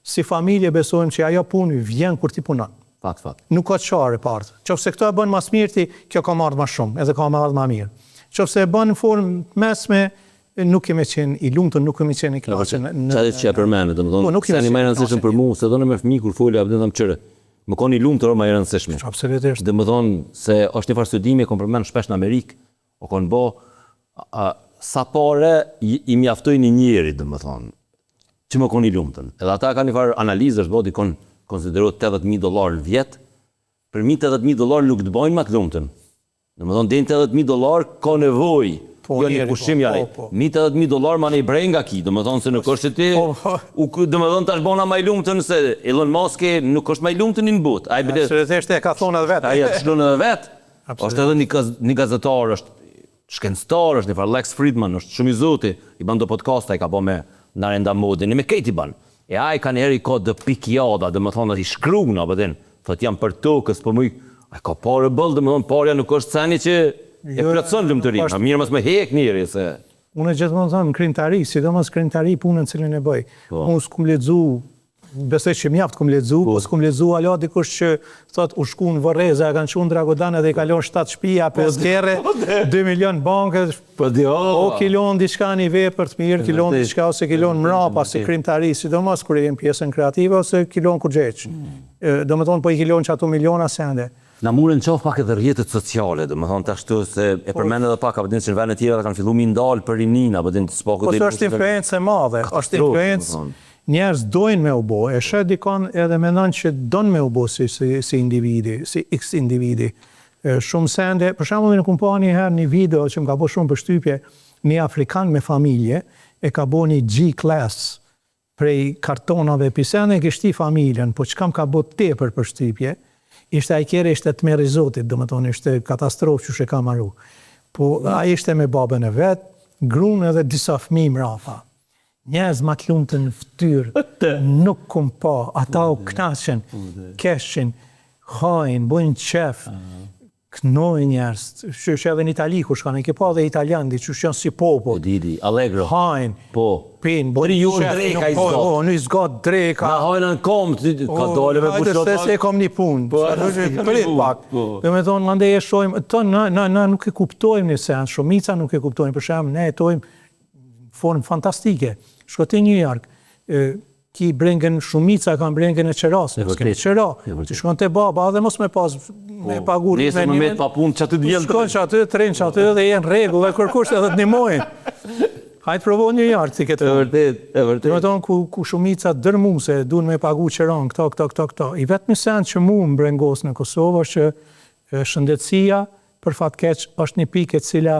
si familje besojmë që ajo punë vjen kur ti punon. Fakt, fakt. Nuk ka çare partë. Qofse këto e bën mas mirë ti, kjo ka marrë më shumë, edhe ka marrë më mirë. Qofse e bën në formë të mesme, nuk kemi qenë i lumtur, nuk kemi qenë i kënaqur. në- Çfarë që e përmendë, domethënë, Po, nuk kemi seni më i qenë rëndësishëm për mua, se edhe unë me fëmijë kur folja, apo them qyre, më kon i lumtur më i rëndësishme. Absolutisht. Dhe më thonë se është një farë studimi, e kom përmend shpesh në Amerikë, o kon bo, a, sa pare i, i mjaftoi një njeri, dhe më thonë, që më kon i lumtën. Edhe ata kanë një farë analizë, është bo, dikon konsiderohet 80.000 dollar në vjet, për mi 80.000 dollar nuk të bojnë më të lumtën. Dhe më thonë, deri në 80.000 dollar ka nevojë. Po, jo një njeri, pushim po, janë. po, po. Mi 80.000 dollar ma ne brenga ki, do më thonë se nuk është që ti, Po, po. u, do më thonë tash bona ma i lumtën se Elon Musk nuk është ma i lumtën në botë. Ai bile Absolutisht e ka thonë edhe vetë. Ai e shkruan edhe vet. Absolutisht. Është edhe një gaz, një gazetar, është shkencëtar, është një farë Lex Friedman, është shumë i zoti, i bën do podcast, ai ka bë me Narendra Modi, me krejt i bën. E ai ka njëherë i ka dë pikjada, do më thonë, i shkruan apo din, thot jam për tokës, po muj, ai ka parë bëll, do më thonë, parja nuk është seni që e Jo, plotëson nuk lumturinë. është. Ma mirë mos më hek njeri se Unë gjithmonë them në krijimtari, sidomos krijimtari punën cilën e bëj. Po. Unë s'kum lexu, besoj që mjaft kum lexu, po s'kum lexu alo dikush që thot u shku në Vorreza, e kanë çuar në Dragodan edhe i ka lënë 7 shtëpia, 5 kerre, 2 milion bankë, Po di, o ki lon diçka një vepër të mirë, ki lon vërtet. diçka ose ki lon mrapa si krijimtari, sidomos kur je në pjesën kreative ose ki lon kurrgjë. Mm. Do me thonë po i ki lon që ato miliona sende. Na murën qof pak edhe rrjetet sociale, do më thonë tashtu se e përmend edhe pak, apo din që në vende tjera kanë filluar mi ndal për rinin, apo din s'po Po se është influencë e madhe, është Katastrofë, influencë do me thonë. Njerëz dojnë me u bo, e sheh dikon edhe mendon që don me u bo si, si, si individi, si x individi. Shumë sende, për shembull unë kum pa një herë një video që më ka bo shumë përshtypje, një afrikan me familje e ka bo një G-class prej kartonave pisene e kish shti familjen, po çka më ka bo tepër përshtypje, ishte ai kere ishte tmerr i Zotit, domethonë ishte katastrofë qysh e ka maru. Po ai ishte me babën e vet, grun edhe disa fëmijë mrapa. Njerëz ma të lumtun në fytyrë nuk kum pa, ata u knaqen, keshin, hajnë, bojnë qef, knojnë njerëz, qysh edhe në Itali kur shkon, e ke pa edhe italianët, di qysh janë si popull. E di, di, allegro. Hajnë, po, pinë, bojnë qef, dreka i zgat. Po, po, i zgat dreka. Na hajnë në komë, ka dole me pushot. Hajde, se se kom një punë, po, prit pak. Po. Domethonë, mandej e shohim, të na, na, na nuk e kuptojmë një sen, shumica nuk e kuptojmë, për shembull, ne jetojmë formë fantastike. Shko ti në New York, ki brengën, shumica kanë brengën e qerasë, mos kemi qera. Ti shkon te baba dhe mos me pas me po, pagu me një met pa punë qaty të vjen. Shkon qaty, të rrin qaty dhe je në rregull dhe kërkush edhe të ndihmojnë. Hajt provo në New York ti këtë. E vërtet, e vërtet. Domethonë ku ku shumica dërmuese duan me pagu qeran këto, këto, këto, këto. I vetmi send që mu më brengos në Kosovë është që shëndetësia për fat keq është një pikë e cila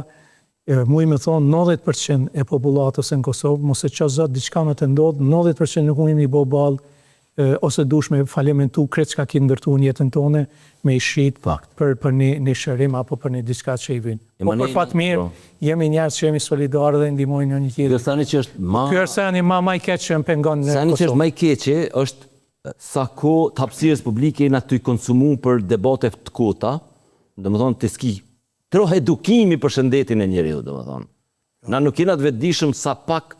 Muj me thonë 90% e popullatës në Kosovë, mos e ço Zot diçka me të ndodhë, 90% nuk mujnë me i bo ballë ose dush me falimentu krejt çka ki ndërtu në jetën tone me i shit për për një një shërim apo për një diçka që i vyn. Po për fat mirë po. jemi njerëz që jemi solidarë dhe ndihmojmë njëri tjetrin. Kjo seni që është ma Ky është seni ma ma i keq që më pengon në Kosovë. Seni që është ma i keqi është sa kohë të hapësirës publike jena tu i konsumu për debate të kota, domethënë ti s'ki Troh edukimi për shëndetin e njeriut, domethënë. Na nuk jena të vetëdijshëm sa pak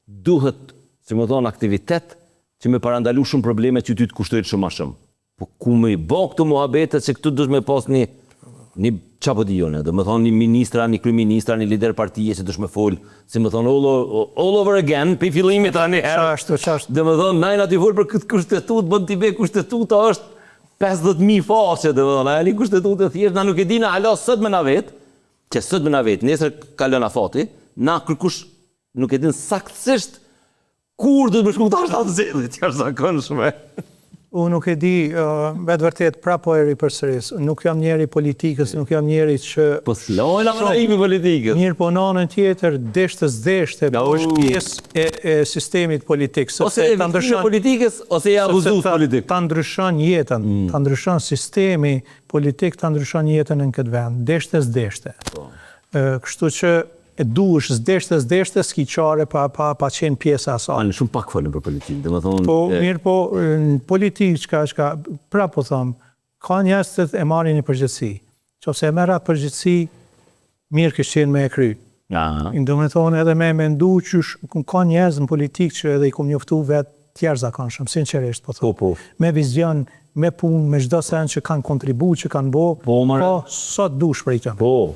duhet, si me thonë, aktivitet që me parandalu shumë probleme që ty të kushtojnë shumë ma shumë. Po ku me i bo këto muhabete se këtu duhet me pas një një ça po di unë, domethënë një ministra, një kryeministra, një lider partie që duhet me fol, si me thonë all, all over again, prej fillimit tani herë. Qashtu, qashtu. Domethënë, na jena tu fol për këtë kushtetutë, bën t'i be kushtetuta është 50.000 faqe, domethënë, ajo një kushtetutë e thjeshtë, na nuk e dina hala sot me na vet, që sot me na vet, nesër kalon afati, na kërkush nuk e din saktësisht kur duhet me shku tash në zgjedhje të jashtëzakonshme. Unë nuk e di, me të vërtet, prapë po e ripërsëris, nuk jam njeri i politikës, nuk jam njeri që... Po s'lojna me na i politikës. Mirë, po në anën tjetër, deshte s'deshte, po është pjesë e, e sistemit politik, sepse ose ta ndryshon politikës ose je abuzues politik. Ta ndryshon jetën, mm. ta ndryshon sistemi politik, ta ndryshon jetën në këtë vend, deshte s'deshte. Po. Kështu që e duhesh s'deshte s'deshte s'ki çare pa pa pa qenë pjesë e asaj. Ani shumë pak folëm për politikë, domethënë Po, mirë po, në politikë çka çka prapë po them, Ka njerëz që e marrin një përgjegjësi. Qofse e merr atë përgjegjësi, mirë kish qenë me e kry. Aha. Domethonë edhe me e mendu qysh, ka njerëz në politikë që edhe i kum njoftu vet të jashtëzakonshëm, sinqerisht po them. Po, po. Me vizion, me punë, me çdo send që kanë kontribu, që kanë bo, po, ka sa të dush prej tyre. Po.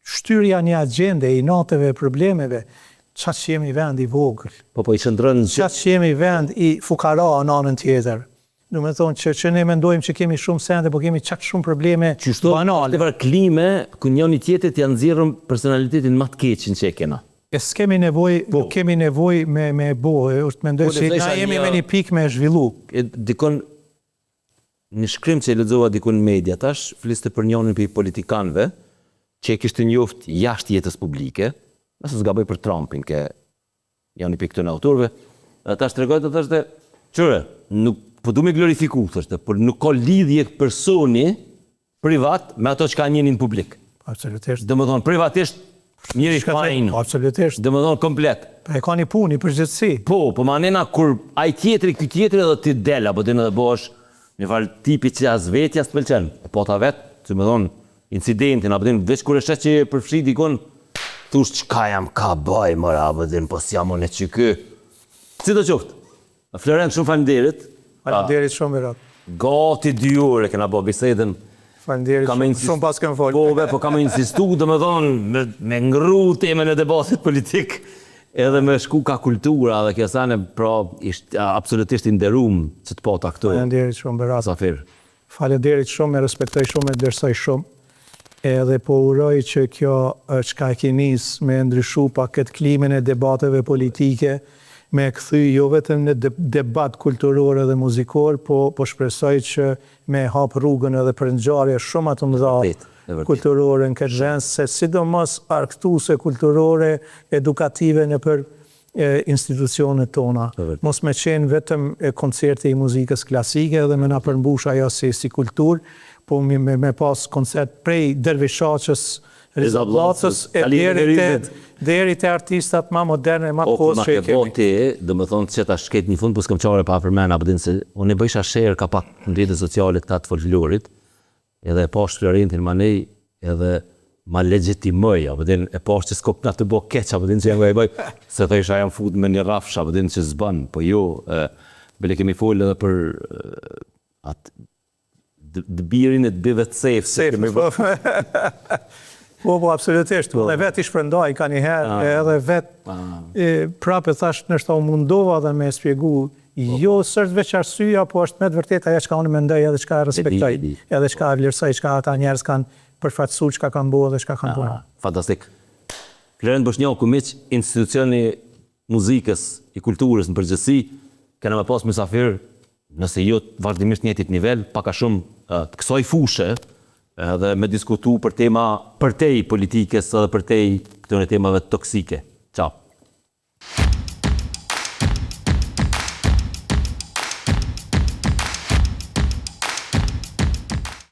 Shtyrja një agjende e inateve e problemeve, qaq jemi vend i vogël. Po, po, i qëndron Qaq jemi vend i fukara në anën tjetër. Domethonë që, që ne mendojmë që kemi shumë sende, po kemi qaq shumë probleme Qështu, banale. Është farë klime ku njëri tjetrit ja nxjerrëm personalitetin ma të keqin që e kena. E s'kemi nevojë, po. nuk kemi nevojë me me bo, është mendoj po, se na jemi me një pikë me zhvillu. E dikon një shkrim që e lexova dikun në media tash, fliste për njërin prej politikanëve që e kishte njoft jashtë jetës publike, nëse s'gaboj për Trumpin, ke Njani prej këtyre autorëve, dhe tash tregoi të thoshte, qyre, nuk po du me glorifiku, thoshte, por nuk ka lidhje personi privat me ato çka njeni në publik. Absolutisht. Domethonë, privatisht, njeri fajn. Absolutisht. Domethonë, komplet. Po e ka një punë, një përgjegjësi. Po, po manena kur ai tjetri, ky tjetri edhe ti del, apo ti edhe bëhesh një farë tipi që as vetja s'të pëlqen. E po ta vetë, domethonë, Incidentin, apo din, veç kur e sheh që je përfshi dikun, thush çka jam ka baj more, apo din, po s'jam unë qiky. Sido qoftë, Florent shumë faleminderit. Faleminderit shumë Berat. Gati dy orë e kena bo bisedën. Faleminderit shumë, shumë paskem fol. Po, be, po kam me insistu, domethonë, me, me ngrru temën e debatit politik, edhe me shku ka kultura dhe kjo sene, pra, isht, absolutisht i nderum që të pata këtu. Faleminderit shumë Berat. Zafir. Faleminderit shumë, e respektoj shumë, e vlerësoj shumë. Edhe po uroj që kjo çka e ki nis me ndryshu pak këtë klimën e debateve politike. me e kthy jo vetëm në debat kulturor edhe muzikor, po po shpresoj që me hap rrugën edhe për ngjarje shumë ma të mëdha kulturore në këtë vend, se sidomos argëtuese kulturore, edukative nëpër institucionet tona. Mos me qenë vetëm koncerti i muzikës klasike edhe me na përmbush ajo si si kulturë, po me me pas koncert prej Dervish Shaqës, Riza Bllacës e deri te deri te artistat ma modern e ma të kohës që i kemi. Ti, domethënë që ta shket një fund, po s'kam qare pa përmend, apo din se unë e bëjsha share ka pak në rrjetet sociale këta të folklorit, Edhe e pash Florentin manej edhe ma legjitimoi, apo din, e pash që s'ko pna të bo keq, apo din që jam nga i bëj, se thojsha jam fut me një rrafsh, apo din që s'bën, po jo, e, bile kemi fol edhe për atë të birin e të bijve të Sefës. Sefës, po. Po, po, absolutisht. Po. Dhe vetë i shpërndaj ka një herë, ah. edhe vetë, ah. prapë thash, nështë u mundova dhe me spjegu, po, jo, po. s'është veç arsyeja, po është me të vërtetë ajo çka unë mendoj edhe çka e respektoj, edhe çka e vlerësoj, çka ata njerëz kanë përfaqësu, çka kanë bo dhe çka kanë ah, punu. Fantastik. Florent Boshnjaku, miq, institucioni muzikës, i kulturës në përgjithësi, kena me pas mysafir, nëse jo vazhdimisht njëjtit nivel, pak a shumë të kësaj fushe, edhe me diskutu për tema përtej politikës edhe përtej këtyre temave toksike.